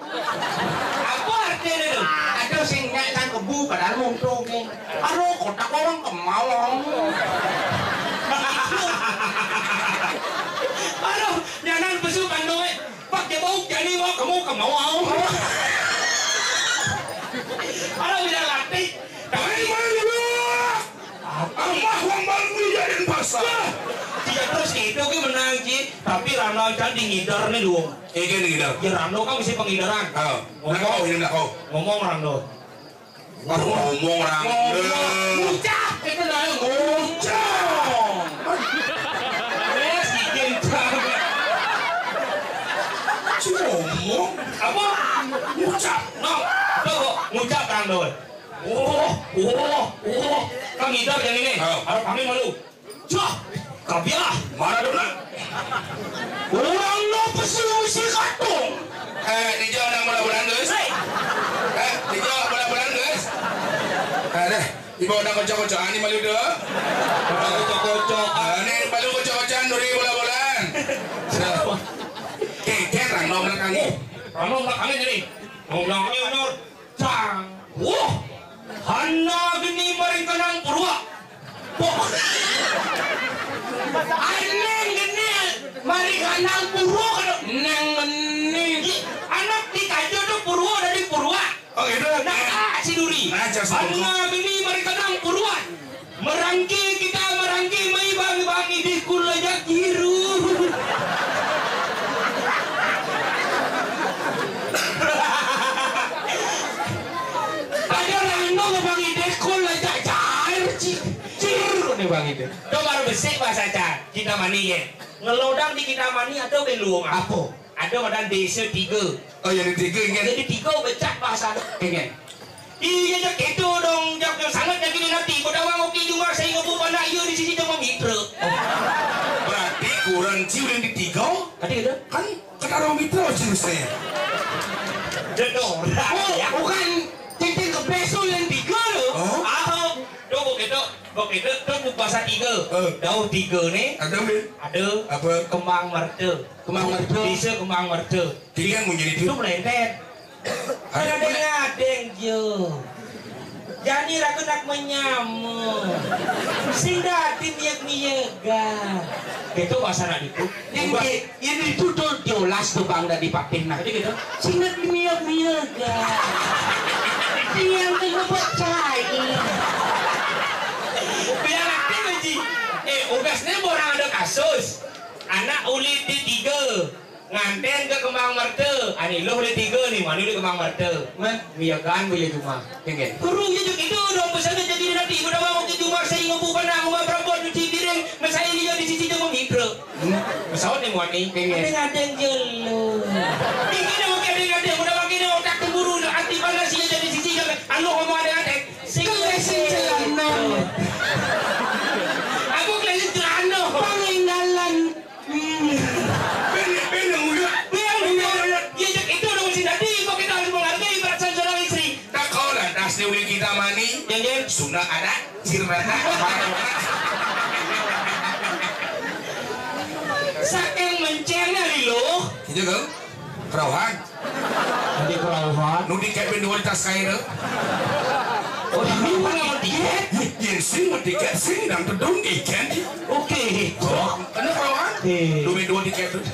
Apa artinya tu? Ada sing nyak sang kebu padahal muntung ni. Arah, kota wong kemawang. Wah, dia terus gitu ki menang ki. Tapi Rano kan di ngider nih, Luung. Iki di ngider. Ya Rano kan mesti pengideran. Oh, ngomong, ngomong Rano. Wah, ngomong Rano. Ngomong. Ngucap, itu dah ngucap. Wes, bikin. Ngomong. Apa? Ngucap. No, tuh, ngucap Rano. Oh, oh, oh. Kan ngider yang ini. Oh. Harus kami malu. Cah, kapiah, Maradona. Urang nu pesu si katung. Eh, dijawab nang bola-bolaan, guys. Hei. Eh, dijawab bola-bolaan, guys. Eh, deh. Ibu udah kocok-kocokan nih malu deh. Udah kocok-kocok. Ah, ini malu kocok-kocokan dari bola-bolaan. Kengken rang nomor kami. Rang nomor kami jadi. Nomor kami nomor. Cang. Wah. Hana geni mari kanang purwa. Wah. Aneng geni mari kanang purwa. Neng geni. Anak di kajo tuh purwa dari purwa. Oh, gitu. Nah, ah, si Duri. Nah, jas. Hana geni mari kanang purwa. Merangki kita merangki mai bang bang idih kula jak jiru. Ada rano bang idih kula jak cair ci ciru nih bang idih. Domar besik bahasa Cang. Kita mani ya. Ngelodang di kita mani atau beluang apa? Ada badan desa tiga. Oh, yang di tiga ingin. Jadi tiga becak bahasa ingin. Iya, jak itu dong, jak yang sangat nyakitin hati. Kau dah mau kidu masa ingat bu panak iya di sisi cuma mitra. Berarti kurang ciu yang di tiga. Ada gitu? Kan kata orang mitra ciu saya. Dedor. Oh, ya. Bukan cincin ke peso yang tiga loh. Oh. Ahok. Tuh, kok gitu, kok gitu, tuh buku bahasa tiga. Eh. Daun tiga nih. Ada, Min? Ada. Apa? Kembang merta. Kembang merta. Bisa kembang merta. Tiga yang menjadi itu. Itu melentet. Ada ngadeng-ngadeng je. Jani ragu nak menyama. Sing dadi mieg-miegan. Itu bahasa nak itu. Yang di, yang itu tuh diolas tuh bang dari papih nah. Jadi gitu. Sing dadi mieg-miegan. Tiang tuh ngebut cai. Biar aktif aja. Eh, ugasnya orang ada kasus. Anak ulit di tiga. Nganten ke kembang merta, ani luh di tiga nih, mani di kembang merta. Mah, miagan bu ya cuma. Kengken. Kurung ya juk itu dong pesannya jadi nanti udah mau ke cuma saya ngumpul panah mau berapa cuci piring, mesai dia di sisi cuma mitra. Hmm. Pesawat nih muat nih. Kengken. Ada ngadeng jelo. Ini dah makin ada ngadeng, udah makin ada otak keburu, udah anti panas ya jadi sisi jangan. Anu ngomong ada ngadeng. Sing kelesin celana. Aku kelesin celana. Paninggalan. Hmm. Bene, bene, mulia. Iya, mulia. Iya, cek itu dong si tadi. Kok kita harus menghargai perasaan seorang istri? Tak kau lantas nih uli kita mani. Yang, yang. Sunda ada, sirna ada. Saking mencengnya nih loh. Iya, Kang. Kerauhan. Nanti kerauhan. Nu diket ben dua tas kain. Oh, ini mana mau diket? Yen sing mau diket sing dan tedung diket. Oke. Oh, kena kerauhan. Eh. Dua ben dua diket tuh.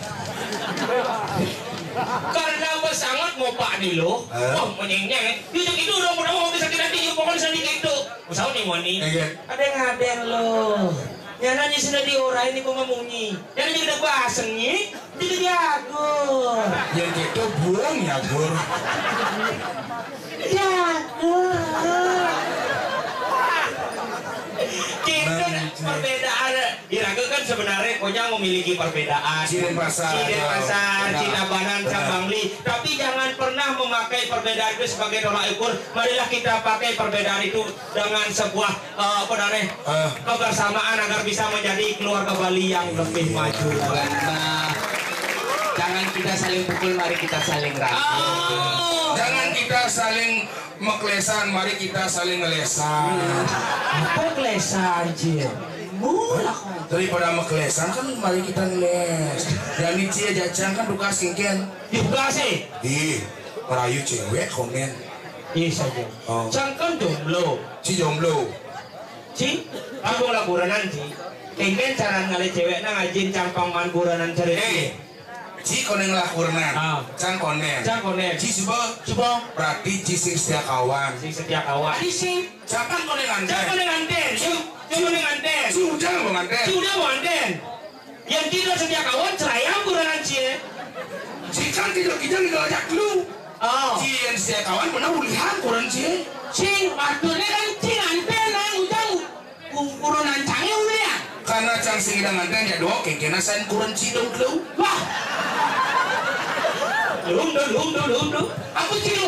Karena pesangat ngopak nih loh. Eh? Wah, menyenyeng. Itu itu udah mudah mau bisa kita tinggi pokoknya sedikit tuh. Usah nih wani. Iya. Ada ngadeng loh. Nyana ni sudah diorai ni kau mamunyi. Nyana ni udah baseng ni. Jadi jago. Yang gitu buang ya gur. Jago. Kita perbedaan. Iraga kan sebenarnya konyang memiliki perbedaan. Cina pasar. Cina pasar, Cina banan, Cambangli. Tapi jangan pernah memakai perbedaan itu sebagai tolak ukur. Marilah kita pakai perbedaan itu dengan sebuah eh, apa namanya, eh, kebersamaan agar bisa menjadi keluarga Bali yang lebih maju. Benar. Jangan kita saling pukul, mari kita saling rangkul. Oh. Jangan kita saling meklesan, mari kita saling ngelesan. Apa kelesan, Cil? Mula. Daripada meklesan kan mari kita ngeles. Yang ini Cia Jacang kan duka singken. Duka sih. Ih, merayu cewek komen. Iya saja. Oh. Cangkon jomblo. Si jomblo. Ci, aku lah kurenan ci. Kengken cara ngalih cewek nang ajin campang man kurenan cerita. Eh, ci koneng lah kurenan. Ah. Cang koneng. Cang koneng. Ci coba. Coba. Berarti ci sing setia kawan. Sing setia kawan. Ci sing. Cangkan koneng anten. Cang koneng anten. Yuk. Cing nganten. Cing Ujang mau nganten. Cing Ujang mau nganten. Yang tidak setia kawan, cerai aku dengan cie. Cing kan tidak kita nggak ajak lu. Oh. Cing yang setia kawan, mana ulihan kurang cie. Cing, maksudnya kan cing nganten, nang Ujang. Ku-, kurang nancangnya ulihan. Karena cang sing nganten ya doa, kena sen kurang cidong lu. Wah. Lum, lum, lum, lum, lum, lum. Aku cing.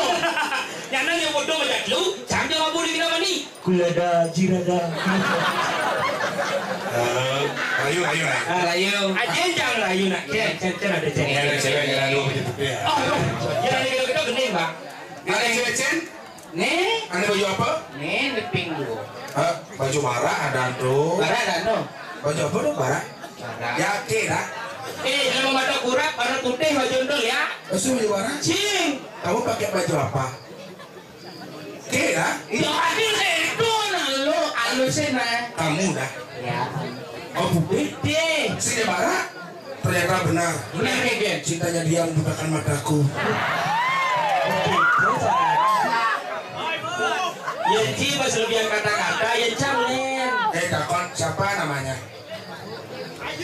Yang nanya bodoh aja lu, cang jawab boleh kenapa nih? Kulada, jirada. Eh, ayo, ayo, ayo. Ah, rayu. Aja jangan rayu nak. Cen, cen, cen ada cen. Ini ada cewek yang lalu begitu ya. Oh, aduh. Jangan gitu-gitu bening, Pak. Ada cewek, Cen? Nih. Ada baju apa? Nih, ini pink dulu. Hah? Baju bara ada tuh. Bara ada tuh. Baju apa tuh, bara? Bara. Yakin, ah? Eh, kalau mata kurap, warna putih, baju tuh ya. Terus baju bara? Cing. Kamu pakai baju apa? Oke ya? Ya, adil itu, nah, lu alusin, nah. Kamu dah. Ya. Oh, putih? Putih. Si bara? Ternyata benar. Benar, Kegen. Cintanya dia membutakan mataku. Ya, Ci, pas lebih yang kata-kata, ya, Cang, Len. Eh, takon, siapa namanya?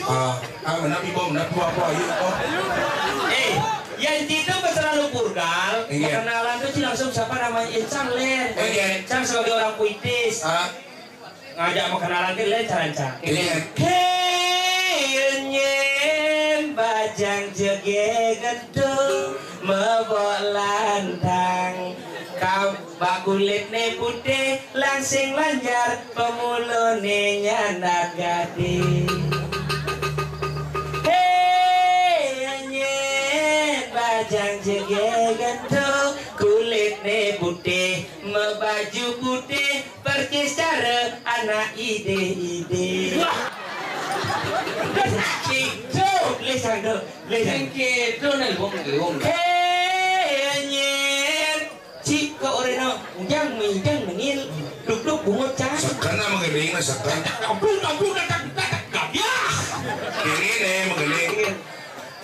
Ah, ah, benar, Ibu, benar, Bu, apa, ayo, oh. Eh, yang Ci itu pas terlalu purgal, iya, perkenalan tuh, Ci, langsung siapa namanya? Ya, Cang, Len. Oh, iya. Cang sebagai orang puitis. Ah. Ngajak mau kenalan ke lain cara, Cang. Iya. Hei, nyen, bajang jege gendong, mebok lantang. Kau bak kulit ne putih, langsing lanjar, pemulone nyandak gading. Hei, nyen, bajang jege gendong, kulit ne putih, mebaju putih, persis cara anak ide-ide. Wah. Kitu, lisan tu. Lisan kitu, nelpon kiung. Hei, anjir. Cik, kau orang no. Ujang, mijang, menil. Duk-duk, bungut, cah. Sekan nama gending, sekan. Ampun, ampun, datang, datang, gabiah. Ini nih, menggending.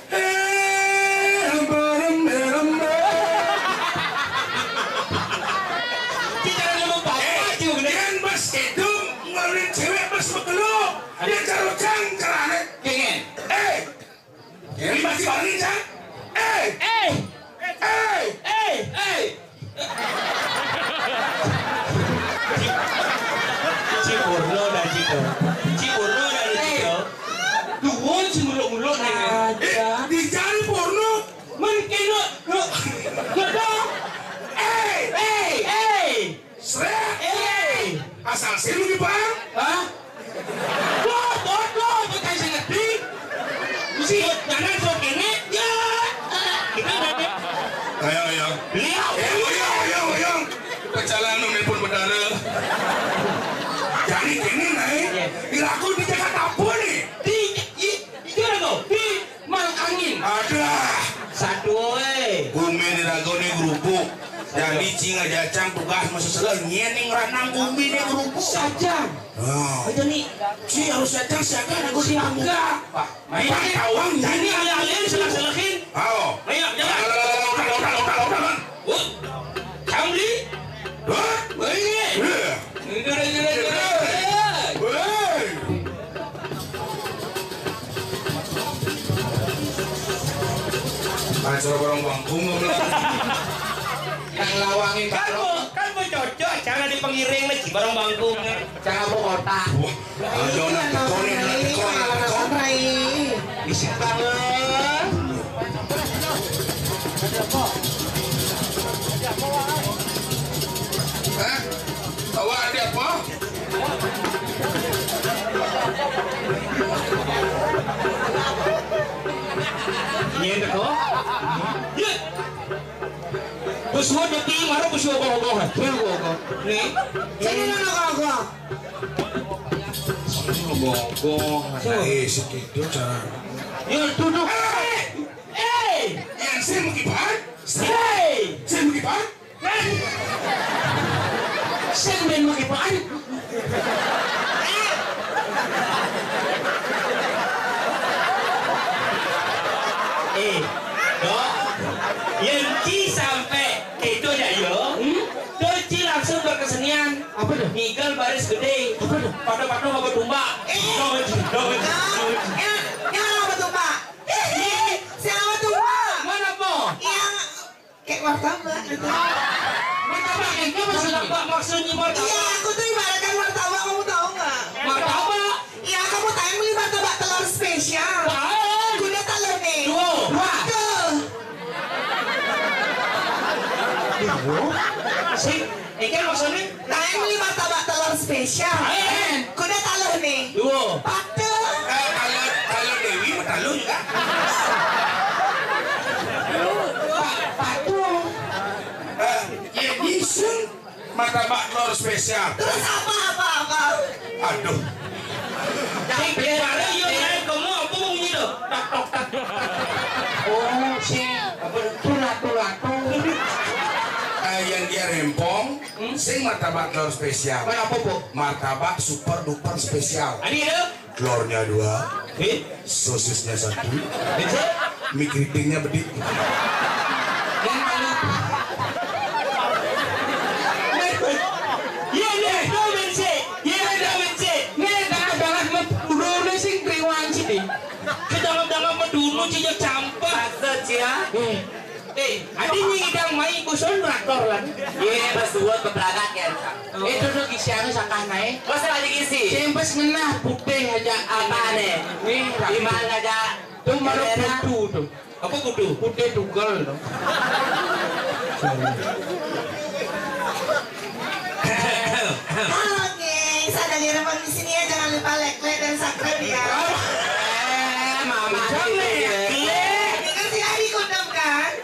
Eh, lembar, lembar, lembar. Kita ada lupa. Eh, baju, bener. Jangan bas itu ngeluarin cewek bas bekelok. Dia caro cang celana. Pengen. Eh, ini masih wangi, Cang? Eh, eh, eh, eh, eh. Ci Purno dan Cito. Ci Purno dan Cito. Duo ci nguluk-nguluk nih. Eh, dicari porno. Men kena, ngedok. Eh, eh, eh. Srek. Eh. Asal sih lu di Bang? Hah? Bos, bos, bos, bukan saya ngerti. Mesti jangan sok ini. Ya. Kita udah. Ayo, ayo. Lihat. Ayo, ayo, ayo, ayo. Pecalang nu nelpon bendara. Jadi gini, Nay. Iya. Dilaku di Jakarta apa nih? Di, di, di mana kau? Di Malangin. Ada. Satu, eh. Gumi di rago nih kerupuk. Jadi cing aja cang tugas masuk sela nyening ranang gumi nih kerupuk. Saja. Nah. Aja nih. Ci harus datang siaga, ada gua siaga. Pak, main tawang. Ini alih-alih salah-salahin. Ayo. Ayo, jalan. Udah, udah, udah, udah, udah. Wah. Kamli. Hah? Wah, ini. Iya. Ini, ini, ini, ini. Woi. Acara barang bangkung nggak bilang. Yang lawangin kan mau, kan mau cocok, jangan di pengiring lagi barang bangkung. Jangan mau kota. Wah, ayo nak tekonin, nak tekonin, nak tekon. Bisa banget. Hah? Awak ada apa? Nyen teko. Ye. Bos wo depi maro bos wo goh-goh. Bos wo goh. Ni. Sini nang goh-goh. Sini goh-goh. Eh, segitu cara. Yo duduk. Eh, eh. Yang sing mukipan? Hei. Sing mukipan? Sing ben make pan. Eh, Dok, yen Ci sampe itu ya, yo. Hmm? Terus Ci langsung berkesenian. Apa tuh? Nigel Baris gedé. Apa tuh? Pada-pada mau bertumba. Eh. Dong, dong, dong. Yang, yang apa tuh, Pak? Siapa tuh, Pak? Mana, Pak? Yang kayak martabak gitu. Martabak itu maksudnya, Pak, maksudnya martabak. Iya, aku tuh ibaratkan martabak, kamu tahu nggak? Martabak. Iya, kamu tanya beli martabak telur spesial. Apaan? Kuda telur nih. Dua. Dua. Sing, ikan maksudnya? Tanya beli martabak telur spesial. Apaan? Kuda telur nih. Dua. Patuh. Eh, kalau, kalau Dewi mah telur juga. Pa-, patuh. Eh, ya, iseng. Martabak telur spesial. Terus apa, apa, apa? Aduh. Tapi biar ada yang lain, kamu apa bunyi tuh? Tak, tok, tak, tok, tak. Oh, si apa? Tulat, tulat, tulat. Eh, yang dia rempong, hmm? Sing martabak telur spesial. Mana apa, Bu? Martabak super duper spesial. Adi ada? Telurnya dua, eh? Sosisnya satu, eh? Mie keritingnya bedik. Yang paling, iya, iya, tahu benci. Iya, tahu benci. Nih, tengah banget mau dulu nih sing kriwang sih. Kita mau dulu sih, ya, campur. Maksud, ya? Eh. Eh, adi nyidang mai kusun rakor lan. Iya, pas buat keberangkat ya. Itu tuh kisian sakah naik. Masa lagi kisi? Sempes ngenah putih aja. Apa nih? Nih, gimana aja? Tuh malu kutu tuh. Apa kutu? Putih tugel tuh. Halo, gengs. Ada di rumah di sini ya, jangan lupa like, like, dan subscribe ya. Eh, mama. Jangan gitu ya. Ini kan si Adi Kutub kan?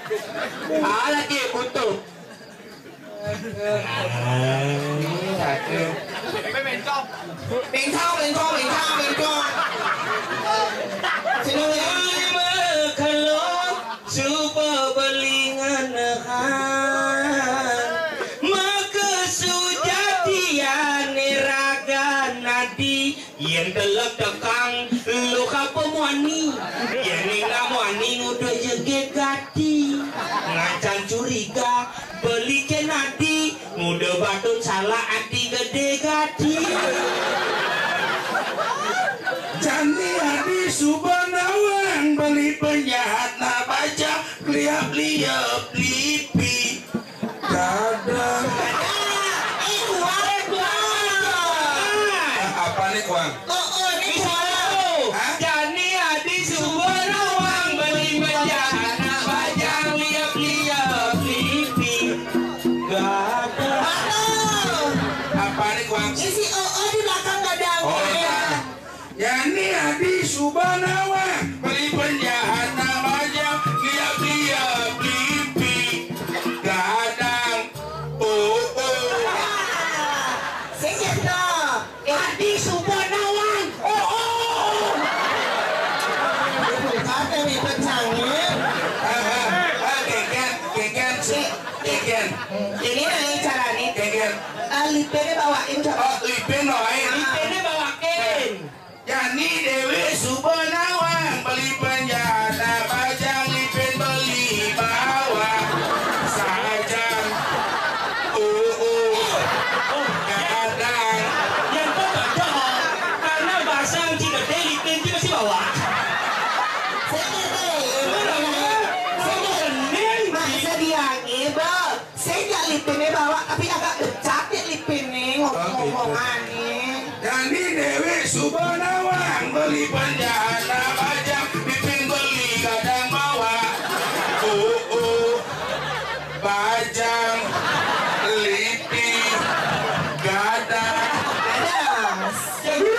Ah, lagi Kutub. Eh, satu. Bencong, bencong, bencong, bencong. Sini ya. Kalau suba belingan han, maka sujatiane raga nadi. Yen telek tekang, lo kape muani. Yen ning muani nguda jege gati. Ngacan curiga, beli ke nadi. Nguda batun salah ati gede gati. Jani adi suba nawang beli penjahat na baja liap liap lipi. Dadah. Eh, kuang, kuang. Apa nih, kuang? Oh, oh, ini kuang. Hah? Jani adi suba nawang beli penjahat na bajang liap-liap lipi. Dadah. Apa nih, kuang? Isi oh, oh di belakang dadang. Oh, iya. Yani adi suba nawang beli penjahat na baja liap-liap lipi. Gadang. Oh, oh. Sing gitu. Adi suba nawang. Oh, oh. Kata mi pecangi. Ah, ah, ah, keken, keken, si, keken. Ini nih caranya. Keken. Ah, lipene bawain coba. Oh, lipen bawain. Lipene bawain. Yani dewe suba nawang beli penjana bajang lipen beli bawa sajang. Oh, oh. Kadang. Yang kau baca, karena bahasa Cina teh lipen itu masih bawa. Saya kata, saya kata, saya kata, masa dia ngebel? Saya nggak lipinnya bawa, tapi agak dekat ya lipinnya, ngomong-ngomongannya. Jani dewe suba nawang beli penjana bajang, lipin beli gadang bawa. Oh, oh. Bajang, lipi, gadang. Gadang. Jadi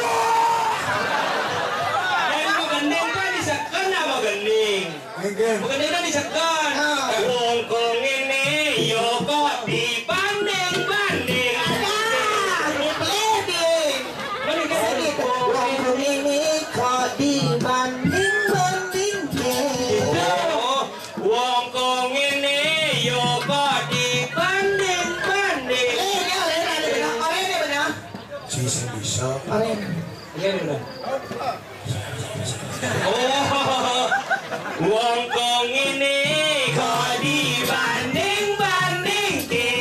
magending kan diseken apa gending? Nggih. Bukan dia udah diseken. Ah. Wong kok ngene, yo kok dibanding-banding. Ada. Lebih. Mana kan? Wong kok ngene, kok dibanding-banding. Gitu. Wong kok ngene, yo kok dibanding-banding. Eh, ini oleh, ada benar. Oleh, ini benar. Si, si bisa. Oleh. Iya, benar. Oh, wong kok ngene kok dibanding-bandingke.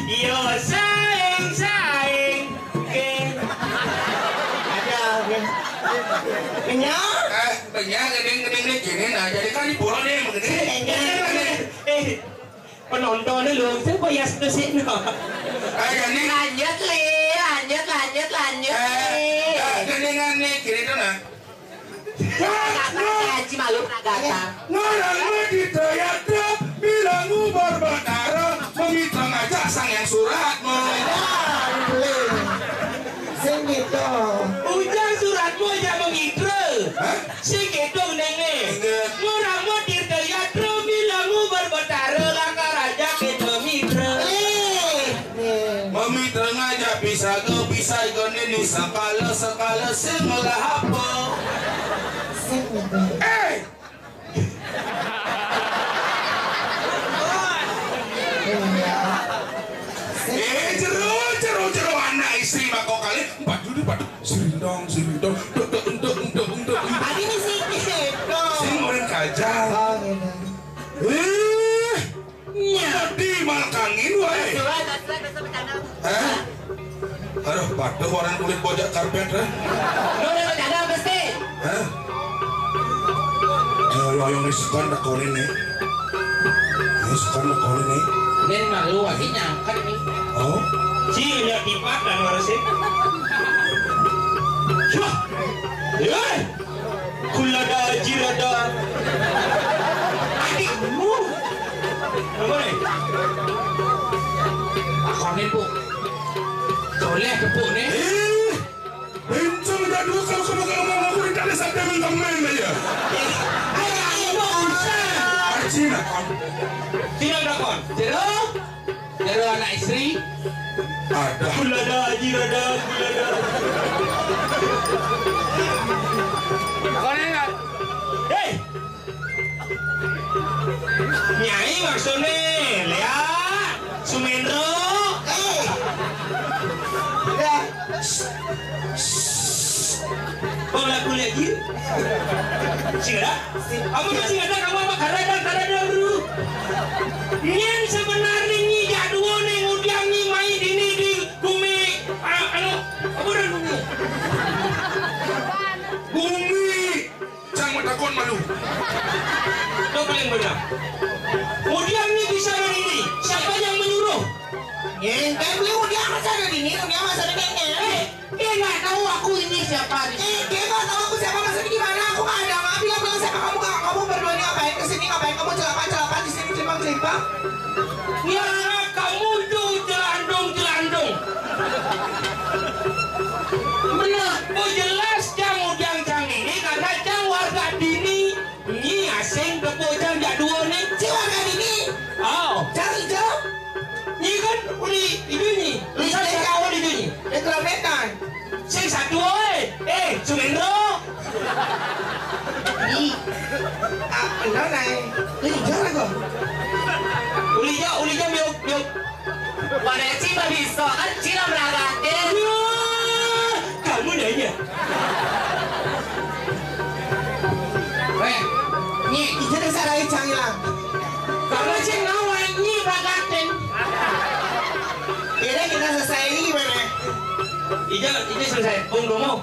Yo saing-saing. Penontonnya lu, saya bayar sih no. Ayo nih. Lanjut, Li. Lanjut, lanjut, lanjut, Li. Eh, eh, geningan nih, gini tuh nah. Kata Haji Malu Pragata. Ngorang mah di teater, bilang ubar batara, memitreng aja sang yang surat mah. Sing gitu. Ujang suratmu aja memitreng. Hah? Sing gitu, Nenge. Ingat. Ngorang mah di teater, bilang ubar batara, lakar aja kita memitreng. Mamitreng aja bisa go, bisa go nini sakala, sakala sing ngelah apa? Eh! Eh, jero, jero, jero, anak istri mako kali, empat dulu, empat dulu. Sirindong, sirindong, dok, dok, dok, dok, dok. Tadi nih sih gitu. Sing orang kajal. Oh, gitu. Eh! Nya. Di malkangin wae. Hah? Aduh, patuh orang kulit bojak karpet, hah? Lu udah bercanda apa sih? Hah? Ayo, ayo, ayo, ini sekan tak konin nih. Ini sekan tak konin nih. Ini malu lagi nyangkut nih. Oh? Sih, lihat tipat dan harusnya. Wah. Eh. Kulada jirada. Adikmu. Apa nih? Akonin, Bu. Soleh, Bu, nih. Eh, bencong jadul kalau kamu kalau mau aku tidak ada sampai minta main aja. Ayo, ayo, Bang. Arjina, kon. Tidak ada kon. Tidak. Jero anak istri. Ada. Gula ada, haji ada, gula ada. Hei. Nyai maksudnya, Lea, Sumendro. Eh. Udah. Bola kuliah jin. Sing ada? Kamu masih ada, kamu apa? Karena, karena dulu. Nyen sebenarnya nyi jadwal nih ngudiang nyi main ini di bumi, ah, anu, apa dah bumi? Bumi. Cang matakon malu. Itu paling benar. Ngudiang nyi bisa dari ini. Siapa yang menyuruh? Nyen, kan beli ngudiang masa ada di ini, ngudiang masa ada di ini. Eh, dia nggak tahu aku ini siapa di sini. Eh, dia nggak tahu aku siapa, maksudnya gimana? Aku nggak ada, nggak bilang-bilang siapa kamu, nggak, kamu berdua ini ngapain ke sini, ngapain kamu celaka-celaka di sini, celimpang-celimpang? Ya, kamu tuh celandung-celandung. Benar. Oh, jelas Cang ngudiang Cang ini karena Cang warga dini. Nyi asing tepuk Cang jak dua ni. Si warga dini. Oh. Cang hijau. Nyi kan uli hijau nyi. Uli hijau. Saya tahu hijau nyi. Dia kerobekan. Sing satu, oi. Eh, Sumendro. Ni. Ah, benar, Nay. Ni hijau lah kau. Uli hijau, uli hijau, miuk, miuk. Pada cinta bisa, kan cinta meragatin. Wah, kamu nanya. Weh, Nyi, izin saya lagi Cang hilang. Kamu cing nawa, Nyi meragatin. Ini kita selesai ini gimana? Ija, ini selesai. Pung dulu.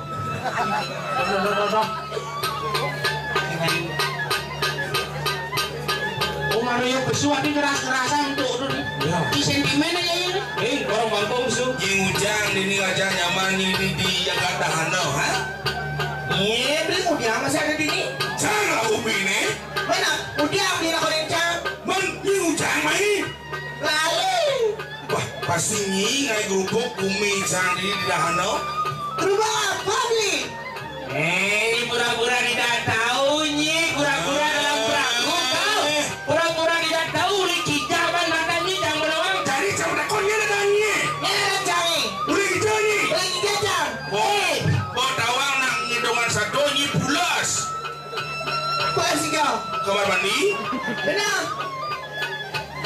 Oh, mana yang pesuat ni keras-kerasan tu, tu ni. Ya. Di sentimen aja ini. Eh, orang kampung su. Nyi Ujang, ini aja nyaman ini di Jakarta Hano, ha? Iya, beli Ujang masih ada di ni. Jangan umi ni. Mana? Ujang di lakonan Cang. Man, Nyi Ujang main. Lali. Wah, pasti nyi ngai gerubuk bumi sang di dahana. Gerubuk apa, Bli? Eh, pura-pura tidak tahu, Nyi. Pura-pura dalam perahu kau. Eh. Pura-pura tidak tahu, uli kijah ban mata nyi, jangan melawang. Cari cang takon nyi ada nyi. Nyi ada cari. Uli kijah nyi. Uli kijah cang. Oh, eh. Bawa tawang nak ngidungan satu nyi pulas. Pulas hijau. Kamar mandi? Benar.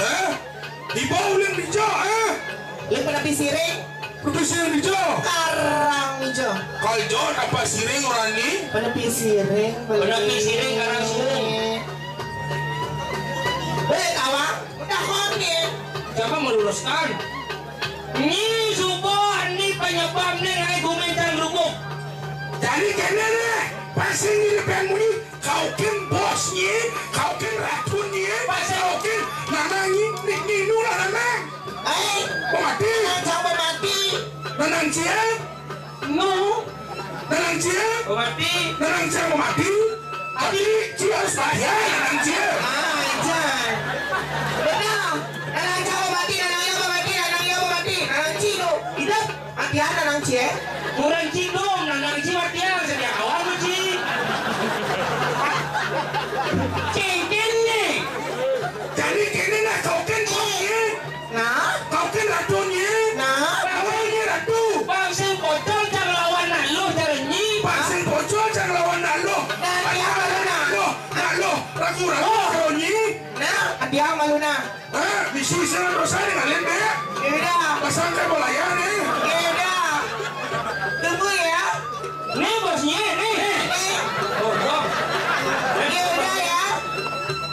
Hah? Di bawah ulin hijau, eh? Ulin penepi siring. Penepi siring hijau. Karang hijau. Kalau hijau tanpa siring orang ni? Penepi siring. Penepi siring, karang siring. Eh, kawan, udah kau ni. Siapa meluruskan? Ni subuh ni penyebab ni ngai gumin dan rukuk. Jadi kena ni, pasti ni lebih muni. Kau kin bos nyi, kau kin ratu nyi, kau kin nana nyi, ni, ni, Cie? Nu? Nanang Cie? Mati. Nanang Cie mau mati? Tapi Cie harus bayar, Nanang Cie. Ah, jan. Benar. Nanang Cie mau mati, Nanang Cie mau mati, Nanang Cie mau mati. Nanang Cie nu. Hidup. Matian Nanang Cie. Kurang Cie dong, Nanang Cie matian. Sedia kawan lu, Cie. Cengkeh nih. Jadi kene nah, kau kan kau nih. Nah? Kau kan ratu nih. Nah? Kau nih ratu. Bang sing pocol cang lawan nak lu, cara nyi. Bang sing pocol cang lawan nak lu. Nah, dia malu nah. Lu, nak lu. Ragu-ragu kau nih. Nah, dia malu nah. Eh, misi saya dosa nih kalian deh. Ya udah. Pasang ke bola ya nih. Ya udah. Tunggu ya. Nih bosnya nih. Nih. Oh, bos. Ya udah ya.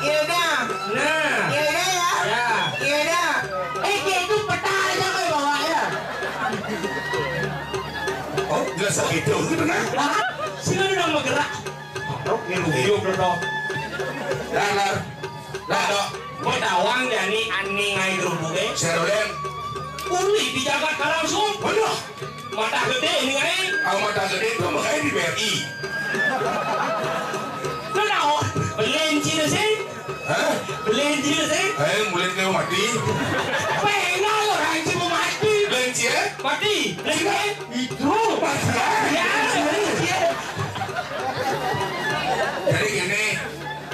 Ya udah. Nah. Ya udah ya. Ya. Ya udah. Eh, dia itu peta aja kau bawa ya. Oh, jelas gitu gitu kan? Hah? Sini udah bergerak. Rok ngilu-ngilu dong. Lar, lar. Lar, dok. Gua tawang deh ani, ani ngai gerubuk, eh. Serolen. Uli di Jakarta langsung. Bener. Mata gede ini ngai. Kalau mata gede itu makanya di B R I. Lu tahu? Beli sih. Hah? Beli sih. Eh, mulai ke mati. Pengen lo ranci mau mati. Beli sih, eh? Mati. Beli sih. Itu. Mati. Ya, beli sih. Jadi gini,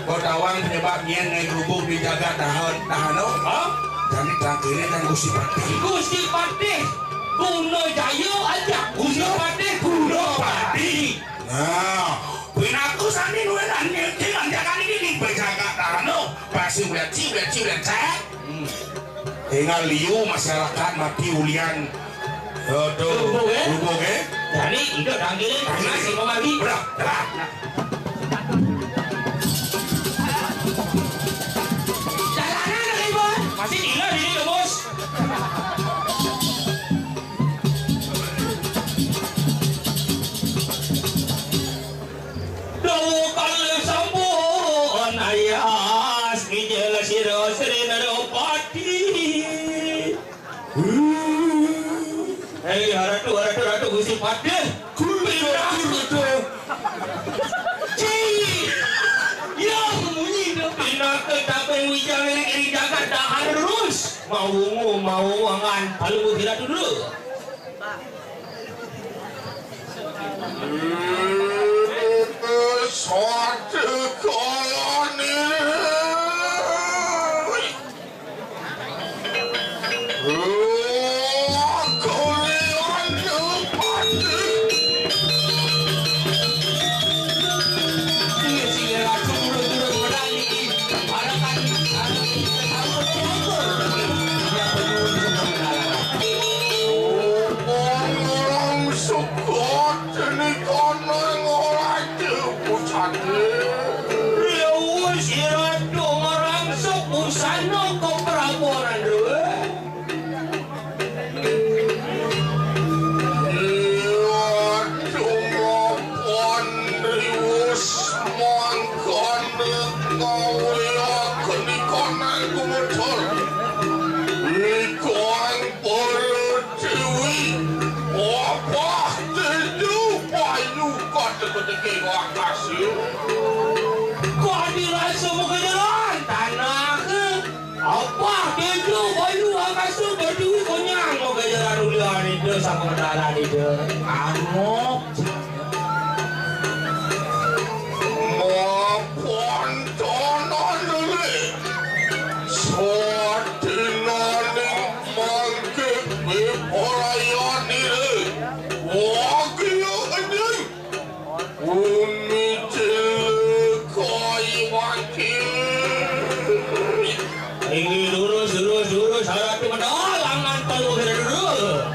Botawang penyebab nyen ngai gerubuk di jagat dahan, dahan, oh? Hah? Jadi terakhirnya kan Gusti Patih. Gusti Patih, Kuno Jayo aja. Gusti Patih, Kuno Patih. Nah, pinaku sami nuenan nyeting anjakan ini di berjagat dahan, oh. Pasti udah ci, udah ci, udah cek. Hmm. Tinggal liu masyarakat mati ulian. Aduh, rubuk, eh? Rubuk, eh? Jadi, itu tanggilin, masih mau mati. Berat, berat. Jalanan lagi, Bos. Masih tinggal di sini, Bos. Dawa kalih sampun ayas, nginjil sira Sri Narapati. Hei, haratu, haratu, ratu, Gusti Patih. Kulo, kulo. Ci. Ya, munyi pinaka taping wijang ing jagat dahar terus. Mawungu, mawungan, palu Gusti Ratu dulu. Sate koloni. Orang suka jenis kono yang orang tu pusat. Lewu sira tu orang sok busana kepraboran dulu. Iya, cuma pon riwus mangkane kawiyaken ikanang gumetul. Ikang para dewi, obah dedu payu kadeketike wakasi. Kok dirasa megedelan tanah ke? Apa dedu payu wakasi berdiri konyang megedelan ulian itu sama dalan itu. Amok. Mapan tanah lele. Sadinaning mangke bepolayan ire. Wagya ening. Umi cilik kayu mangke. Inggih, lurus, lurus, lurus. Harap di medal, langan telu kira dulu.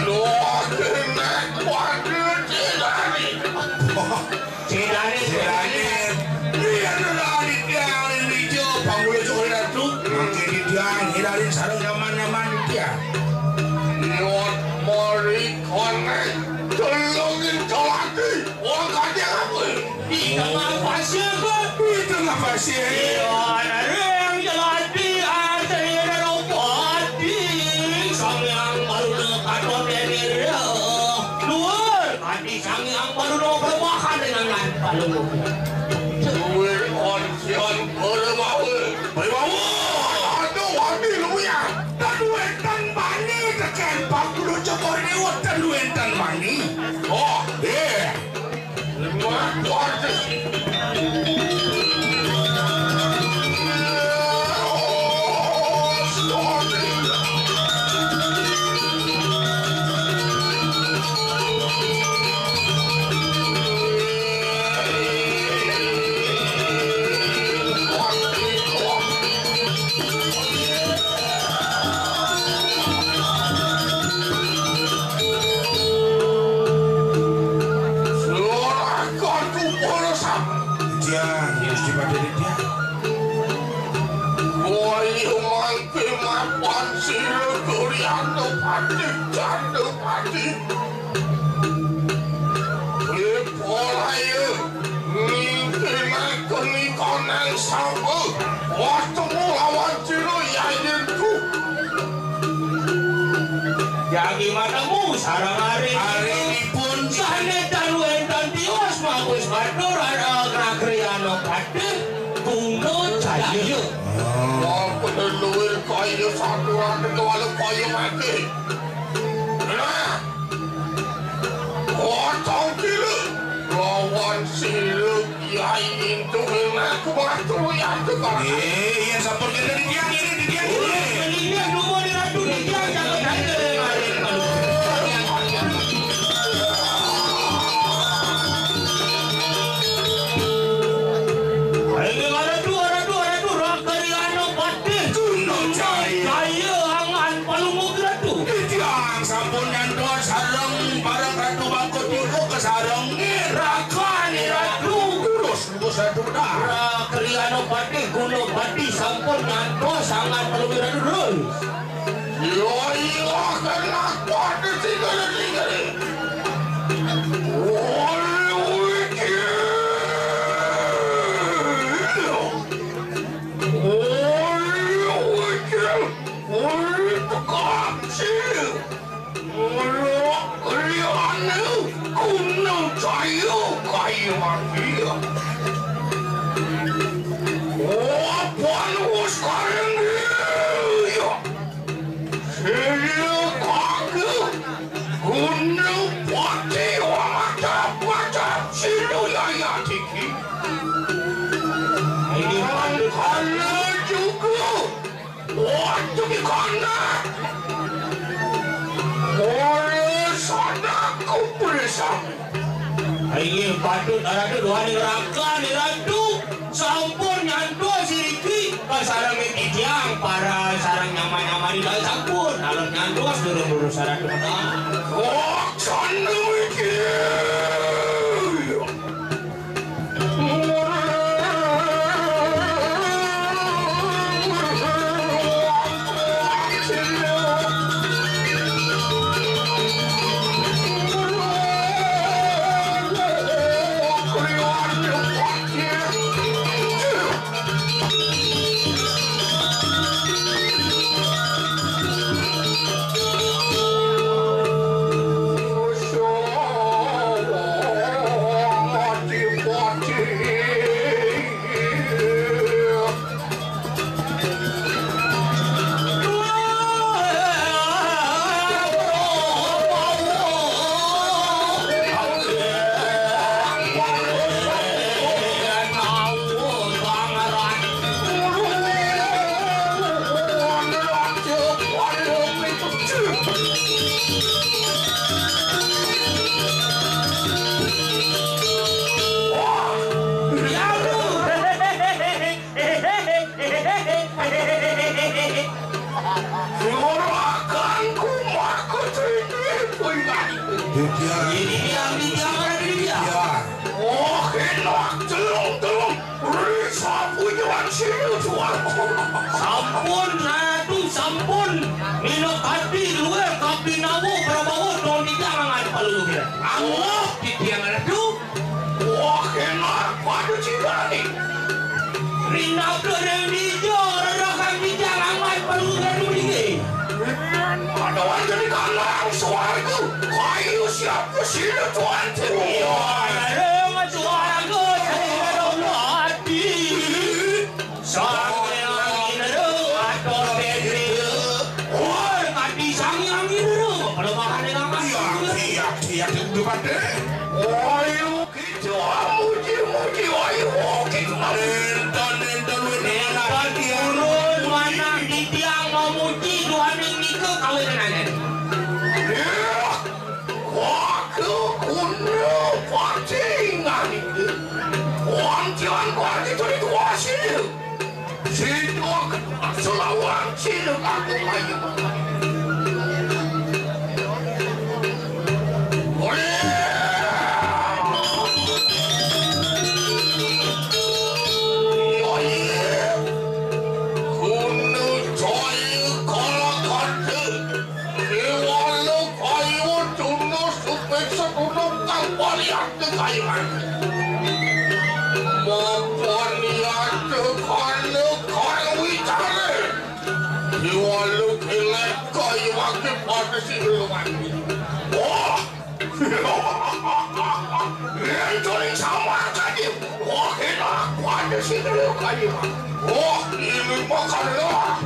Loh, kena kuadil, Cidani. Cidani, Cidani. Iya, Cidani, Cidani, Wijo, panggul Jokowi Ratu. Mangke Cidani, Cidani, sareng nyaman-nyaman, Cidani. Not mori konek, telungin kalaki. Wah, kadang apa? Di tengah pasir, Pak. Di tengah pasir. Iya, ada yang jelati, ada yang ropati. Sang yang baru dekat hotel dia. Luar, tadi sang yang baru mau berbahan dengan lain. Luar, onsion, berbawa. Berbawa. Aduh, wadi lu ya. Ten wénten mani tekén Pak Guru Cokor niwut ten wénten mani. Oh, eh. Lemah kuat. Tiang, Gusti Patih Tiang. Woi, mangke mapan sira Gurianto Patih, Candopati. Ripolaya, mingkinaken ikanang saba, watemu lawan sira Yayantu. Jagi matemu sareng arinipun. Arinipun. Sane tan wénten tiwas magus batur, ara Nagriana Patih, Guna Jaya. Oh. Wah, bener luwih kaya saturan kewala kaya mati. Nah, Kocong kiri lawan sirip Yai Intu Winak Batu yang tukar. Eh, iya, sampun kene di tiang ini, di tiang ini. Ini yang dulu di ratu di tiang, jangan hanya dengan Ayo, aratu, aratu, aratu, Raka Riano Patih. Gunung Jaya. Jaya angan palungguh ratu. Titiang sampun nyantos sareng bareng Ratu Bangkut Tiuku kesareng Raka ni Ratu. Lurus, lurus, Ratu, benar. Raka Riano Patih, Gunung Patih sampun nyantos angan palungguh ratu, lurus. Yo, iya, kena kuat di tinggal, tinggal. Woi, wikil. Woi, wikil. Woi, tukang sih. Mula kriane kuno cayo kaya mati. Wah, panus kareng dia. Sila kaki, gunung pati, wah, macam-macam, sila yaya tiki. Ini mangkana juga, wah, tiki kana. Oleh sana ku bersama. Inggih patut Ratu Duaning Raka ni Ratu. Sampun nyantos iriki, kasareng titiang para sareng nyama-nyama di dalam sampun. Alon nyantos durung lurus sareng tumeton. Kok sana iki? Sampun, Ratu, sampun. Minakadi luwih kabinawa prabawa dong titiang angan palungguh. Allah titiang Ratu. Wah, enak pada cintane. Rinabda ring dija, rerakan titiang angan palungguh Ratu mriki. Ada warga di kandang swarga. Kayu siap ke sini, Tuan. Iya, rereng swarga, swarga ati. Sang Hyang Indra atur Petri. Wah, kadi Sang Hyang Indra. Pelemahan dengan Iya, iya, iya, itu pada. Wah, kita muji-muji, wah, kita. Enten, enten, enten, purun, manah titiang mamuji, duaning nika kawinanane. Iya. Waka kuna pati nganika. Wantian wargi turi kuasi. Sidok selawan sidok aku mayu. Oleh. Oleh. Kuna caya kala kata. Déwala kaya tuna supeksa tuna kang pariakta kayuhan. Mapaniata kana kang wicara. Déwala kélék kayuhan pada siluman. Wah! Yen tuli samar kadi. Wah, enak pada siluman. Wah, ini makan lah.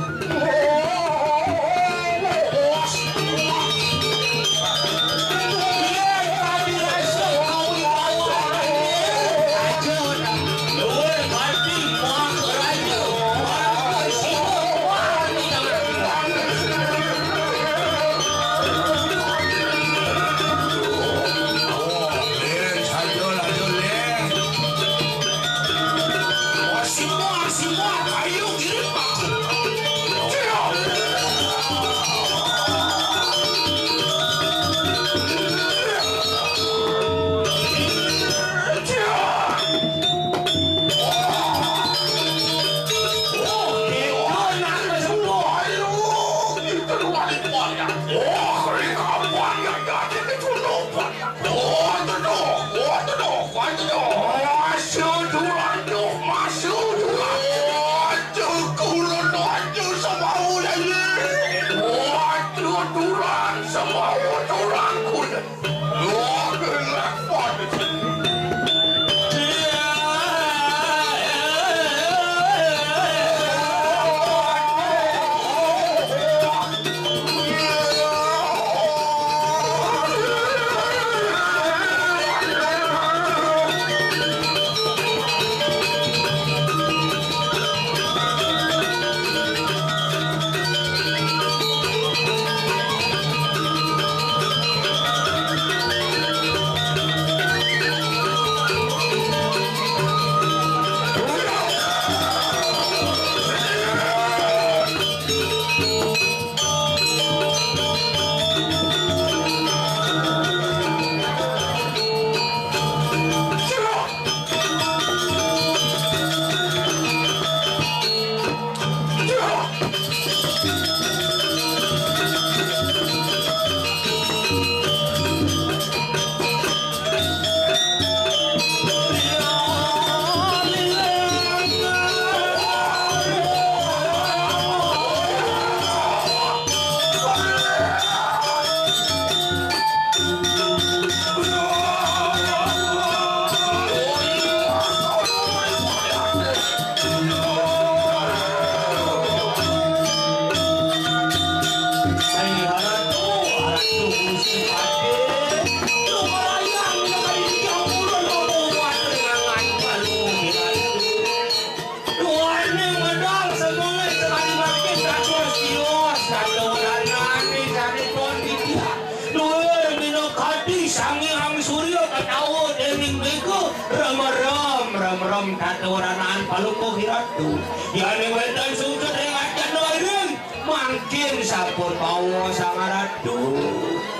Duaning medal semulih sekadi makin dados tios, dados ranane sane pon titiang. Duh, minakadi Sang Hyang Surya katawa dening bego, rem-rem, rem-rem, tata waranan palungguh Ratu. Yane wenten sungsut ring acan iring, mangkin sampun mawa Sang Ratu.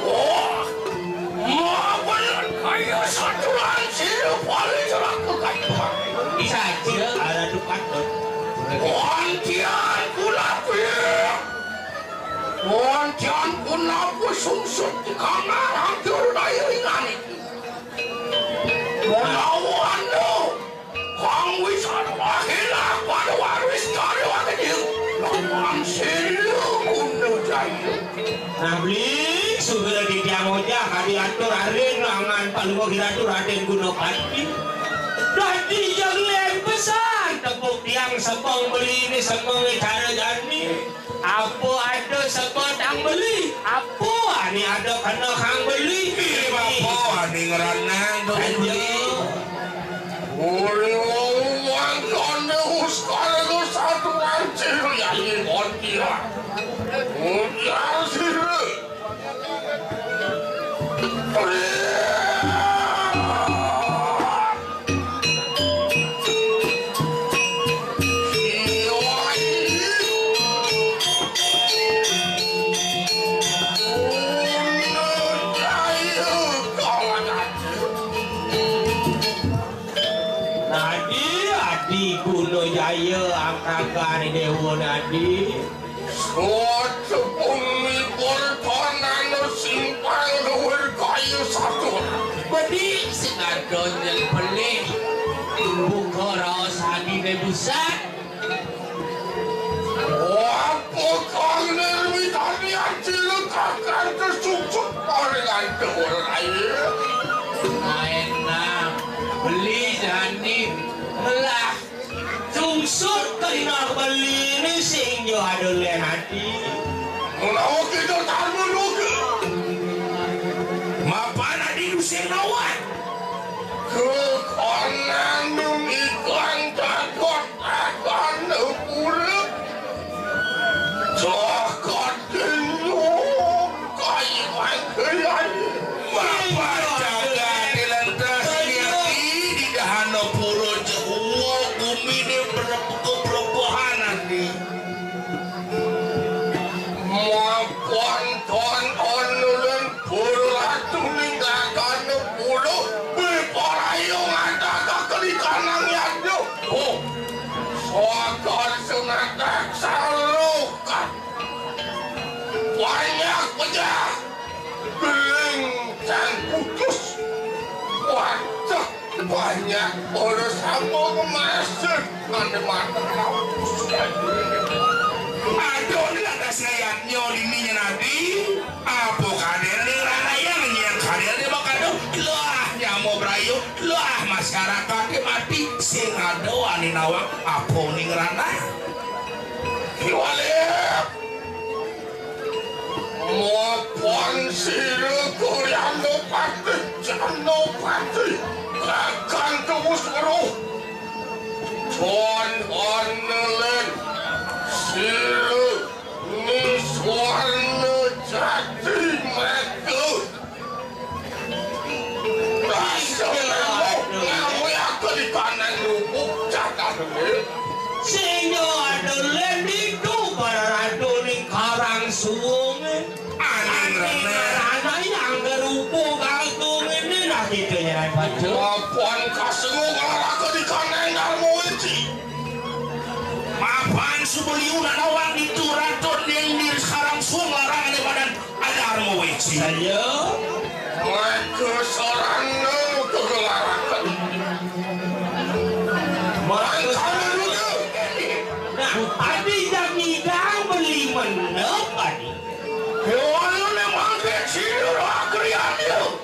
Wah, mabelan kaya saturan sira paling celaka kaya. Bisa aja, Ratu patut. Yan punapa? Wonten punapa sungsut di kamar hancur daya ringan iki? Menawa anda kang wisata wahilah pada warwis karya wagening lawan sila guna jaya. Nah, beli, sugra titiang ojah kadi atur aring langan Palungguh Ratu Raden Gunapati. Dadi jeng len pesan tepuk tiang semeng beli ni semeng cara jani. Apa ada sebab tang beli? Apa ani ada kena kang beli? Apa ani ngeranang tu? Uli wong kono uskara tu satu wancil ya iki kontia. Ujar sira. Nadi, adi guna jaya angkakan dewa nadi. Sot sepung mipun tonano simpang luwir kaya satur. Bedik sing ada nyel pelih. Buka raos adine busak. Apa kang nirmitani acil kakang kesungsut paringan dhuwur ae? Aenang beli jani melah. Sungsut kena beli ni sing jo ada len ati. Menawa kita tarma luga. Mapan adi dusing nawan. Kekonan iklan takut akan pura. Takut kenyuk. Kaya mangkilai. Bapak jaga dilantas liati di dahana pura Jawa, gumine berep-, keberebuhan ati. Mapan ton onulen pura ratu ning dahana pura, beparayung ada kakelikanang yadnya. Oh, sakan senatak salukan. Banyak pecah, geling dan putus. Wajah banyak orang sama kemasin. Nanti mata lawan putus lagi. Aduh, ini lantas ngayatnya dininya nanti. Apa kader ni ranayang yang kader ni bakado. Lah, nyamuk berayu. Lah, masyarakat ni mati. Sing ada ani nawang. Apa ni ngerana? Kiwalip. Mapan sira Kuryanopati, Janopati, kakang tebus weruh. Tuan Honelen, sira Niswarna Jati Mega. Rasa lembut, ngawi aku di kanan lubuk, cakap dulu. Sehingga ada lendiku para ratu ni karang suwung. Aning rana. Aning rana yang gerupu kagung ini nah kita ya baca. Mapan kasemu kalau aku di kanan kamu itu. Mapan subeliu nak nawang itu ratu yang di karang suwung larang ada badan. Ada armo weci. Saya. Maka sarana kegelarakan. Maka sarana. Nah, adi jam nyidang beli menep adi. Kewalune mangke sira agriane.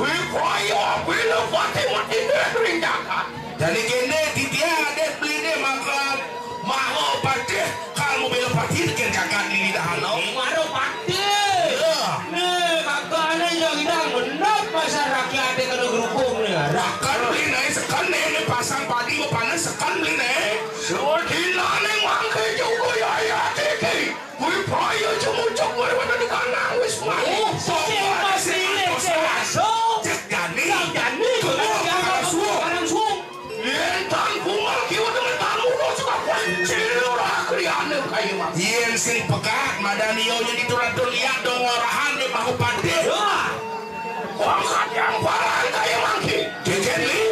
Wipaya bila pati mati deh rindakan. Dadi kene titiang adik beline maka maha patih kal mau bela patih deken kakak di lidahana. Maro patih. Ya. Nih, kakaknya yang idang bener pasar rakyat kena gerupung nih. Bahkan beline sekan nih, ini pasang padi mau panas sekan beline. Sudinane mangke juga ya ya tiki. Kuwi praya jemujuk kowe wedo di kandang wis mati. Oh, sing masih lecek aso. Cek jani. Cek jani. Tunggu karo suwung. Karo suwung. Yen tan kumal kiwa dengan tamu lo suka kuncil ora kriane kayu mas. Yen sing pekat madani yo nyedi turadun liat dong orahan di bahu pade. Wah. Wong kanyang parang kayu mangki. Jejen li.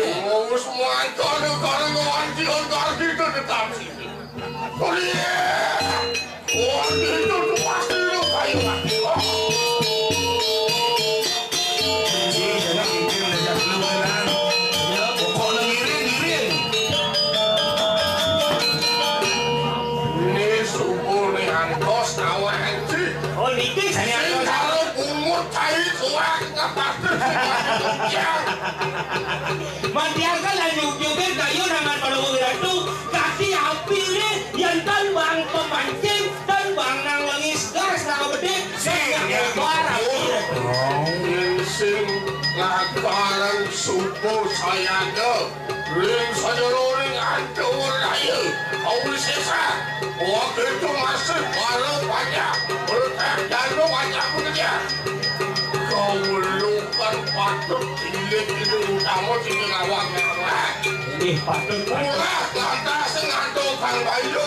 Wis mantun karo ngawan cion karo kita tetap sini. Tos tawa anjing. Oh, niki saya sing kalau bungut cai kuat ngapater sing ya. Mantiangkan lan nyugyukin kayu nangan Palungguh Wiratu, kaki api ini yang tan bang pemancing, tan bang nang lengis gas nang bedik, sing ya barang. Sing ngakaran supo saya ada. Ring sajeroning antuwur raya, kawisesa, wagitu masih para pajak, berkah danu pajak pekerja. Kawulukan patut cilik itu utama sing ngawang. Ih, patut, patut. Murah lantas sing ngantuk Kang Bayu.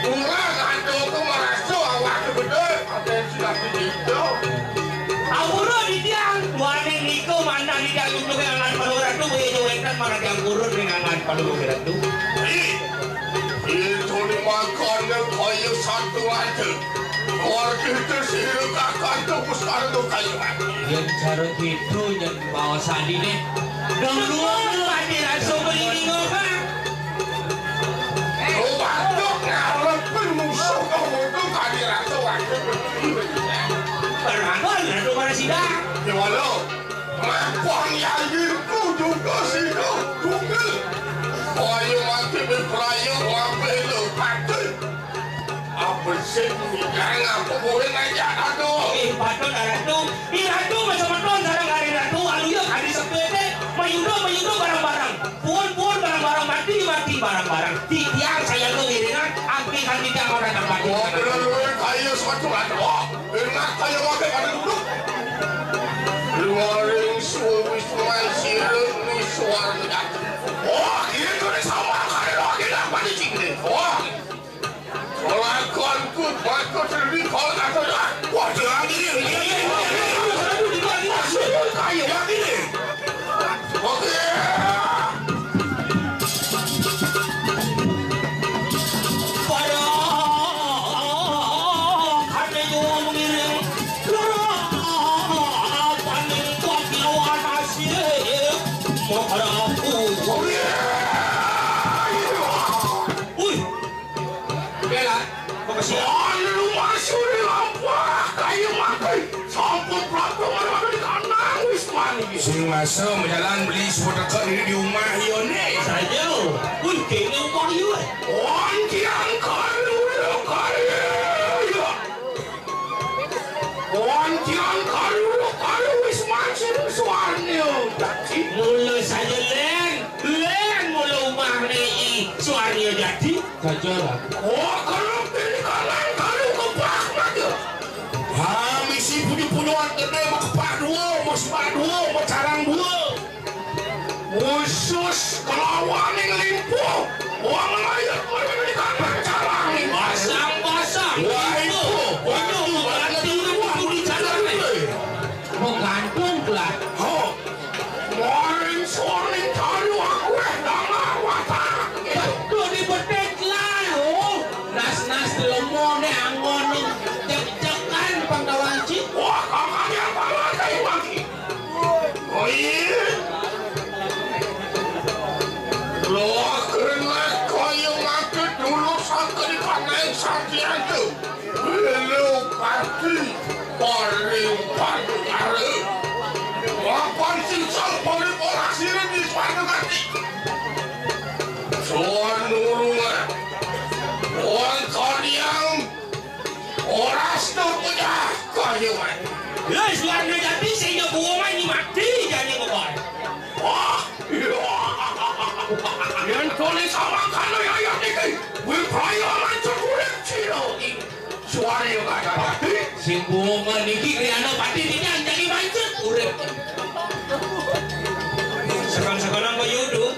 Murah ngantuk ku merasa awak gedhe. Atensi lagi gitu. Awura di tiang, duaning niku manah di tiang untuk dengan Palungguh Ratu, boyo wénten manah tiang purun dengan Palungguh Ratu. Ih, itu dimakan kaya satu aja. Keluar kita sihir kakak tuh puskar tuh kayu. Yen cara gitu, yen bawa sandine. Dong dua pati rasa beli di ngomong. Lu batuk ngarepin musuh kamu tuh kali rasa waktu. Berangkat, Ratu Marasida. Ya, walau. Mapang yayinku juga sida tunggal. Kaya mati beprayu mampir lo pati. Apa sih mikirnya apa boleh ngajak aku? Ih, patut Ratu. Ih, Ratu, macam-macam sarang kali Ratu. Aluya kali sepede. Mayuda, mayuda barang-barang. Puun-puun barang-barang, mati-mati barang-barang. Titiang saya tu ngiringan, angkihan titiang orang tempat. Wah, benar-benar kaya sepatu kan. Wah, enak kaya wakil pada duduk. Luaring suwis tuan sirut ni suar dekat. Wah, gitu ni sama kali lagi nak pada cik ni. Wah. Lakonku bakal terlebih kau kata dah. Wah, dia lagi ni. Dia lagi ni. Dia lagi ni. Dia lagi ni. Dia lagi ni. Dia lagi ni. Oke. Para kane nyuwun ngiring. Loro paning kuat lawan asih. Mokaraku. Wih. Bela, kok kesian? Anu masuri lampah, kayu makai. Sampun prapta marang di kanang wis mani. Sing masa majalan beli sepeda diri di rumah yone. Saja. Wih, kene rumah yo. Ontian kalu kalu. Ontian kalu kalu wis mancing suarnya. Mula saja, Leng. Leng mula umah ni suarnya jadi. Saja lah. Oh, kalau pilih kanan kalu kepak aja. Ha, misi punya-punyaan gede mau kepak dua, mau sepak dua, mau carang dua. Khusus kelawan yang limpuh. Wong layut mereka di kanan carang. Basang-basang. Wah, itu. Waduh, berarti itu di jalan ni. Mau gantung lah. Oh. Maring soring kayu aku eh dangah watak. Tuh dibetik lah. Oh. Nas-nas lemone anggone cek-cekan pangkawan cik. Wah, kakaknya apa lagi lagi? Oi. Lo kena kaya mati dulu sampai di panai Santiago. Lelo pati paring panukare. Papan sisa paring ora siring di panukati. Soan nurungan. Wong kodiang ora setuju kaya wae. Lha suarane dadi sing ya buwongan iki mati jane kok. Wah, iya. Yen tole sama kano ya ya iki. Wipraya mancur urip sira iki. Suwari yo kadang. Sing bunga niki kriyana pati niki anjali mancet urip. Sekan-sekan apa yudu?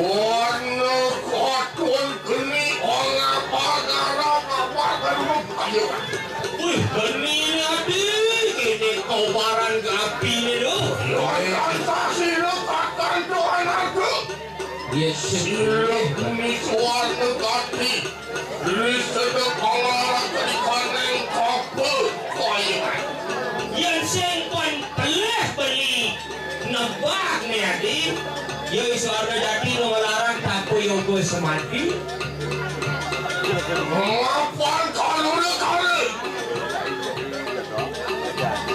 Warna koton geni ora apa-apa. Ayo. Wih, geni ati, kene kobaran ke api ni lho. Yo, yo, sasi lho, kakan tuan aku. Yes, yes. Silih bumi suar negati. Diri sedek pengarap di koneng kopo. Koi. Yo, Iswarna Jati nu nglarang, tapi yoga semati. Mapan kaluna kala.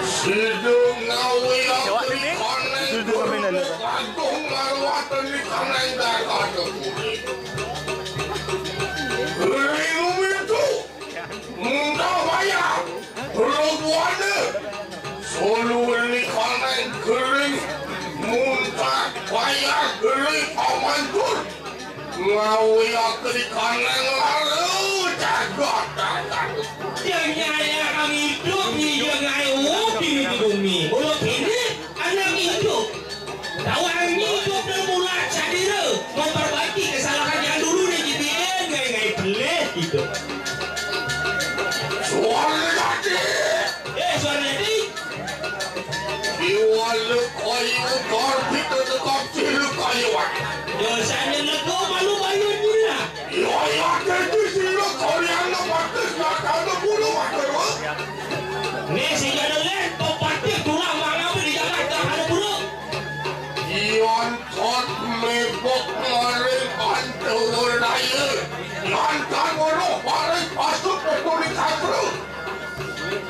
Sida ngawiaken ri kaneng Guru Agung ngawatan ri kaneng Gagada Puri. Ring mintu, muntah wayah, Prabuana. Suluh ri kaneng gering, muntah wayah gering pamantur. Ngawiaken ri kaneng lara jagat. Yang nyaya kami hidup, ni yang ngai upi di bumi. Mulut ini anak hidup. Tawang hidup dan mula cadira memperbaiki kesalahan yang dulu ni, jadi ngai-ngai pelih hidup. Suara jati. Eh, Suara Jati. Iwala kayu karbit tetap ciri kayuan. Dosanya nego malu bayun jina. Iwala kaki sila kalian lepas kesehatan bulu materus. Ni si Jadalen, pepatih tulang mangawi di Jakarta ada buruk. Ion kot mebok maring antuwur daya. Lantan weruh maring pasut peturi kasru.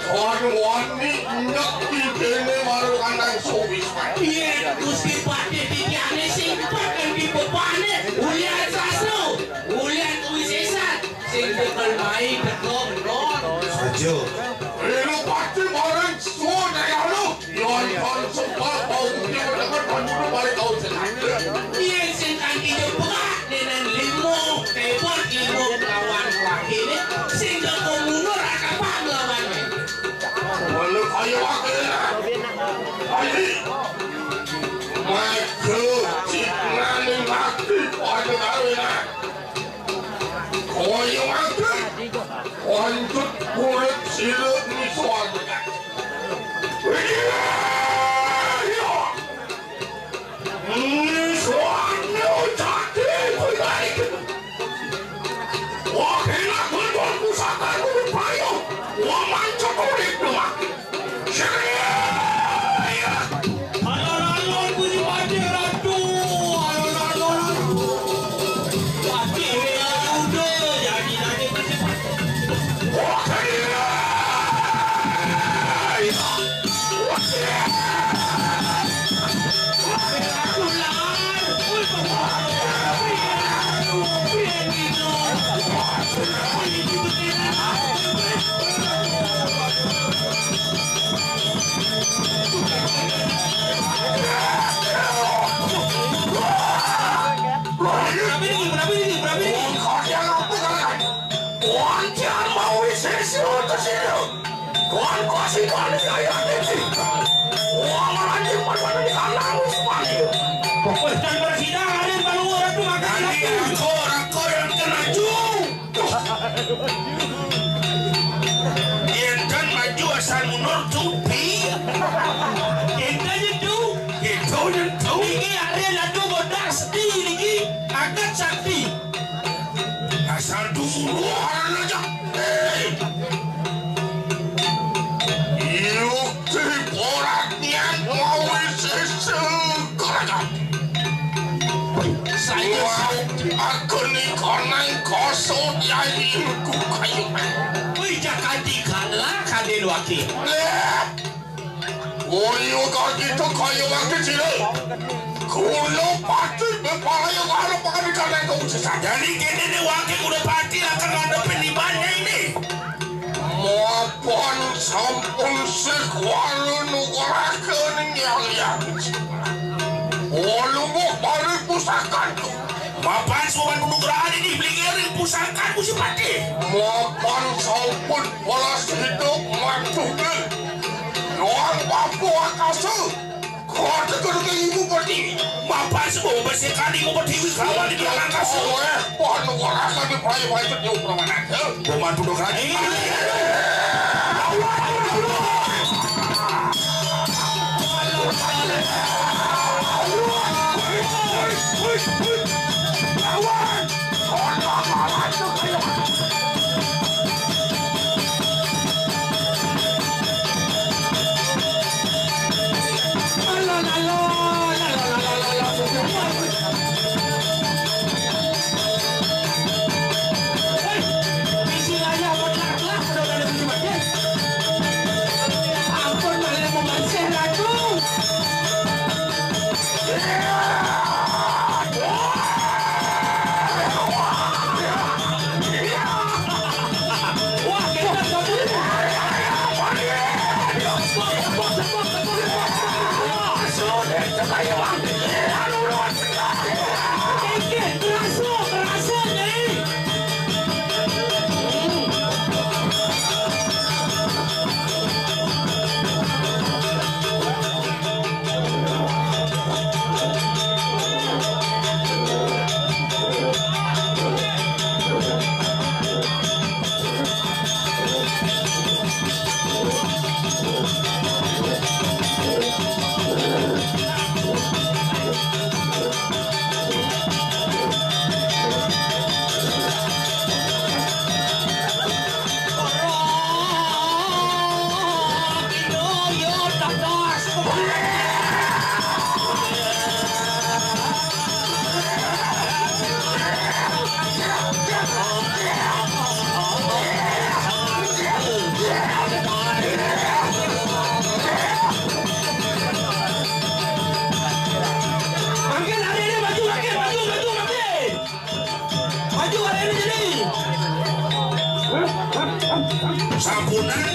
Kon wani nyek kidene marang anang sowis. Yen Gusti Patih titiane sing peken di bebane, ulian sasro, ulian kuwi sesat, sing tekel mai teko non. Saja. Eno pati bareng suwun ayahno. Yon kon sempat bau punya mendapat pembunuh balik kau sengaja. Yen sing kanthi jebak nenen limo, tepot limo lawan wakile, sing teko mundur akapan lawan. Walau kaya wakile. Ayo. Maju, cipnane mati pada kawina. Kaya wakile. Lanjut kulit sila misuan. Iya. Misuan jati kulit. Wah, enak betul pusaka kulit payu. Wah, mantap kulit tuh. Alon-alon Gusti Patih Ratu, alon-alon. Patih Ratu, jadi nanti Gusti Patih. Berapa ini? Berapa ini? Berapa ini? Wong kaya apa kan? Wong jangan mau sesi untuk sini. Wong kasih balik kayak ini. Wong lagi pada di kalang semuanya. Pokoknya bersidang ada yang baru orang tuh makan. Nanti aku orang kau yang kena jung. Enten maju asal mundur tupi. Enten nyentuh. Itu nyentuh. Niki ada lagu bodas di niki angkat sakti. Asal dulu aja. Hei. Yuk. Tiporat nian mawi sesengkarakan. Saya aku ni konang kosong yai ku kayu. Wih, jakati kalah kadin waki. Koyo kaki to koyo waki cile. Kulo pati bepalaya waro pakan di kandang kau sesat. Jadi kene ne waki kulo pati akan ngadepin ibannya ini. Mapan sampun sik walu nukaraken yang yang. Walu muk mari pusakan. Mapan suwan nugrahan ini beli ngeri pusakan ku si pati. Mapan sampun balas hidup matuhin. Doang papu akasa. Kota kudu ke ibu pertiwi. Mapan semua bersihkan ibu pertiwi kawan di belakang kasur. Oh, eh, pohon warasa di pelayu pelayu di umur mana? Boman tudok lagi. Lawan.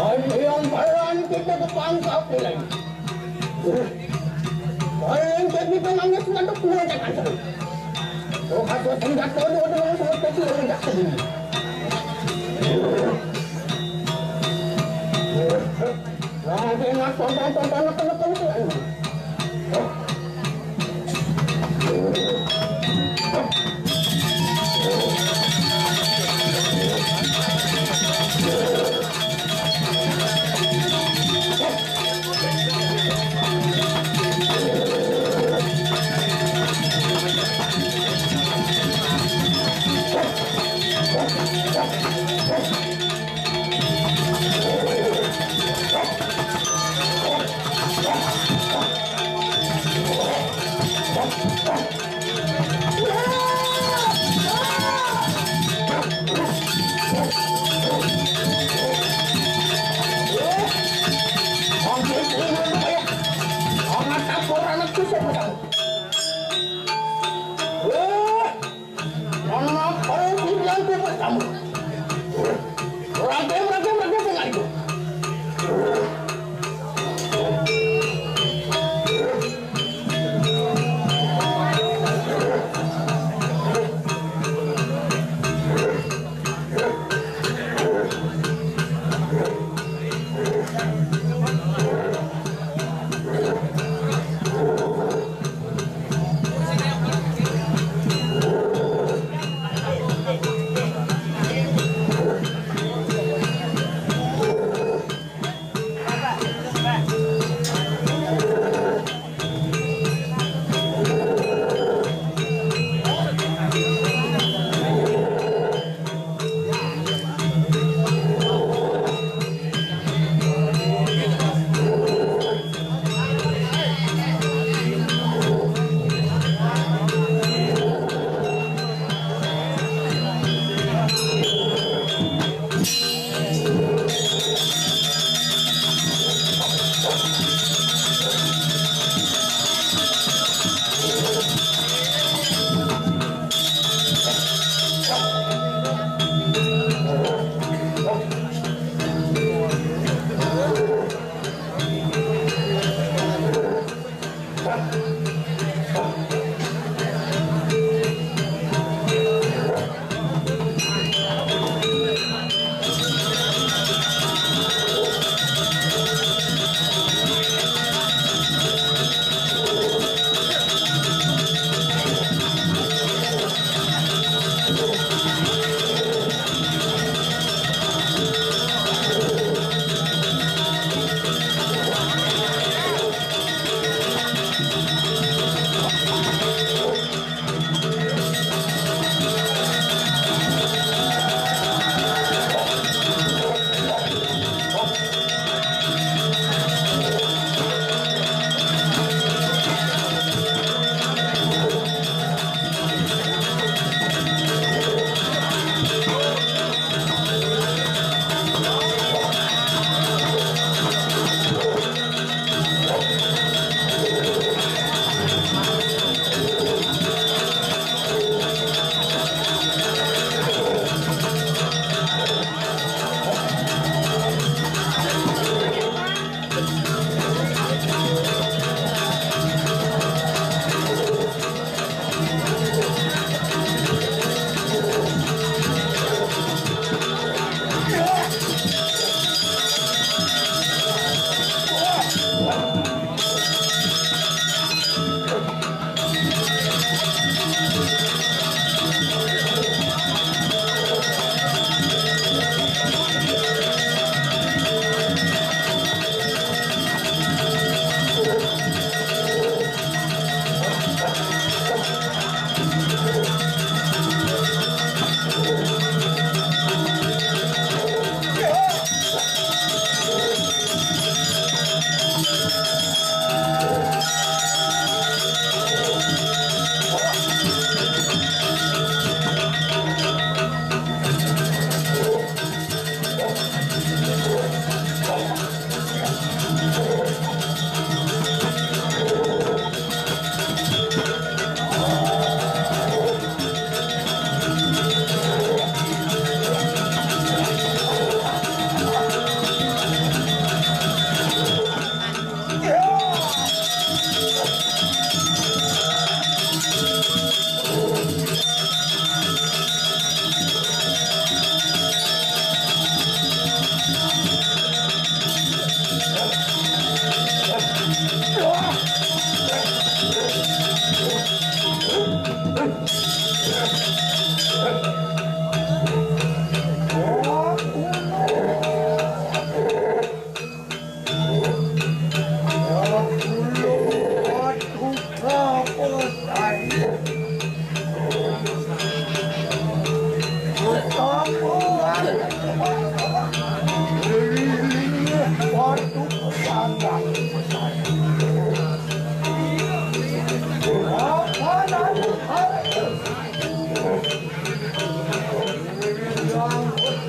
Ay, yang paran kita ke pangkap ni lagi. Paran kita nangis ngaduk ngaduk aja. Oh, aku senjata dulu, dulu, semua kecil, udah sedih. Nah, dia nak tonton, tonton, tonton, tonton, tonton.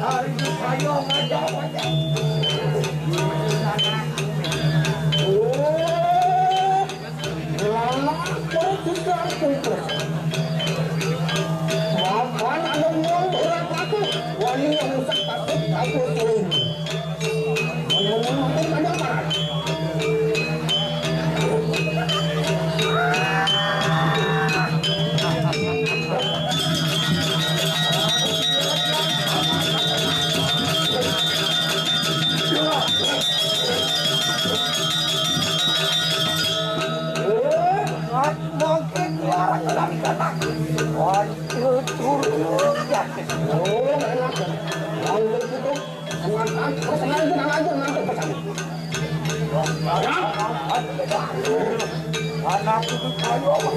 Ayo, ayo, ayo, ayo. Oh, lamah terus juga pinter. Kapan ada uang berat aku, wali yang rusak takut aku sering. Ngomong-ngomong, aku ada apa? Makin larang dari kata. Waduh, turun ya. Oh, enak. Lalu itu, tenang, tenang, tenang aja, tenang aja, tenang aja, tenang aja. Anak itu kayu apa?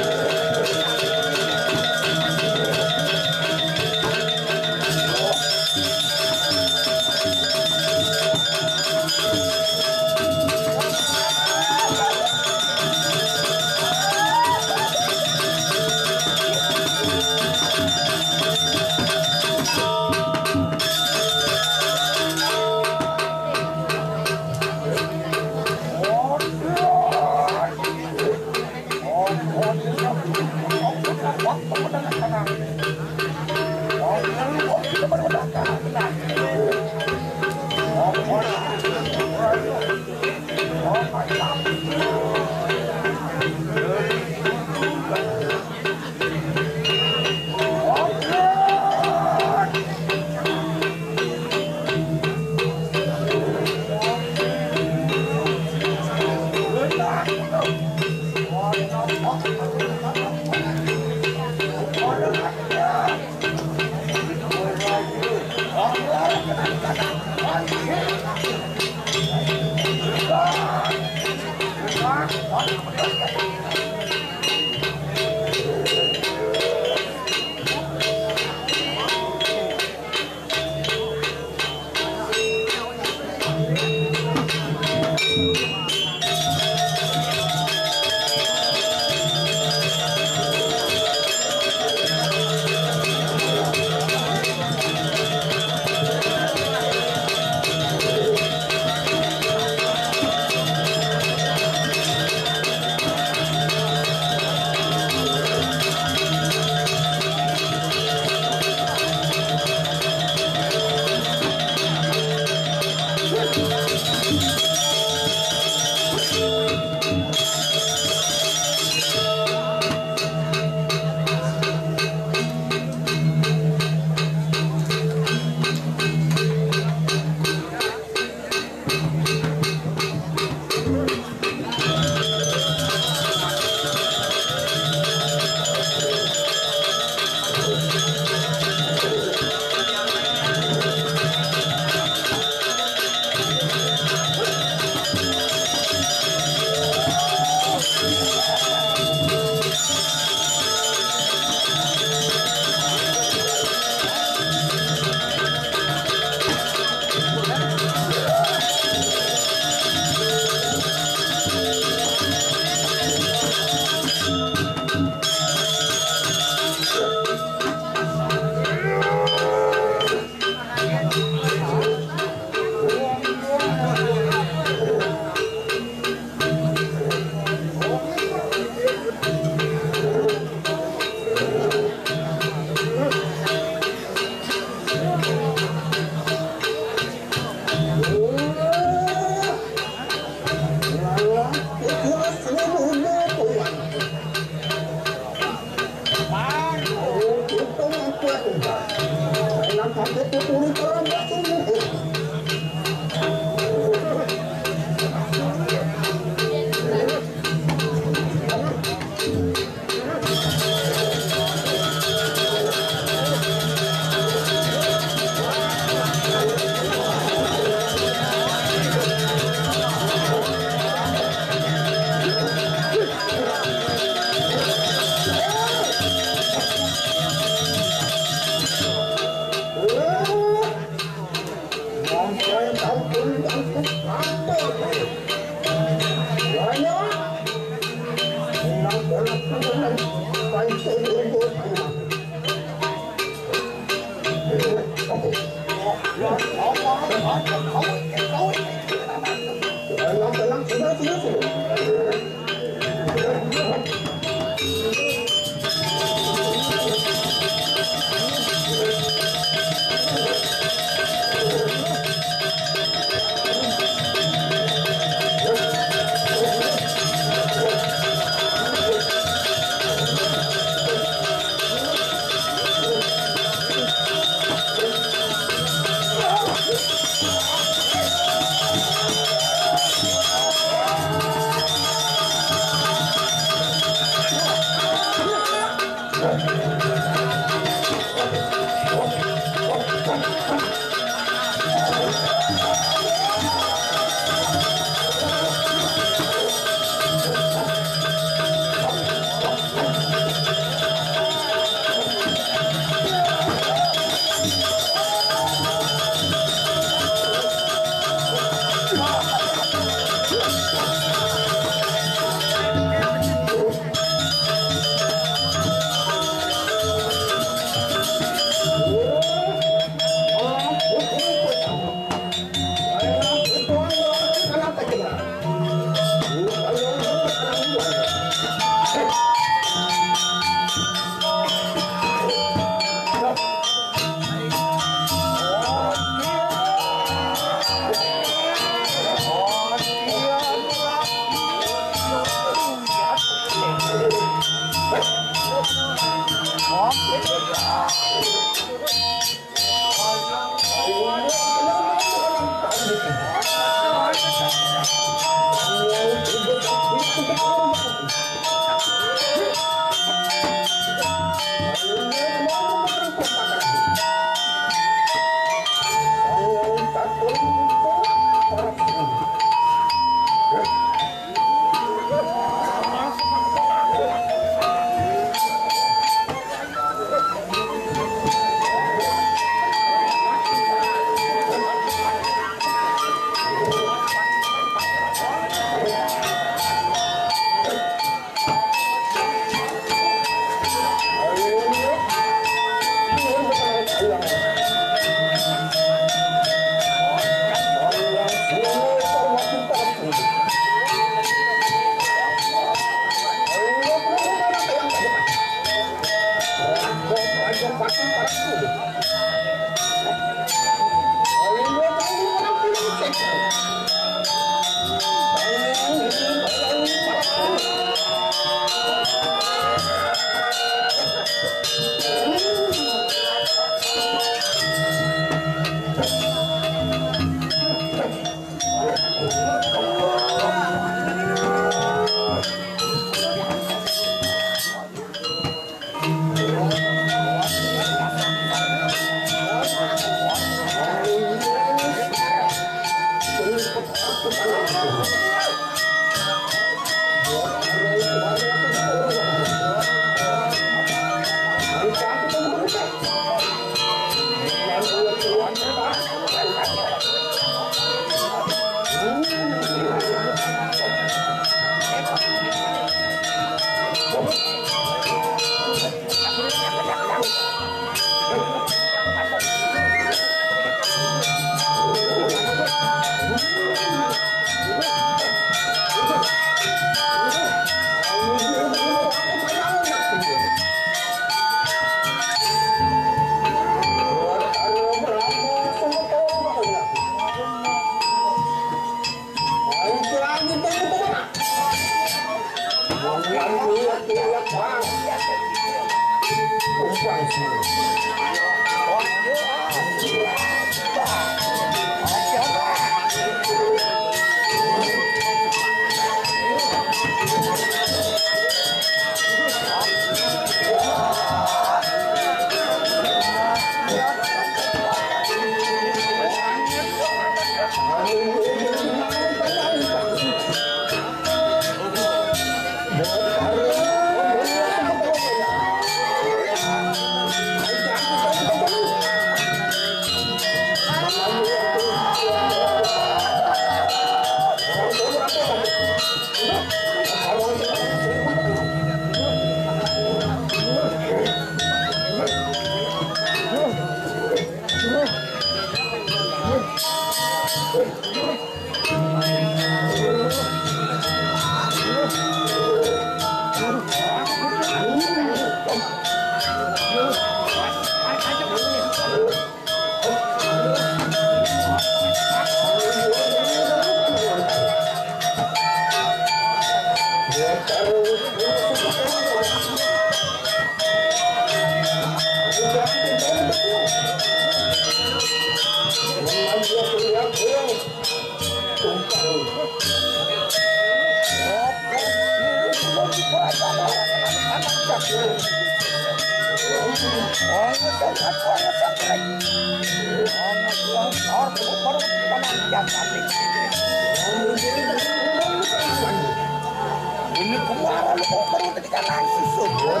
Ini kemana lu kok baru tadi kan langsung subuh?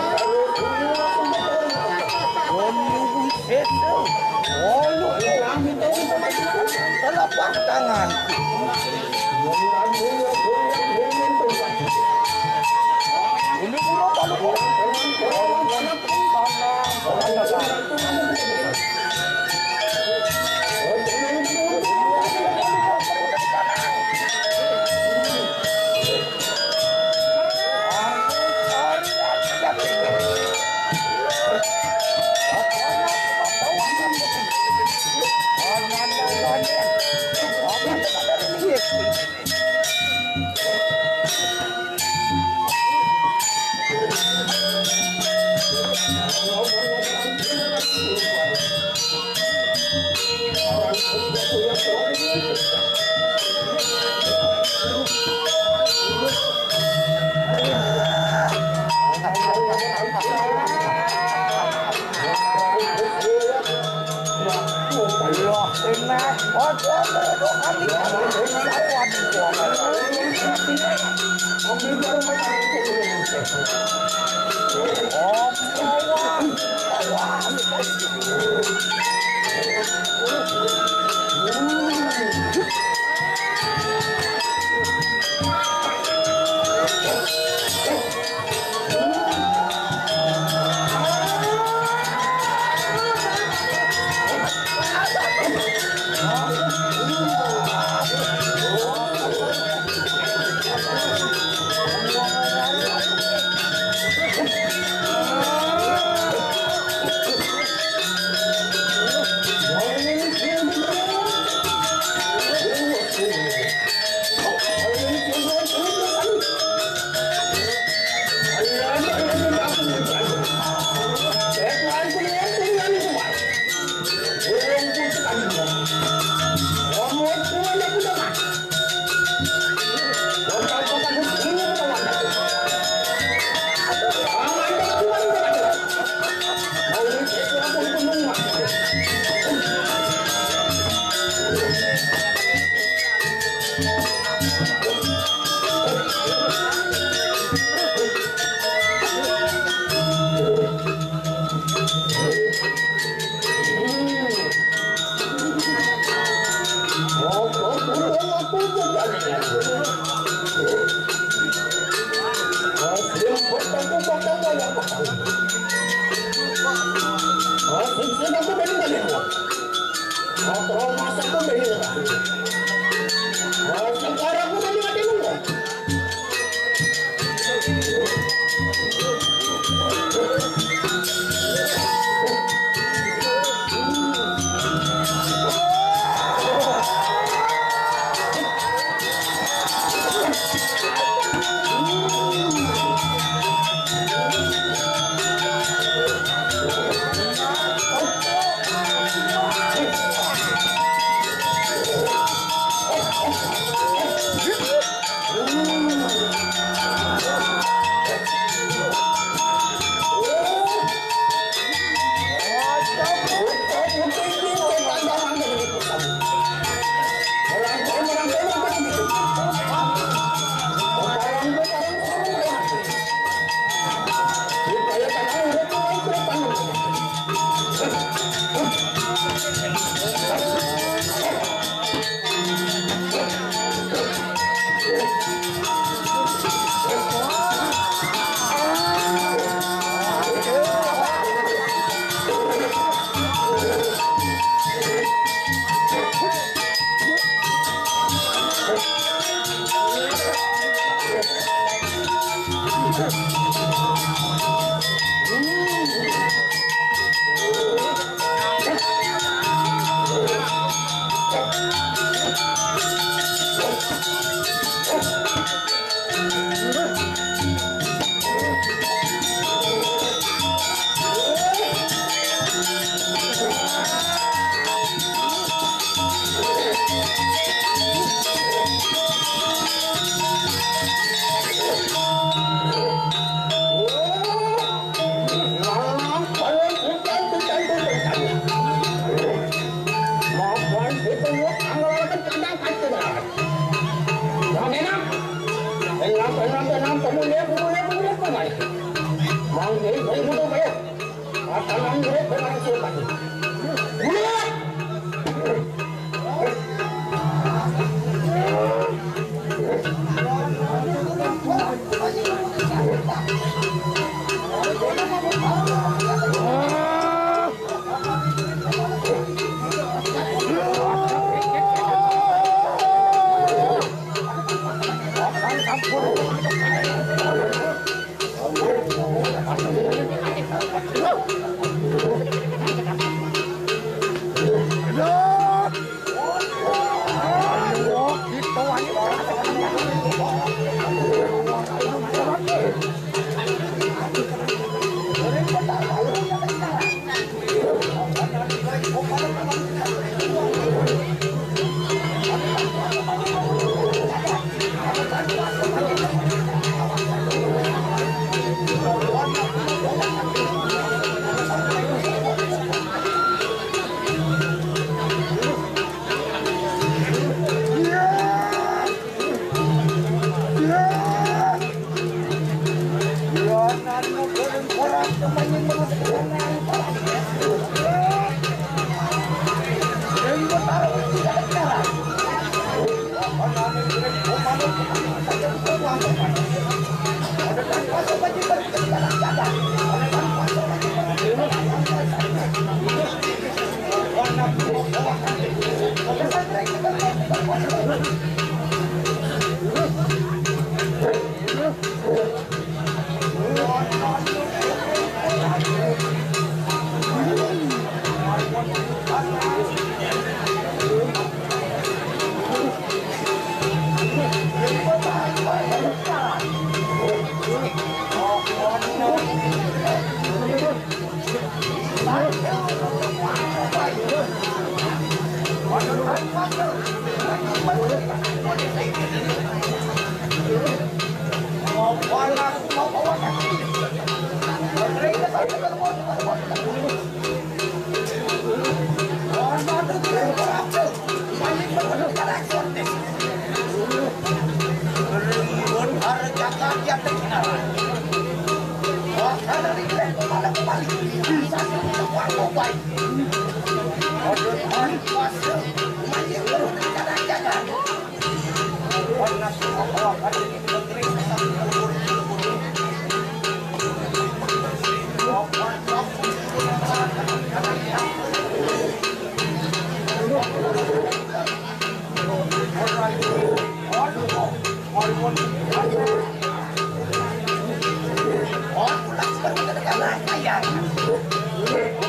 Ini buset tuh. Oh, lu telapak tangan. Ini gua kalau gua.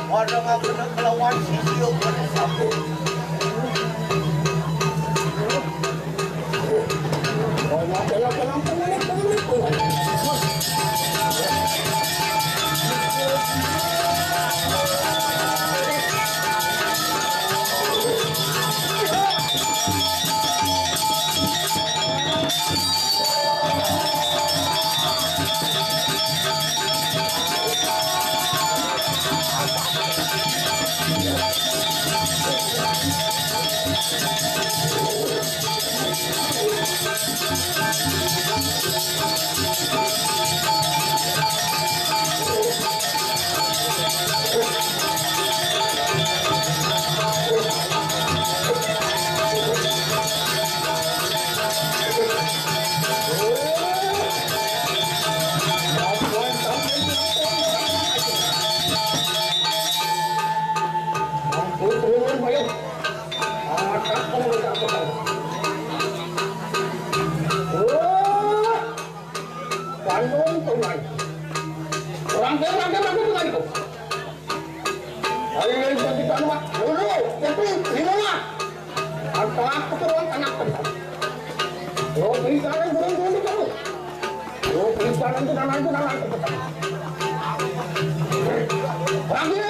Orang aku nak melawan si Tio pada sambung. Bandung tunai. Rangke, rangke, rangke tunai ko. Ayo, ayo, kita nama dulu, tapi lima lah. Antara keturunan anak kita. Lo pisahan burung burung kamu. Lo pisahan itu dan itu dan itu. Rangke.